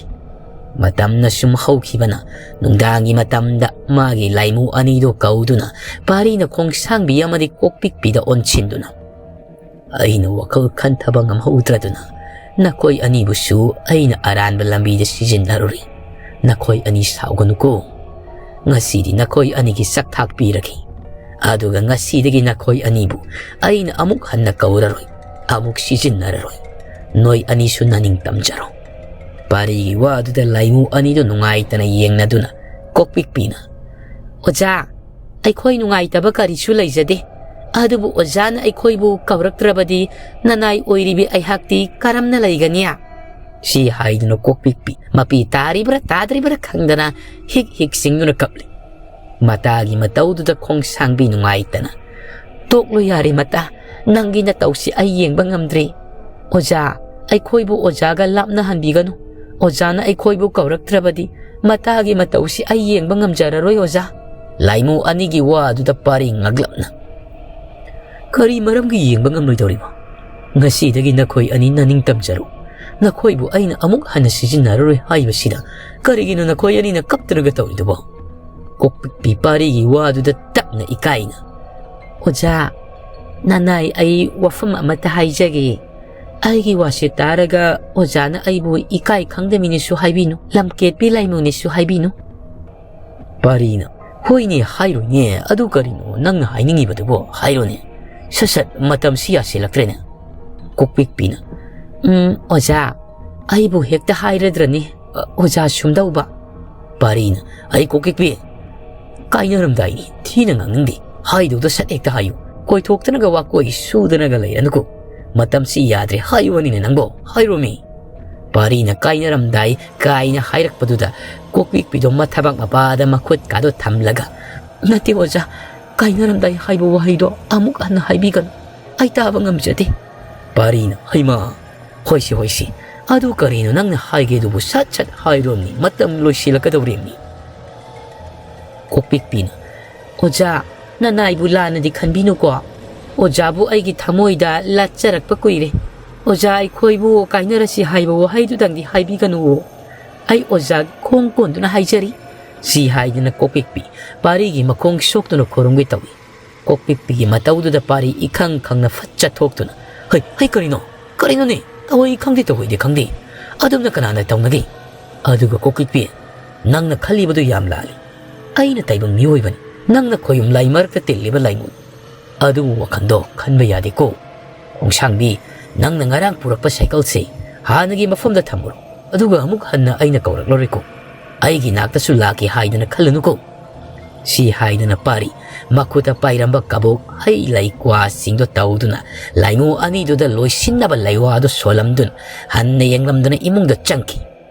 ꯃꯇꯝꯅ ꯁꯨꯝ ꯍꯧꯈꯤꯕꯅ ꯅꯨꯡꯗꯥꯡꯒꯤ ꯃꯇꯝꯗ ꯃꯥꯒꯤ ꯂꯥꯏꯃꯨ ꯑꯅꯤꯗꯨ ꯀꯧꯗꯨꯅ ꯄꯥꯔꯤꯅ ꯈꯣꯡꯁꯥꯡꯕꯤ ꯑꯃꯗꯤ ꯀꯣꯛꯄꯤꯛꯄꯤꯗ ꯑꯣꯟꯁꯤꯟꯗꯨꯅ, "ꯑꯩꯅ ꯋꯥꯈꯜ ꯈꯟꯊꯕ ꯉꯝꯍꯧꯗ꯭ꯔꯗꯨꯅ ꯅꯈꯣꯏ ꯑꯅꯤꯕꯨꯁꯨ ꯑꯩꯅ ꯑꯔꯥꯟꯕ ꯂꯝꯕꯤꯗ ꯁꯤꯖꯤꯟꯅꯔꯨꯔꯤ꯫ "ꯅꯈꯣꯏ ꯑꯅꯤ ꯁꯥꯎꯒꯅꯨꯀꯣ꯫ ꯉꯁꯤꯗꯤ ꯅꯈꯣꯏ ꯑꯅꯤꯒꯤ ꯆꯥꯛꯊꯥꯛ ꯄꯤꯔꯒꯦ꯫ ꯑꯗꯨꯒ ꯉꯁꯤꯗꯒꯤ ꯅꯈꯣꯏ ꯑꯅꯤꯕꯨ ꯑꯩꯅ ꯑꯃꯨꯛ ꯍꯟꯅ ꯀꯧꯔꯔꯣꯏ, ꯑꯃꯨꯛ ꯁꯤꯖꯤꯟꯅꯔꯔꯣꯏ꯫ ꯅꯣꯏ ꯑꯅꯤꯁꯨ ꯅꯅꯤꯡ ꯇꯝꯖꯔꯣ꯫" ꯄꯥꯔꯤꯒꯤ ꯋꯥꯗꯨꯗ ꯂꯥꯏꯃꯨ ꯑꯅꯤꯗꯨ ꯅꯨꯡꯉꯥꯏꯇꯅ ꯌꯦꯡꯅꯗꯨꯅ ꯀꯣꯛꯄꯤꯛꯄꯤꯅ, "ꯑꯣꯖꯥ, ꯑꯩꯈꯣꯏ ꯅꯨꯡꯉꯥꯏꯇꯕ ꯀꯔꯤꯁꯨ ꯂꯩꯖꯗꯦ꯫ ꯑꯗꯨꯕꯨ ꯑꯣꯖꯥꯅ ꯑꯩꯈꯣꯏꯕꯨ ꯀꯧꯔꯛꯇ꯭ꯔꯕꯗꯤ ꯅꯅꯥꯏ ꯑꯣꯏꯔꯤꯕꯤ ꯑꯩꯍꯥꯛꯇꯤ ꯀꯔꯝꯅ ꯂꯩꯒꯅꯤ?" ꯁꯤ ꯍꯥꯏꯗꯨꯅ ꯀꯣꯛꯄꯤꯛꯄꯤ ꯃꯄꯤ ꯇꯥꯔꯤꯕ꯭ꯔꯥ ꯇꯥꯗ꯭ꯔꯤꯕ꯭ꯔꯥ ꯈꯪꯗꯅ ꯍꯤꯛ ꯍꯤꯛ ꯆꯤꯡꯗꯨꯅ ꯀꯞꯂꯤ꯫ ꯃꯇꯥꯒꯤ ꯃꯇꯧꯗꯨꯗ ꯈꯣꯡꯁꯥꯡꯕꯤ ꯅꯨꯡꯉꯥꯏꯇꯅ, "ꯇꯣꯛꯂꯣ ꯌꯥꯔꯦ ꯃꯇꯥ, ꯅꯪꯒꯤ ꯅꯇꯧꯁꯤ ꯑꯩ ꯌꯦꯡꯕ ꯉꯝꯗ꯭ꯔꯦ꯫ ꯑꯣꯖꯥ, ꯑꯩꯈꯣꯏꯕꯨ ꯑꯣꯖꯥꯒ ꯂꯥꯞꯅꯍꯟꯕꯤꯒꯅꯨ꯫ ꯑꯣꯖꯥꯅ ꯑꯩꯈꯣꯏꯕꯨ ꯀꯧꯔꯛꯇ꯭ꯔꯕꯗꯤ ꯃꯇꯥꯒꯤ ꯃꯇꯧꯁꯤ ꯑꯩ ꯌꯦꯡꯕ ꯉꯝꯖꯔꯔꯣꯏ ꯑꯣꯖꯥ꯫" ꯂꯥꯏꯃꯨ ꯑꯅꯤꯒꯤ ꯋꯥꯗꯨꯗ ꯄꯥꯔꯤ ꯉꯛꯂꯞꯅ, "ꯀꯔꯤ ꯃꯔꯝꯒꯤ ꯌꯦꯡꯕ ꯉꯝꯂꯣꯏꯗꯧꯔꯤꯕ? ꯉꯁꯤꯗꯒꯤ ꯅꯈꯣꯏ ꯑꯅꯤ ꯅꯅꯤꯡ ꯇꯝꯖꯔꯣ꯫ ꯅꯈꯣꯏꯕꯨ ꯑꯩꯅ ꯑꯃꯨꯛ ꯍꯟꯅ ꯁꯤꯖꯤꯟꯅꯔꯔꯣꯏ ꯍꯥꯏꯕꯁꯤꯗ ꯀꯔꯤꯒꯤꯅꯣ ꯅꯈꯣꯏ ꯑꯅꯤꯅ ꯀꯞꯇꯅꯒ ꯇꯧꯔꯤꯗꯨꯕꯣ?" ꯀꯣꯛꯄꯤꯛꯄꯤ ꯄꯥꯔꯤꯒꯤ ꯋꯥꯗꯨꯗ ꯇꯞꯅ ꯏꯀꯥꯏꯅ, "ꯑꯣꯖꯥ, ꯅꯅꯥꯏ ꯑꯩ ꯋꯥꯐꯝ ꯑꯃꯠꯇ ꯍꯥꯏꯖꯒꯦ꯫ ꯑꯩꯒꯤ ꯋꯥꯁꯦ ꯇꯥꯔꯒ ꯑꯣꯖꯥꯅ ꯑꯩꯕꯨ ꯏꯀꯥꯏ ꯈꯪꯗꯃꯤꯅꯦꯁꯨ ꯍꯥꯏꯕꯤꯅꯨ, ꯂꯝꯀꯦꯠꯄꯤ ꯂꯥꯏꯃꯨꯅꯦꯁꯨ ꯍꯥꯏꯕꯤꯅꯨ꯫" ꯄꯥꯔꯤꯅ, "ꯍꯣꯏꯅꯦ, ꯍꯥꯏꯔꯣꯏꯅꯦ, ꯑꯗꯨ ꯀꯔꯤꯅꯣ ꯅꯪꯅ ꯍꯥꯏꯅꯤꯡꯉꯤꯕꯗꯨꯕꯣ? ꯍꯥꯏꯔꯣꯅꯦ, ꯁꯠ ꯁꯠ, ꯃꯇꯝꯁꯤ ꯌꯥꯁꯤꯜꯂꯛꯇ꯭ꯔꯦꯅꯦ꯫" ꯀꯣꯛꯄꯤꯛꯄꯤꯅ, "ꯎꯝ, ꯑꯣꯖꯥ, ꯑꯩꯕꯨ ꯍꯦꯛꯇ ꯍꯥꯏꯔꯗ꯭ꯔꯅꯤ, ꯑ, ꯑꯣꯖꯥ ꯁꯨꯝꯗꯧꯕ꯫" ꯄꯥꯔꯤꯅ, "ꯑꯩ ꯀꯣꯛꯄꯤꯛꯄꯤ, ꯀꯥꯏꯅꯔꯝꯗꯥꯏꯅꯤ, ꯊꯤꯅ ꯉꯥꯡꯅꯤꯡꯗꯦ, ꯍꯥꯏꯗꯧꯗ ꯁꯠ ꯍꯦꯛꯇ ꯍꯥꯏꯌꯨ, ꯀꯣꯏꯊꯣꯛꯇꯅꯒ ꯋꯥꯀꯣꯏ ꯁꯨꯗꯅꯒ ꯂꯩꯔꯅꯨꯀꯣ, ꯃꯇꯝꯁꯤ ꯌꯥꯗ꯭ꯔꯦ, ꯍꯥꯏꯌꯨꯅꯤꯅꯦ ꯅꯪꯕꯣ, ꯍꯥꯏꯔꯣꯃꯤ꯫" ꯄꯥꯔꯤꯅ ꯀꯥꯏꯅꯔꯝꯗꯥꯏ ꯀꯥꯏꯅ ꯍꯥꯏꯔꯛꯄꯗꯨꯗ ꯀꯣꯛꯄꯤꯛꯄꯤꯗꯣ ꯃꯊꯕꯥꯛ ꯃꯄꯥꯗ ꯃꯈꯨꯠ ꯀꯥꯗꯣ ꯊꯝꯂꯒ, "ꯅꯠꯇꯦ ꯑꯣꯖꯥ, ꯀꯥꯏꯅꯔꯝꯗꯥꯏ ꯍꯥꯏꯕ ꯋꯥꯍꯩꯗꯣ ꯑꯃꯨꯛ ꯍꯟꯅ ꯍꯥꯏꯕꯤꯒꯅꯨ, ꯑꯩ ꯇꯥꯕ ꯉꯝꯖꯗꯦ꯫" ꯄꯥꯔꯤꯅ, "ꯍꯩꯃꯥ, ꯍꯣꯏꯁꯦ, ꯍꯣꯏꯁꯦ, ꯑꯗꯨ ꯀꯔꯤꯅꯣ ꯅꯪꯅ ꯍꯥꯏꯒꯦꯗꯨꯕꯨ ꯁꯠ ꯁꯠ ꯍꯥꯏꯔꯣꯝꯅꯤ, ꯃꯇꯝ ꯂꯣꯏꯁꯤꯜꯂꯛꯀꯗꯧꯔꯤꯕꯅꯤ꯫" ꯀꯣꯛꯄꯤꯛꯄꯤꯅ, "ꯑꯣꯖꯥ, ꯅꯅꯥꯏꯕꯨ ꯂꯥꯟꯅꯗꯤ ꯈꯟꯕꯤꯅꯨꯀꯣ꯫ ꯑꯣꯖꯥꯕꯨ ꯑꯩꯒꯤ ꯊꯃꯣꯏꯗ ꯂꯥꯠꯆꯔꯛꯄ ꯀꯨꯏꯔꯦ꯫ ꯑꯣꯖꯥ, ꯑꯩꯈꯣꯏꯕꯨ ꯀꯥꯏꯅꯔꯁꯤ ꯍꯥꯏꯕ ꯋꯥꯍꯩꯗꯨꯗꯪꯗꯤ ꯍꯥꯏꯕꯤꯒꯅꯨꯋꯣ꯫ ꯑꯩ ꯑꯣꯖꯥꯒꯤ ꯈꯣꯡ ꯀꯣꯟꯗꯨꯅ ꯍꯥꯏꯖꯔꯤ꯫" ꯁꯤ ꯍꯥꯏꯗꯨꯅ ꯀꯣꯛꯄꯤꯛꯄꯤ ꯄꯥꯔꯤꯒꯤ ꯃꯈꯣꯡ ꯁꯣꯛꯇꯨꯅ ꯈꯣꯏꯔꯝꯒꯦ ꯇꯧꯏ꯫ ꯀꯣꯛꯄꯤꯛꯄꯤꯒꯤ ꯃꯇꯧꯗꯨꯗ ꯄꯥꯔꯤ ꯏꯈꯪ ꯈꯪꯅ ꯐꯠ ꯆꯠꯊꯣꯛꯇꯨꯅ, "ꯍꯩ, ꯍꯩ, ꯀꯔꯤꯅꯣ? ꯀꯔꯤꯅꯣꯅꯦ? ꯇꯧꯏ ꯈꯪꯗꯦ, ꯇꯧꯏꯗꯤ ꯈꯪꯗꯦ꯫ ꯑꯗꯨꯝꯅ ꯀꯅꯥꯅ ꯇꯧꯅꯒꯦ?" ꯑꯗꯨꯒ ꯀꯣꯛꯄꯤꯛꯄꯤ, ꯅꯪꯅ ꯈꯜꯂꯤꯕꯗꯨ ꯌꯥꯝ ꯂꯥꯜꯂꯤ꯫ ꯑꯩꯅ ꯇꯥꯏꯕꯪ ꯃꯤꯑꯣꯏꯕꯅꯤ, ꯅꯪꯅ ꯈꯣꯌꯨꯝ ꯂꯥꯏ ꯃꯔꯛꯇ ꯇꯤꯜꯂꯤꯕ ꯂꯥꯏꯃꯨꯅꯤ꯫ ꯑꯗꯨꯕꯨ ꯋꯥꯈꯜꯗꯣ ꯈꯟꯕ ꯌꯥꯗꯦꯀꯣ꯫ ꯈꯣꯡꯁꯥꯡꯕꯤ, ꯅꯪꯅ ꯉꯔꯥꯡ ꯄꯨꯔꯛꯄ ꯁꯥꯏꯀꯜꯁꯦ ꯍꯥꯟꯅꯒꯤ ꯃꯐꯝꯗ ꯊꯝꯃꯨꯔꯣ, ꯑꯗꯨꯒ ꯑꯃꯨꯛ ꯍꯟꯅ ꯑꯩꯅ ꯀꯧꯔꯛꯂꯔꯣꯏꯀꯣ꯫ ꯑꯩꯒꯤ ꯅꯥꯛꯇꯁꯨ ꯂꯥꯛꯀꯦ ꯍꯥꯏꯗꯅ ꯈꯜꯂꯨꯅꯨꯀꯣ꯫ ꯁꯤ ꯍꯥꯏꯗꯨꯅ ꯄꯥꯔꯤ ꯃꯈꯨꯠꯇ ꯄꯥꯏꯔꯝꯕ ꯀꯕꯣꯛ ꯍꯩ ꯂꯩ ꯀ꯭ꯋꯥꯁꯤꯡꯗꯣ ꯇꯧꯗꯨꯅ ꯂꯥꯏꯃꯨ ꯑꯅꯤꯗꯨꯗ ꯂꯣꯏꯁꯤꯟꯅꯕ ꯂꯩꯋꯥꯗꯨ ꯁꯣꯜꯂꯝꯗꯨꯅ ꯍꯟꯅ ꯌꯦꯡꯂꯝꯗꯅ ꯏꯃꯨꯡꯗ ꯆꯪꯈꯤ꯫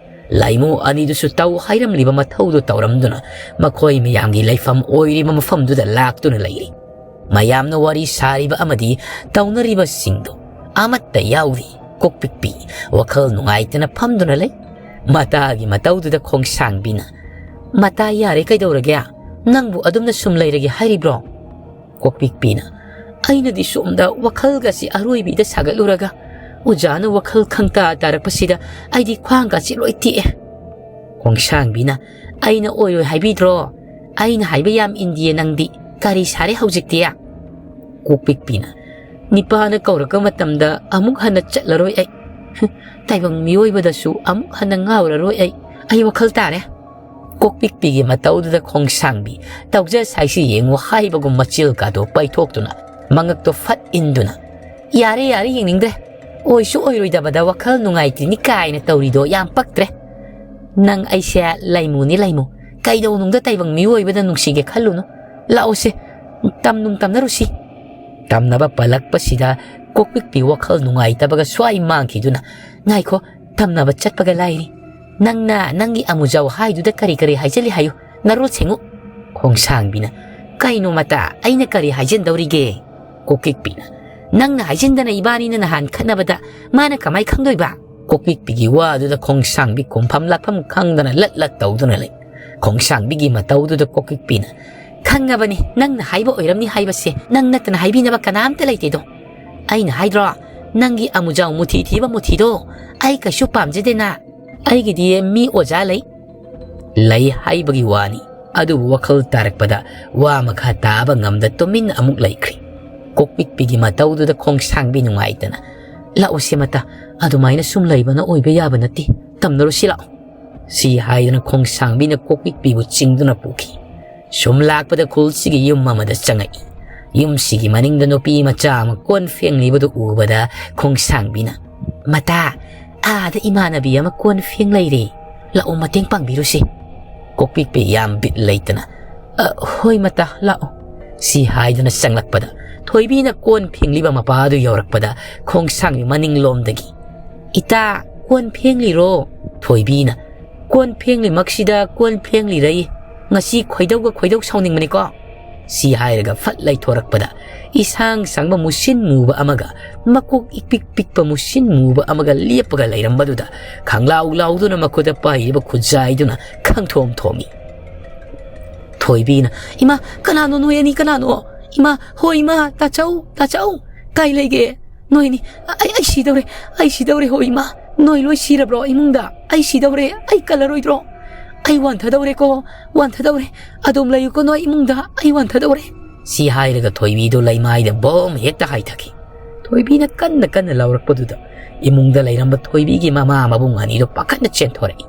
ꯂꯥꯏꯃꯨ ꯑꯅꯤꯗꯨꯁꯨ ꯇꯧ ꯍꯥꯏꯔꯝꯂꯤꯕ ꯃꯊꯧꯗꯨ ꯇꯧꯔꯝꯗꯨꯅ ꯃꯈꯣꯏ ꯃꯌꯥꯝꯒꯤ ꯂꯩꯐꯝ ꯑꯣꯏꯔꯤꯕ ꯃꯐꯝꯗꯨꯗ ꯂꯥꯛꯇꯨꯅ ꯂꯩꯔꯤ꯫ ꯃꯌꯥꯝꯅ ꯋꯥꯔꯤ ꯁꯥꯔꯤꯕ ꯑꯃꯗꯤ ꯇꯧꯅꯔꯤꯕꯁꯤꯡꯗꯨ ꯑꯃꯠꯇ ꯌꯥꯎꯗꯦ꯫ ꯀꯣꯛꯄꯤꯛꯄꯤ ꯋꯥꯈꯜ ꯅꯨꯡꯉꯥꯏꯇꯅ ꯐꯝꯗꯨꯅ ꯂꯩ꯫ ꯃꯇꯥꯒꯤ ꯃꯇꯧꯗꯨꯗ ꯈꯣꯡꯁꯥꯡꯕꯤꯅ, "ꯃꯇꯥ ꯌꯥꯔꯦ, ꯀꯩꯗꯧꯔꯒꯦ? ꯅꯪꯕꯨ ꯑꯗꯨꯝꯅ ꯁꯨꯝ ꯂꯩꯔꯒꯦ ꯍꯥꯏꯔꯤꯕ꯭ꯔꯣ?" ꯀꯣꯛꯄꯤꯛꯄꯤꯅ, "ꯑꯩꯅꯗꯤ ꯁꯣꯝꯗ ꯋꯥꯈꯜꯒꯁꯤ ꯑꯔꯣꯏꯕꯤꯗ ꯁꯥꯒꯠꯂꯨꯔꯒ ꯑꯣꯖꯥꯅ ꯋꯥꯈꯜ ꯈꯪꯇꯥ ꯇꯥꯔꯛꯄꯁꯤꯗ ꯑꯩꯗꯤ ꯈ꯭ꯋꯥꯡꯒꯁꯤ ꯂꯣꯏ ꯇꯦꯛꯑꯦ꯫" ꯈꯣꯡꯁꯥꯡꯕꯤꯅ, "ꯑꯩꯅ ꯑꯣꯏꯔꯣꯏ ꯍꯥꯏꯕꯤꯗ꯭ꯔꯣ? ꯑꯩꯅ ꯍꯥꯏꯕ ꯌꯥꯝ ꯏꯟꯗꯤꯌꯦ ꯅꯪꯗꯤ꯫ ꯀꯔꯤ ꯁꯥꯔꯦ ꯍꯧꯖꯤꯛꯇꯤ?" ꯀꯣꯛꯄꯤꯛꯄꯤꯅ, "ꯅꯤꯄꯥꯅ ꯀꯧꯔꯛꯄ ꯃꯇꯝꯗ ꯑꯃꯨꯛ ꯍꯟꯅ ꯆꯠꯂꯔꯣꯏ ꯑꯩ꯫ ꯇꯥꯏꯕꯪ ꯃꯤꯑꯣꯏꯕꯗꯁꯨ ꯑꯃꯨꯛ ꯍꯟꯅ ꯉꯥꯎꯔꯔꯣꯏ ꯑꯩ꯫ ꯑꯩ ꯋꯥꯈꯜ ꯇꯥꯔꯦ꯫" ꯀꯣꯛꯄꯤꯛꯄꯤꯒꯤ ꯃꯇꯧꯗꯨꯗ ꯈꯣꯡꯁꯥꯡꯕꯤ, "ꯇꯧꯖ ꯁꯥꯏꯁꯤ ꯌꯦꯡꯉꯨ" ꯍꯥꯏꯕꯒꯨꯝ ꯃꯆꯤꯜ ꯀꯥꯗꯣ ꯄꯩꯊꯣꯛꯇꯨꯅ ꯃꯉꯛꯇꯣ ꯐꯠ ꯏꯟꯗꯨꯅ, "ꯌꯥꯔꯦ, ꯌꯥꯔꯦ, ꯌꯦꯡꯅꯤꯡꯗ꯭ꯔꯦ꯫ ꯑꯣꯏꯁꯨ ꯑꯣꯏꯔꯣꯏꯗꯕꯗ ꯋꯥꯈꯜ ꯅꯨꯡꯉꯥꯏꯇ꯭ꯔꯤꯅꯤ ꯀꯥꯏꯅ ꯇꯧꯔꯤꯗꯣ ꯌꯥꯝ ꯄꯛꯇ꯭ꯔꯦ꯫ ꯅꯪ ꯑꯩꯁꯦ ꯂꯩꯃꯨꯅꯤ, ꯂꯩꯃꯨ꯫ ꯀꯩꯗꯧꯅꯨꯡꯗ ꯇꯥꯏꯕꯪ ꯃꯤꯑꯣꯏꯕꯗ ꯅꯨꯡꯁꯤꯒꯦ ꯈꯜꯂꯨꯅꯨ꯫ ꯂꯥꯛꯑꯣꯁꯦ, ꯇꯝ ꯅꯨꯡ ꯇꯝꯅꯔꯨꯁꯤ꯫" ꯇꯝꯅꯕ ꯄꯜꯂꯛꯄꯁꯤꯗ ꯀꯣꯛꯄꯤꯛꯄꯤ ꯋꯥꯈꯜ ꯅꯨꯡꯉꯥꯏꯇꯕꯒ ꯁ꯭ꯋꯥꯏ ꯃꯥꯡꯈꯤꯗꯨꯅ, "ꯉꯥꯏꯈꯣ, ꯇꯝꯅꯕ ꯆꯠꯄꯒ ꯂꯥꯏꯔꯤ꯫ ꯅꯪꯅ ꯅꯪꯒꯤ ꯑꯃꯨꯖꯥꯎ ꯍꯥꯏꯗꯨꯗ ꯀꯔꯤ ꯀꯔꯤ ꯍꯥꯏꯖꯜꯂꯤ ꯍꯥꯏꯌꯨ, ꯅꯔꯣꯜ ꯁꯦꯡꯉꯨ꯫" ꯈꯣꯡꯁꯥꯡꯕꯤꯅ, "ꯀꯩꯅꯣ ꯃꯇꯥ, ꯑꯩꯅ ꯀꯔꯤ ꯍꯥꯏꯖꯟꯗꯧꯔꯤꯒꯦ?" ꯀꯣꯛꯄꯤꯛꯄꯤꯅ, "ꯅꯪꯅ ꯍꯥꯏꯖꯤꯟꯗꯅ ꯏꯕꯥꯅꯤꯅ ꯅꯍꯥꯟ ꯈꯠꯅꯕꯗ ꯃꯥꯅ ꯀꯃꯥꯏ ꯈꯪꯗꯣꯏꯕ?" ꯀꯣꯛꯄꯤꯛꯄꯤꯒꯤ ꯋꯥꯗꯨꯗ ꯈꯣꯡꯁꯥꯡꯕꯤ ꯈꯨꯝꯐꯝ ꯂꯥꯛꯐꯝ ꯈꯪꯗꯅ ꯂꯠ ꯂꯠ ꯇꯧꯗꯨꯅ ꯂꯩ꯫ ꯈꯣꯡꯁꯥꯡꯕꯤꯒꯤ ꯃꯇꯧꯗꯨꯗ ꯀꯣꯛꯄꯤꯛꯄꯤꯅ, "ꯈꯪꯉꯕꯅꯤ, ꯅꯪꯅ ꯍꯥꯏꯕ ꯑꯣꯏꯔꯝꯅꯤ ꯍꯥꯏꯕꯁꯦ꯫ ꯅꯪ ꯅꯠꯇꯅ ꯍꯥꯏꯕꯤꯅꯕ ꯀꯅꯥꯝꯇ ꯂꯩꯇꯦꯗꯣ꯫ ꯑꯩꯅ ꯍꯥꯏꯗ꯭ꯔꯣ, ꯅꯪꯒꯤ ꯑꯃꯨꯖꯥꯎ ꯃꯨꯊꯤ ꯊꯤꯕ ꯃꯨꯊꯤꯗꯣ? ꯑꯩ ꯀꯩꯁꯨ ꯄꯥꯝꯖꯗꯦꯅ꯫ ꯑꯩꯒꯤꯗꯤ ꯃꯤ ꯑꯣꯖꯥ ꯂꯩ꯫" ꯂꯩ ꯍꯥꯏꯕꯒꯤ ꯋꯥꯅꯤ, ꯑꯗꯨꯕꯨ ꯋꯥꯈꯜ ꯇꯥꯔꯛꯄꯗ ꯋꯥ ꯃꯈꯥ ꯇꯥꯕ ꯉꯝꯗ ꯇꯨꯃꯤꯟ ꯑꯃꯨꯛ ꯂꯩꯈ꯭ꯔꯦ꯫ ꯀꯣꯛꯄꯤꯛꯄꯤꯒꯤ ꯃꯇꯧꯗꯨꯗ ꯈꯣꯡꯁꯥꯡꯕꯤ ꯅꯨꯡꯉꯥꯏꯇꯅ, "ꯂꯥꯛꯎꯁꯦ ꯃꯇꯥ, ꯑꯗꯨꯃꯥꯏꯅ ꯁꯨꯝ ꯂꯩꯕꯅ ꯑꯣꯏꯕ ꯌꯥꯕ ꯅꯠꯇꯦ꯫ ꯇꯝꯅꯔꯨꯁꯤ ꯂꯥꯛꯑꯣ꯫" ꯁꯤ ꯍꯥꯏꯗꯨꯅ ꯈꯣꯡꯁꯥꯡꯕꯤꯅ ꯀꯣꯛꯄꯤꯛꯄꯤꯕꯨ ꯆꯤꯡꯗꯨꯅ ꯄꯨꯈꯤ꯫ ꯁꯨꯝ ꯂꯥꯛꯄꯗ ꯈꯨꯜꯁꯤꯒꯤ ꯌꯨꯝ ꯑꯃꯗ ꯆꯪꯉꯛꯏ꯫ ꯌꯨꯝꯁꯤꯒꯤ ꯃꯅꯤꯡꯗ ꯅꯨꯄꯤ ꯃꯆꯥ ꯑꯃ ꯀꯣꯟ ꯐꯦꯡꯂꯤꯕꯗꯨ ꯎꯕꯗ ꯈꯣꯡꯁꯥꯡꯕꯤꯅ, "ꯃꯇꯥ, ꯑꯥꯗ ꯏꯃꯥꯟꯅꯕꯤ ꯑꯃ ꯀꯣꯟ ꯐꯦꯡ ꯂꯩꯔꯦ꯫ ꯂꯥꯛꯑꯣ, ꯃꯇꯦꯡ ꯄꯥꯡꯕꯤꯔꯨꯁꯦ꯫" ꯀꯣꯛꯄꯤꯛꯄꯤ ꯌꯥꯝ ꯕꯤꯠ ꯂꯩꯇꯅ, "ꯑ, ꯍꯣꯏ ꯃꯇꯥ, ꯂꯥꯛꯑꯣ꯫" ꯁꯤ ꯍꯥꯏꯗꯨꯅ ꯆꯪꯂꯛꯄꯗ ꯊꯣꯏꯕꯤꯅ ꯀꯣꯟ ꯐꯦꯡꯂꯤꯕ ꯃꯄꯥ ꯑꯗꯨ ꯌꯧꯔꯛꯄꯗ ꯈꯣꯡꯁꯥꯡꯕꯤ ꯃꯅꯤꯡꯂꯣꯝꯗꯒꯤ, "ꯏꯇꯥ, ꯀꯣꯟ ꯐꯦꯡꯂꯤꯔꯣ?" ꯊꯣꯏꯕꯤꯅ, "ꯀꯣꯟ ꯐꯦꯡꯂꯤꯃꯛꯁꯤꯗ ꯀꯣꯟ ꯐꯦꯡꯂꯤꯔꯩ꯫ ꯉꯁꯤ ꯈꯣꯏꯗꯧꯒ ꯈꯣꯏꯗꯧ ꯁꯥꯎꯅꯤꯡꯕꯅꯤꯀꯣ꯫" ꯁꯤ ꯍꯥꯏꯔꯒ ꯐꯠ ꯂꯩꯊꯣꯔꯛꯄꯗ ꯏꯁꯥꯡ ꯁꯥꯡꯕ ꯃꯨꯁꯤꯟ ꯃꯨꯕ ꯑꯃꯒ ꯃꯀꯣꯛ ꯏꯄꯤꯛ ꯄꯤꯛꯄ ꯃꯨꯁꯤꯟ ꯃꯨꯕ ꯑꯃꯒ ꯂꯦꯞꯄꯒ ꯂꯩꯔꯝꯕꯗꯨꯗ ꯈꯪꯂꯥꯎ ꯂꯥꯎꯗꯨꯅ ꯃꯈꯨꯠꯇ ꯄꯥꯏꯔꯤꯕ ꯈꯨꯖꯥꯏꯗꯨꯅ ꯈꯪꯊꯣꯝ ꯊꯣꯝꯃꯤ꯫ ꯊꯣꯏꯕꯤꯅ, "ꯏꯃꯥ, ꯀꯅꯥꯅꯣ ꯅꯣꯏ ꯑꯅꯤ? ꯀꯅꯥꯅꯣ? ꯏꯃꯥ, ꯍꯣ ꯏꯃꯥ, ꯇꯥꯆꯧ, ꯇꯥꯆꯧ, ꯀꯥꯏ ꯂꯩꯒꯦ? ꯅꯣꯏ ꯑꯅꯤ, ꯑ-, ꯑꯩ, ꯑꯩ ꯁꯤꯗꯧꯔꯦ, ꯑꯩ ꯁꯤꯗꯧꯔꯦ, ꯍꯣ ꯏꯃꯥ, ꯅꯣꯏ ꯂꯣꯏ ꯁꯤꯔꯕ꯭ꯔꯣ ꯏꯃꯨꯡꯗ? ꯑꯩ ꯁꯤꯗꯧꯔꯦ, ꯑꯩ ꯀꯜꯂꯔꯣꯏꯗ꯭ꯔꯣ? ꯑꯩ ꯋꯥꯟꯊꯗꯧꯔꯦꯀꯣ, ꯋꯥꯟꯊꯗꯧꯔꯦ, ꯑꯗꯨꯝ ꯂꯩꯌꯨꯀꯣ ꯅꯣꯏ ꯏꯃꯨꯡꯗ, ꯑꯩ ꯋꯥꯟꯊꯗꯧꯔꯦ꯫" ꯁꯤ ꯍꯥꯏꯔꯒ ꯊꯣꯏꯕꯤꯗꯨ ꯂꯩꯃꯥꯏꯗ ꯕꯣꯝ ꯍꯦꯛꯇ ꯍꯥꯏꯊꯈꯤ꯫ ꯊꯣꯏꯕꯤꯅ ꯀꯟꯅ ꯀꯟꯅ ꯂꯥꯎꯔꯛꯄꯗꯨꯗ ꯏꯃꯨꯡꯗ ꯂꯩꯔꯝꯕ ꯊꯣꯏꯕꯤꯒꯤ ꯃꯃꯥ ꯃꯕꯨꯡ ꯑꯅꯤꯗꯨ ꯄꯥꯈꯠꯅ ꯆꯦꯟꯊꯣꯔꯛꯏ꯫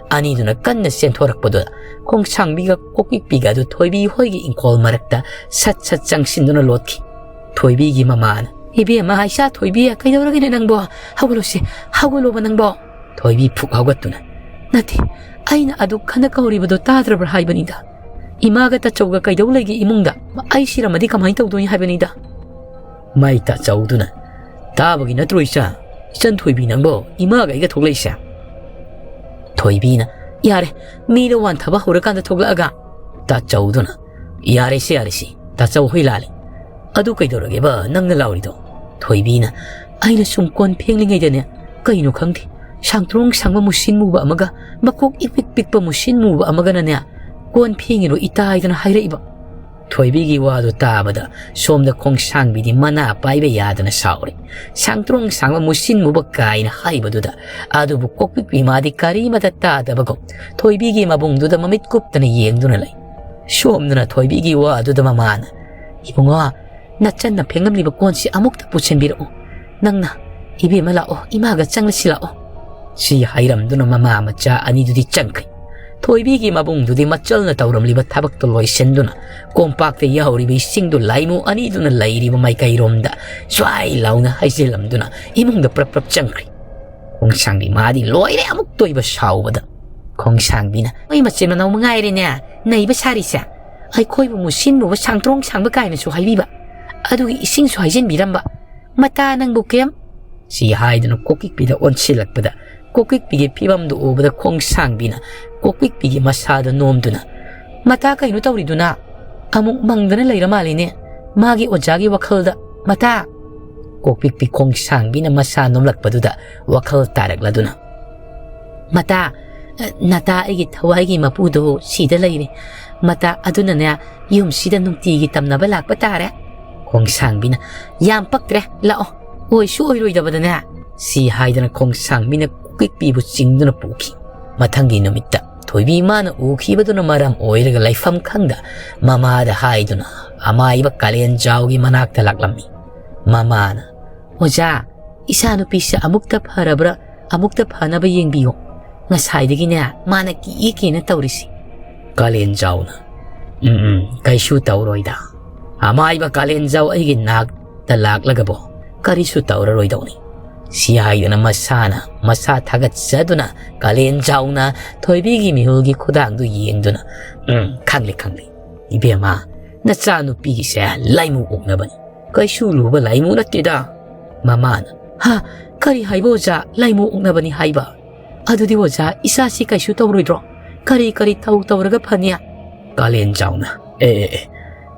ꯑꯅꯤꯗꯨꯅ ꯀꯟꯅ ꯆꯦꯟꯊꯣꯔꯛꯄꯗꯨꯗ ꯈꯣꯡꯁꯥꯡꯕꯤꯒ ꯀꯣꯛꯄꯤꯛꯄꯤꯒ ꯑꯗꯨ ꯊꯣꯏꯕꯤ ꯍꯣꯏꯒꯤ ꯏꯪꯈꯣꯜ ꯃꯔꯛꯇ ꯁꯠ ꯁꯠ ꯆꯪꯁꯤꯟꯗꯨꯅ ꯂꯣꯠꯈꯤ꯫ ꯊꯣꯏꯕꯤꯒꯤ ꯃꯃꯥꯅ, "ꯏꯕꯦꯝꯃ, ꯏꯆꯥ ꯊꯣꯏꯕꯤ, ꯀꯩꯗꯧꯔꯒꯦꯅꯦ ꯅꯪꯕꯣ? ꯍꯧꯒꯠꯂꯨꯁꯦ, ꯍꯧꯒꯠꯂꯣꯕ ꯅꯪꯕꯣ?" ꯊꯣꯏꯕꯤ ꯐꯨꯛ ꯍꯧꯒꯠꯇꯨꯅ, "ꯅꯠꯇꯦ, ꯑꯩꯅ ꯑꯗꯨ ꯈꯟꯅ ꯀꯧꯔꯤꯕꯗꯣ ꯇꯥꯗ꯭ꯔꯕ꯭ꯔꯥ ꯍꯥꯏꯕꯅꯤꯗ꯫ ꯏꯃꯥꯒ ꯇꯥꯆꯧꯒ ꯀꯩꯗꯧ ꯂꯩꯒꯦ ꯏꯃꯨꯡꯗ? ꯑꯩ ꯁꯤꯔꯝꯃꯗꯤ ꯀꯃꯥꯏꯅ ꯇꯧꯗꯣꯏꯅꯤ ꯍꯥꯏꯕꯅꯤꯗ?" ꯃꯥꯏ ꯇꯥꯆꯧꯗꯨꯅ, "ꯇꯥꯕꯒꯤ ꯅꯠꯇ꯭ꯔꯣ ꯏꯆꯥ? ꯏꯆꯟ ꯊꯣꯏꯕꯤ ꯅꯪꯕꯣ ꯏꯃꯥꯒ ꯑꯩꯒ ꯊꯣꯛꯂꯛꯏꯁꯦ?" ꯊꯣꯏꯕꯤꯅ, "ꯌꯥꯔꯦ, ꯃꯤꯗꯣ ꯋꯥꯟꯊꯕ ꯍꯧꯔꯀꯥꯟꯗ ꯊꯣꯛꯂꯛꯑꯒ꯫" ꯇꯥꯆꯧꯗꯨꯅ, "ꯌꯥꯔꯦꯁꯦ, ꯌꯥꯔꯦꯁꯦ, ꯇꯥꯆꯧ ꯍꯣꯏ ꯂꯥꯜꯂꯦ꯫ ꯑꯗꯨ ꯀꯩꯗꯧꯔꯒꯦꯕ ꯅꯪꯅ ꯂꯥꯎꯔꯤꯗꯣ?" ꯊꯣꯏꯕꯤꯅ, "ꯑꯩꯅ ꯁꯨꯝ ꯀꯣꯟ ꯐꯦꯡꯂꯤꯉꯩꯗꯅꯦ, ꯀꯩꯅꯣ ꯈꯪꯗꯦ, ꯁꯥꯡꯇ꯭ꯔꯣꯡ ꯁꯥꯡꯕ ꯃꯨꯁꯤꯟ ꯃꯨꯕ ꯑꯃꯒ ꯃꯀꯣꯛ ꯏꯄꯤꯛ ꯄꯤꯛꯄ ꯃꯨꯁꯤꯟ ꯃꯨꯕ ꯑꯃꯒꯅꯅꯦ, 'ꯀꯣꯟ ꯐꯦꯡꯉꯤꯔꯣ ꯏꯇꯥ?' ꯍꯥꯏꯗꯅ ꯍꯥꯏꯔꯛꯏꯕ꯫" ꯊꯣꯏꯕꯤꯒꯤ ꯋꯥꯗꯨ ꯇꯥꯕꯗ ꯁꯣꯝꯗ ꯈꯣꯡꯁꯥꯡꯕꯤꯗꯤ ꯃꯅꯥ ꯄꯥꯏꯕ ꯌꯥꯗꯅ ꯁꯥꯎꯔꯦ꯫ ꯁꯥꯡꯇ꯭ꯔꯣꯡ ꯁꯥꯡꯕ ꯃꯨꯁꯤꯟ ꯃꯨꯕ ꯀꯥꯏꯅ ꯍꯥꯏꯕꯗꯨꯗ ꯑꯗꯨꯕꯨ ꯀꯣꯛꯄꯤꯛꯄꯤ ꯃꯥꯗꯤ ꯀꯔꯤꯃꯇ ꯇꯥꯗꯕꯒꯨꯝ ꯊꯣꯏꯕꯤꯒꯤ ꯃꯕꯨꯡꯗꯨꯗ ꯃꯃꯤꯠ ꯀꯨꯞꯇꯅ ꯌꯦꯡꯗꯨꯅ ꯂꯩ꯫ ꯁꯣꯝꯗꯅ ꯊꯣꯏꯕꯤꯒꯤ ꯋꯥ ꯑꯗꯨꯗ ꯃꯃꯥꯅ, "ꯏꯕꯨꯡꯉꯣ, ꯅꯆꯟꯅ ꯐꯦꯡꯂꯝꯂꯤꯕ ꯀꯣꯟꯁꯤ ꯑꯃꯨꯛꯇ ꯄꯨꯁꯤꯟꯕꯤꯔꯛꯎ꯫ ꯅꯪꯅ, ꯏꯕꯦꯝꯃ ꯂꯥꯛꯑꯣ, ꯏꯃꯥꯒ ꯆꯪꯂꯁꯤ ꯂꯥꯛꯑꯣ꯫" ꯁꯤ ꯍꯥꯏꯔꯝꯗꯨꯅ ꯃꯃꯥ ꯃꯆꯥ ꯑꯅꯤꯗꯨꯗꯤ ꯆꯪꯈ꯭ꯔꯦ꯫ ꯊꯣꯏꯕꯤꯒꯤ ꯃꯕꯨꯡꯗꯨꯗꯤ ꯃꯆꯜꯅ ꯇꯧꯔꯝꯂꯤꯕ ꯊꯕꯛꯇꯨ ꯂꯣꯏꯁꯤꯟꯗꯨꯅ ꯀꯣꯝꯄꯥꯛꯇ ꯌꯥꯎꯔꯤꯕ ꯏꯁꯤꯡꯗꯨ ꯂꯥꯏꯃꯨ ꯑꯅꯤꯗꯨꯅ ꯂꯩꯔꯤꯕ ꯃꯥꯏꯀꯩꯔꯣꯝꯗ ꯁ꯭ꯋꯥꯏ ꯂꯥꯎꯅ ꯍꯩꯖꯤꯜꯂꯝꯗꯨꯅ ꯏꯃꯨꯡꯗ ꯄ꯭ꯔꯞ ꯄ꯭ꯔꯞ ꯆꯪꯈ꯭ꯔꯦ꯫ ꯈꯣꯡꯁꯥꯡꯕꯤ ꯃꯥꯗꯤ ꯂꯣꯏꯔꯦ ꯑꯃꯨꯛ ꯇꯣꯏꯕ ꯁꯥꯎꯕꯗ꯫ ꯈꯣꯡꯁꯥꯡꯕꯤꯅ, "ꯅꯣꯏ ꯃꯆꯤꯟ ꯃꯅꯥꯎ ꯃꯉꯥꯏꯔꯦꯅꯦ ꯅꯩꯕ ꯁꯥꯔꯤꯁꯦ꯫ ꯑꯩꯈꯣꯏꯕꯨ ꯃꯨꯁꯤꯟ ꯃꯨꯕ ꯁꯥꯡꯇ꯭ꯔꯣꯡ ꯁꯥꯡꯕ ꯀꯥꯏꯅꯁꯨ ꯍꯥꯏꯕꯤꯕ, ꯑꯗꯨꯒꯤ ꯏꯁꯤꯡꯁꯨ ꯍꯩꯖꯤꯟꯕꯤꯔꯝꯕ꯫ ꯃꯇꯥ ꯅꯪꯕꯨ ꯀꯦꯝ?" ꯁꯤ ꯍꯥꯏꯗꯨꯅ ꯀꯣꯛꯄꯤꯛꯄꯤꯗ ꯑꯣꯟꯁꯤꯜꯂꯛꯄꯗ ꯀꯣꯛꯄꯤꯛꯄꯤꯒꯤ ꯐꯤꯕꯝꯗꯨ ꯎꯕꯗ ꯈꯣꯡꯁꯥꯡꯕꯤꯅ ꯀꯣꯛꯄꯤꯛꯄꯤꯒꯤ ꯃꯁꯥꯗ ꯅꯣꯝꯗꯨꯅ, "ꯃꯇꯥ ꯀꯩꯅꯣ ꯇꯧꯔꯤꯗꯨꯅ? ꯑꯃꯨꯛ ꯃꯪꯗꯅ ꯂꯩꯔ ꯃꯥꯜꯂꯤꯅꯦ ꯃꯥꯒꯤ ꯑꯣꯖꯥꯒꯤ ꯋꯥꯈꯜꯗ꯫ ꯃꯇꯥ!" ꯀꯣꯛꯄꯤꯛꯄꯤ ꯈꯣꯡꯁꯥꯡꯕꯤꯅ ꯃꯁꯥ ꯅꯣꯝꯂꯛꯄꯗꯨꯗ ꯋꯥꯈꯜ ꯇꯥꯔꯛꯂꯗꯨꯅ, "ꯃꯇꯥ, ꯅꯇꯥ ꯑꯩꯒꯤ ꯊꯋꯥꯏꯒꯤ ꯃꯄꯨꯗꯣ ꯁꯤꯗ ꯂꯩꯔꯦ꯫ ꯃꯇꯥ, ꯑꯗꯨꯅꯅꯦ ꯌꯨꯝꯁꯤꯗ ꯅꯨꯡꯇꯤꯒꯤ ꯇꯝꯅꯕ ꯂꯥꯛꯄ ꯇꯥꯔꯦ꯫" ꯈꯣꯡꯁꯥꯡꯕꯤꯅ, "ꯌꯥꯝ ꯄꯛꯇ꯭ꯔꯦ, ꯂꯥꯛꯑꯣ, ꯑꯣꯏꯁꯨ ꯑꯣꯏꯔꯣꯏꯗꯕꯗꯅꯦ", ꯁꯤ ꯍꯥꯏꯗꯅ ꯈꯣꯡꯁꯥꯡꯕꯤꯅ ꯀꯣꯛꯄꯤꯛꯄꯤꯕꯨ ꯆꯤꯡꯗꯨꯅ ꯄꯨꯈꯤ꯫ ꯃꯊꯪꯒꯤ ꯅꯨꯃꯤꯠꯇ ꯊꯣꯏꯕꯤ ꯃꯥꯅ ꯎꯈꯤꯕꯗꯨꯅ ꯃꯔꯝ ꯑꯣꯏꯔꯒ ꯂꯩꯐꯝ ꯈꯪꯗ ꯃꯃꯥꯗ ꯍꯥꯏꯗꯨꯅ ꯑꯃꯥꯏꯕ ꯀꯥꯂꯦꯟꯖꯥꯎꯒꯤ ꯃꯅꯥꯛꯇ ꯂꯥꯛꯂꯝꯃꯤ꯫ ꯃꯃꯥꯅ, "ꯑꯣꯖꯥ, ꯏꯆꯥꯅꯨꯄꯤꯁꯦ ꯑꯃꯨꯛꯇ ꯐꯔꯕ꯭ꯔꯥ, ꯑꯃꯨꯛꯇ ꯐꯅꯕ ꯌꯦꯡꯕꯤꯌꯣ꯫ ꯉꯁꯥꯏꯗꯒꯤꯅꯦ ꯃꯥꯅ ꯀꯤꯑꯦ ꯀꯤꯑꯦꯅ ꯇꯧꯔꯤꯁꯤ꯫" ꯀꯥꯂꯦꯟꯖꯥꯎꯅ, "ꯎꯝ, ꯎꯝ, ꯀꯩꯁꯨ ꯇꯧꯔꯣꯏꯗ꯫ ꯑꯃꯥꯏꯕ ꯀꯥꯂꯦꯟꯖꯥꯎ ꯑꯩꯒꯤ ꯅꯥꯛꯇ ꯂꯥꯛꯂꯒꯕꯣ ꯀꯔꯤꯁꯨ ꯇꯧꯔꯔꯣꯏꯗꯧꯅꯤ꯫" ꯁꯤ ꯍꯥꯏꯗꯨꯅ ꯃꯁꯥꯅ ꯃꯁꯥ ꯊꯥꯒꯠꯆꯗꯨꯅ ꯀꯥꯂꯦꯟꯖꯥꯎꯅ ꯊꯣꯏꯕꯤꯒꯤ ꯃꯤꯍꯨꯜꯒꯤ ꯈꯨꯗꯥꯡꯗꯨ ꯌꯦꯡꯗꯨꯅ, "ꯎꯝ, ꯈꯪꯂꯦ, ꯈꯪꯂꯦ꯫ ꯏꯕꯦꯝꯃ, ꯅꯆꯥꯅꯨꯄꯤꯒꯤꯁꯦ ꯂꯥꯏꯃꯨ ꯑꯣꯛꯅꯕꯅꯤ꯫ ꯀꯩꯁꯨ ꯂꯨꯕ ꯂꯥꯏꯃꯨ ꯅꯠꯇꯦꯗ꯫" ꯃꯃꯥꯅ, "ꯍꯥ? ꯀꯔꯤ ꯍꯥꯏꯕ ꯑꯣꯖꯥ? ꯂꯥꯏꯃꯨ ꯑꯣꯛꯅꯕꯅꯤ ꯍꯥꯏꯕ? ꯑꯗꯨꯗꯤ ꯑꯣꯖꯥ, ꯏꯆꯥꯁꯤ ꯀꯩꯁꯨ ꯇꯧꯔꯣꯏꯗ꯭ꯔꯣ? ꯀꯔꯤ ꯀꯔꯤ ꯊꯧ ꯇꯧꯔꯒ ꯐꯅꯤ?" ꯀꯥꯂꯦꯟꯖꯥꯎꯅ, "ꯑꯦ, ꯑꯦ, ꯑꯦ,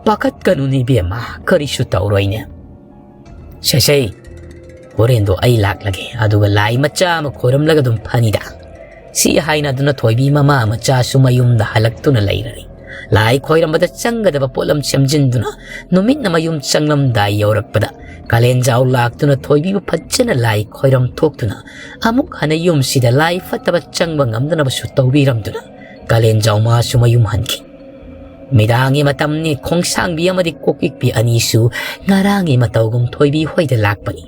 ꯄꯥꯈꯠꯀꯅꯨꯅꯦ ꯏꯕꯦꯝꯃ, ꯀꯔꯤꯁꯨ ꯇꯧꯔꯣꯏꯅꯦ꯫ ꯁꯦ, ꯁꯦ, ꯍꯣꯔꯦꯟꯗꯣ ꯑꯩ ꯂꯥꯛꯂꯒꯦ, ꯑꯗꯨꯒ ꯂꯥꯏ ꯃꯆꯥ ꯑꯃ ꯈꯣꯏꯔꯝꯂꯒ ꯑꯗꯨꯝ ꯐꯅꯤꯗ꯫" ꯁꯤ ꯍꯥꯏꯅꯗꯨꯅ ꯊꯣꯏꯕꯤ ꯃꯃꯥ ꯃꯆꯥꯁꯨ ꯃꯌꯨꯝꯗ ꯍꯜꯂꯛꯇꯨꯅ ꯂꯩꯔꯔꯦ꯫ ꯂꯥꯏ ꯈꯣꯏꯔꯝꯕꯗ ꯆꯪꯒꯗꯕ ꯄꯣꯠꯂꯝ ꯁꯦꯝꯖꯤꯟꯗꯨꯅ ꯅꯨꯃꯤꯠꯅ ꯃꯌꯨꯝ ꯆꯪꯂꯝꯗꯥꯏ ꯌꯧꯔꯛꯄꯗ ꯀꯥꯂꯦꯟꯖꯥꯎ ꯂꯥꯛꯇꯨꯅ ꯊꯣꯏꯕꯤꯕꯨ ꯐꯖꯅ ꯂꯥꯏ ꯈꯣꯏꯔꯝ ꯊꯣꯛꯇꯨꯅ ꯑꯃꯨꯛ ꯍꯟꯅ ꯌꯨꯝꯁꯤꯗ ꯂꯥꯏ ꯐꯠꯇꯕ ꯆꯪꯕ ꯉꯝꯗꯅꯕꯁꯨ ꯇꯧꯕꯤꯔꯝꯗꯨꯅ ꯀꯥꯂꯦꯟꯖꯥꯎ ꯃꯥꯁꯨ ꯃꯌꯨꯝ ꯍꯟꯈꯤ꯫ ꯃꯤꯗꯥꯡꯒꯤ ꯃꯇꯝꯅꯤ꯫ ꯈꯣꯡꯁꯥꯡꯕꯤ ꯑꯃꯗꯤ ꯀꯣꯛꯄꯤꯛꯄꯤ ꯑꯅꯤꯁꯨ ꯉꯔꯥꯡꯒꯤ ꯃꯇꯧꯒꯨꯝ ꯊꯣꯏꯕꯤ ꯍꯣꯏꯗ ꯂꯥꯛꯄꯅꯤ꯫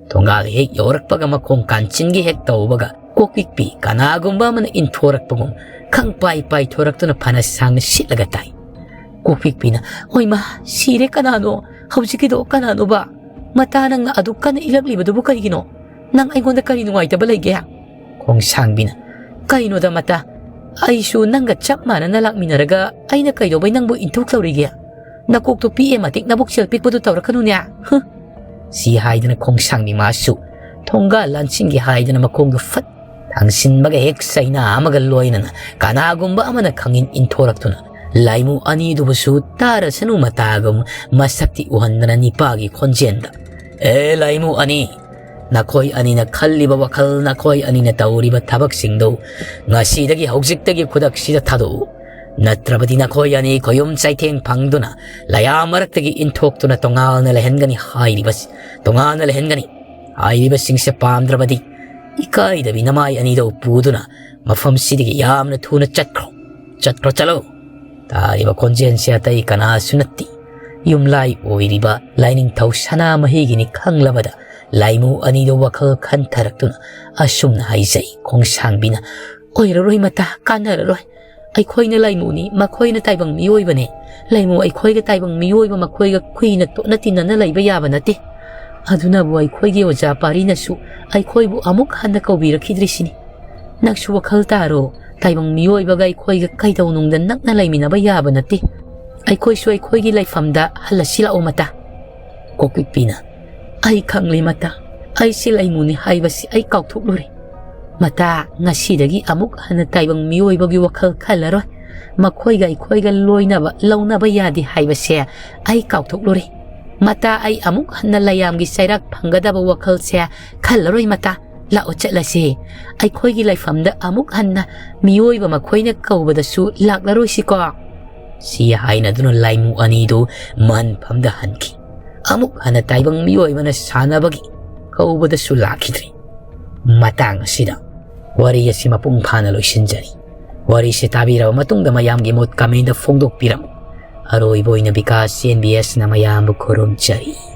ꯊꯣꯡꯒꯥꯜ ꯍꯦꯛ ꯌꯧꯔꯛꯄꯒ ꯃꯈꯣꯡ ꯀꯥꯟꯆꯤꯟꯒꯤ ꯍꯦꯛ ꯇꯧꯕꯒ ꯀꯣꯛꯄꯤꯛꯄꯤ ꯀꯅꯥꯒꯨꯝꯕ ꯑꯃꯅ ꯏꯟꯊꯣꯔꯛꯄꯒꯨꯝ ꯈꯪ ꯄꯥꯏ ꯄꯥꯏꯊꯣꯔꯛꯇꯨꯅ ꯐꯅ ꯁꯥꯡꯅ ꯁꯤꯠꯂꯒ ꯇꯥꯏ꯫ ꯀꯣꯛꯄꯤꯛꯄꯤꯅ, "ꯑꯣꯏꯃꯥ, ꯁꯤꯔꯦ, ꯀꯅꯥꯅꯣ? ꯍꯧꯖꯤꯛꯀꯤꯗꯣ ꯀꯅꯥꯅꯣꯕ? ꯃꯇꯥ, ꯅꯪꯅ ꯑꯗꯨꯛ ꯀꯟꯅ ꯏꯜꯂꯛꯂꯤꯕꯗꯨꯕꯨ ꯀꯔꯤꯒꯤꯅꯣ? ꯅꯪ ꯑꯩꯉꯣꯟꯗ ꯀꯔꯤ ꯅꯨꯡꯉꯥꯏꯇꯕ ꯂꯩꯒꯦ?" ꯈꯣꯡꯁꯥꯡꯕꯤꯅ, "ꯀꯩꯅꯣꯗ ꯃꯇꯥ, ꯑꯩꯁꯨ ꯅꯪꯒ ꯆꯞ ꯃꯥꯟꯅꯅ ꯂꯥꯛꯃꯤꯟꯅꯔꯒ ꯑꯩꯅ ꯀꯩꯗꯧꯕꯩ ꯅꯪꯕꯨ ꯏꯟꯊꯣꯛꯇꯧꯔꯤꯒꯦ? ꯅꯀꯣꯛꯇꯣ ꯄꯤꯛꯑꯦ ꯃꯇꯤꯛ ꯅꯕꯨꯛ ꯆꯦꯜ ꯄꯤꯛꯄꯗꯨ ꯇꯧꯔꯛꯀꯅꯨꯅꯦ꯫ ꯍꯨꯝ!" ꯁꯤ ꯍꯥꯏꯗꯅ ꯈꯣꯡꯁꯥꯡꯕꯤ ꯃꯥꯁꯨ ꯊꯣꯡꯒꯥꯜ ꯂꯥꯟꯁꯤꯟꯒꯦ ꯍꯥꯏꯗꯅ ꯃꯈꯣꯡꯗꯨ ꯐꯠ ꯊꯥꯡꯁꯤꯟꯕꯒ ꯍꯦꯛ ꯆꯩꯅꯥ ꯑꯃꯒ ꯂꯣꯏꯅꯅ ꯀꯅꯥꯒꯨꯝꯕ ꯑꯃꯅ ꯈꯪꯏꯟ ꯏꯟꯊꯣꯔꯛꯇꯨꯅ ꯂꯥꯏꯃꯨ ꯑꯅꯤꯗꯨꯕꯨꯁꯨ ꯇꯥꯔꯁꯅꯨ ꯃꯇꯥꯒꯨꯝ ꯃꯁꯛꯇꯤ ꯎꯍꯟꯗꯅ ꯅꯤꯄꯥꯒꯤ ꯈꯣꯟꯖꯦꯜꯗ, "ꯑꯦ ꯂꯥꯏꯃꯨ ꯑꯅꯤ, ꯅꯈꯣꯏ ꯑꯅꯤꯅ ꯈꯜꯂꯤꯕ ꯋꯥꯈꯜ, ꯅꯈꯣꯏ ꯑꯅꯤꯅ ꯇꯧꯔꯤꯕ ꯊꯕꯛꯁꯤꯡꯗꯨ ꯉꯁꯤꯗꯒꯤ ꯍꯧꯖꯤꯛꯇꯒꯤ ꯈꯨꯗꯛꯁꯤꯗ ꯊꯥꯗꯣꯛꯎ꯫ ꯅꯠꯇ꯭ꯔꯕꯗꯤ ꯅꯈꯣꯏ ꯑꯅꯤ ꯈꯣꯌꯨꯝ ꯆꯩꯊꯦꯡ ꯐꯪꯗꯨꯅ ꯂꯩꯌꯥꯝ ꯃꯔꯛꯇꯒꯤ ꯏꯟꯊꯣꯛꯇꯨꯅ ꯇꯣꯉꯥꯟꯅ ꯂꯩꯍꯟꯒꯅꯤ ꯍꯥꯏꯔꯤꯕꯁꯤ, ꯇꯣꯉꯥꯟꯅ ꯂꯩꯍꯟꯒꯅꯤ ꯍꯥꯏꯔꯤꯕꯁꯤꯡꯁꯦ ꯄꯥꯝꯗ꯭ꯔꯕꯗꯤ ꯏꯀꯥꯏꯗꯕꯤ ꯅꯃꯥꯏ ꯑꯅꯤꯗꯨ ꯄꯨꯗꯨꯅ ꯃꯐꯝꯁꯤꯗꯒꯤ ꯌꯥꯝꯅ ꯊꯨꯅ ꯆꯠꯈ꯭ꯔꯣ꯫ ꯆꯠꯈ꯭ꯔꯣ, ꯆꯠꯂꯣ!" ꯇꯥꯔꯤꯕ ꯈꯣꯟꯖꯦꯜꯁꯦ ꯑꯇꯩ ꯀꯅꯥꯁꯨ ꯅꯠꯇꯦ, ꯌꯨꯝꯂꯥꯏ ꯑꯣꯏꯔꯤꯕ ꯂꯥꯏꯅꯤꯡꯊꯧ ꯁꯅꯥꯃꯍꯤꯒꯤꯅꯤ ꯈꯪꯂꯕꯗ ꯂꯥꯏꯃꯨ ꯑꯅꯤꯗꯨ ꯋꯥꯈꯜ ꯈꯟꯊꯔꯛꯇꯨꯅ ꯑꯁꯨꯝꯅ ꯍꯥꯏꯖꯩ ꯈꯣꯡꯁꯥꯡꯕꯤꯅ, "ꯑꯣꯏꯔꯔꯣꯏ ꯃꯇꯥ, ꯀꯥꯟꯅꯔꯔꯣꯏ꯫ ꯑꯩꯈꯣꯏꯅ ꯂꯥꯏꯃꯨꯅꯤ, ꯃꯈꯣꯏꯅ ꯇꯥꯏꯕꯪ ꯃꯤꯑꯣꯏꯕꯅꯦ꯫ ꯂꯥꯏꯃꯨ ꯑꯩꯈꯣꯏꯒ ꯇꯥꯏꯕꯪ ꯃꯤꯑꯣꯏꯕ ꯃꯈꯣꯏꯒ ꯀꯨꯏꯅ ꯇꯣꯠꯅ ꯇꯤꯟꯅꯅ ꯂꯩꯕ ꯌꯥꯕ ꯅꯠꯇꯦ꯫ ꯑꯗꯨꯅꯕꯨ ꯑꯩꯈꯣꯏꯒꯤ ꯑꯣꯖꯥ ꯄꯥꯔꯤꯅꯁꯨ ꯑꯩꯈꯣꯏꯕꯨ ꯑꯃꯨꯛ ꯍꯟꯅ ꯀꯧꯕꯤꯔꯛꯈꯤꯗ꯭ꯔꯤꯁꯤꯅꯤ꯫ ꯅꯪꯁꯨ ꯋꯥꯈꯜ ꯇꯥꯔꯣ, ꯇꯥꯏꯕꯪ ꯃꯤꯑꯣꯏꯕꯒ ꯑꯩꯈꯣꯏꯒ ꯀꯩꯗꯧꯅꯨꯡꯗ ꯅꯛꯅ ꯂꯩꯃꯤꯟꯅꯕ ꯌꯥꯕ ꯅꯠꯇꯦ꯫ ꯑꯩꯈꯣꯏꯁꯨ ꯑꯩꯈꯣꯏꯒꯤ ꯂꯩꯐꯝꯗ ꯍꯜꯂꯁꯤ ꯂꯥꯛꯑꯣ ꯃꯇꯥ꯫" ꯀꯣꯛꯄꯤꯛꯄꯤꯅ, "ꯑꯩ ꯈꯪꯂꯦ ꯃꯇꯥ, ꯑꯩꯁꯦ ꯂꯥꯏꯃꯨꯅꯤ ꯍꯥꯏꯕꯁꯤ ꯑꯩ ꯀꯥꯎꯊꯣꯛꯂꯨꯔꯦ꯫ ꯃꯇꯥ, ꯉꯁꯤꯗꯒꯤ ꯑꯃꯨꯛ ꯍꯟꯅ ꯇꯥꯏꯕꯪ ꯃꯤꯑꯣꯏꯕꯒꯤ ꯋꯥꯈꯜ ꯈꯜꯂꯔꯣꯏ꯫ ꯃꯈꯣꯏꯒ ꯑꯩꯈꯣꯏꯒ ꯂꯣꯏꯅꯕ ꯂꯧꯅꯕ ꯌꯥꯗꯦ ꯍꯥꯏꯕꯁꯦ ꯑꯩ ꯀꯥꯎꯊꯣꯛꯂꯨꯔꯦ꯫ ꯃꯇꯥ, ꯑꯩ ꯑꯃꯨꯛ ꯍꯟꯅ ꯂꯩꯌꯥꯝꯒꯤ ꯆꯩꯔꯥꯛ ꯐꯪꯒꯗꯕ ꯋꯥꯈꯜꯁꯦ ꯈꯜꯂꯔꯣꯏ ꯃꯇꯥ꯫ ꯂꯥꯛꯑꯣ ꯆꯠꯂꯁꯦ꯫ ꯑꯩꯈꯣꯏꯒꯤ ꯂꯩꯐꯝꯗ ꯑꯃꯨꯛ ꯍꯟꯅ ꯃꯤꯑꯣꯏꯕ ꯃꯈꯣꯏꯅ ꯀꯧꯕꯗꯁꯨ ꯂꯥꯛꯂꯔꯣꯏꯁꯤꯀꯣ?" ꯁꯤ ꯍꯥꯏꯅꯗꯨꯅ ꯂꯥꯏꯃꯨ ꯑꯅꯤꯗꯨ ꯃꯟꯐꯝꯗ ꯍꯟꯈꯤ꯫ ꯑꯃꯨꯛ ꯍꯟꯅ ꯇꯥꯏꯕꯪ ꯃꯤꯑꯣꯏꯕꯅ ꯁꯥꯟꯅꯕꯒꯤ ꯀꯧꯕꯗꯁꯨ ꯂꯥꯛꯈꯤꯗ꯭ꯔꯦ꯫ ꯃꯇꯥꯡ ꯑꯁꯤꯗ ꯋꯥꯔꯤ ꯑꯁꯤ ꯃꯄꯨꯡ ꯐꯥꯅ ꯂꯣꯏꯁꯤꯟꯖꯔꯤ꯫ ꯋꯥꯔꯤꯁꯤ ꯇꯥꯕꯤꯔꯕ ꯃꯇꯨꯡꯗ ꯃꯌꯥꯝꯒꯤ ꯃꯣꯠ comment ꯐꯣꯡꯗꯣꯛꯄꯤꯔꯝꯃꯨ꯫ ꯑꯔꯣꯏꯕ ꯑꯣꯏꯅ Vikas C N B S ꯅ ꯃꯌꯥꯝꯕꯨ ꯈꯨꯔꯨꯝꯖꯔꯤ꯫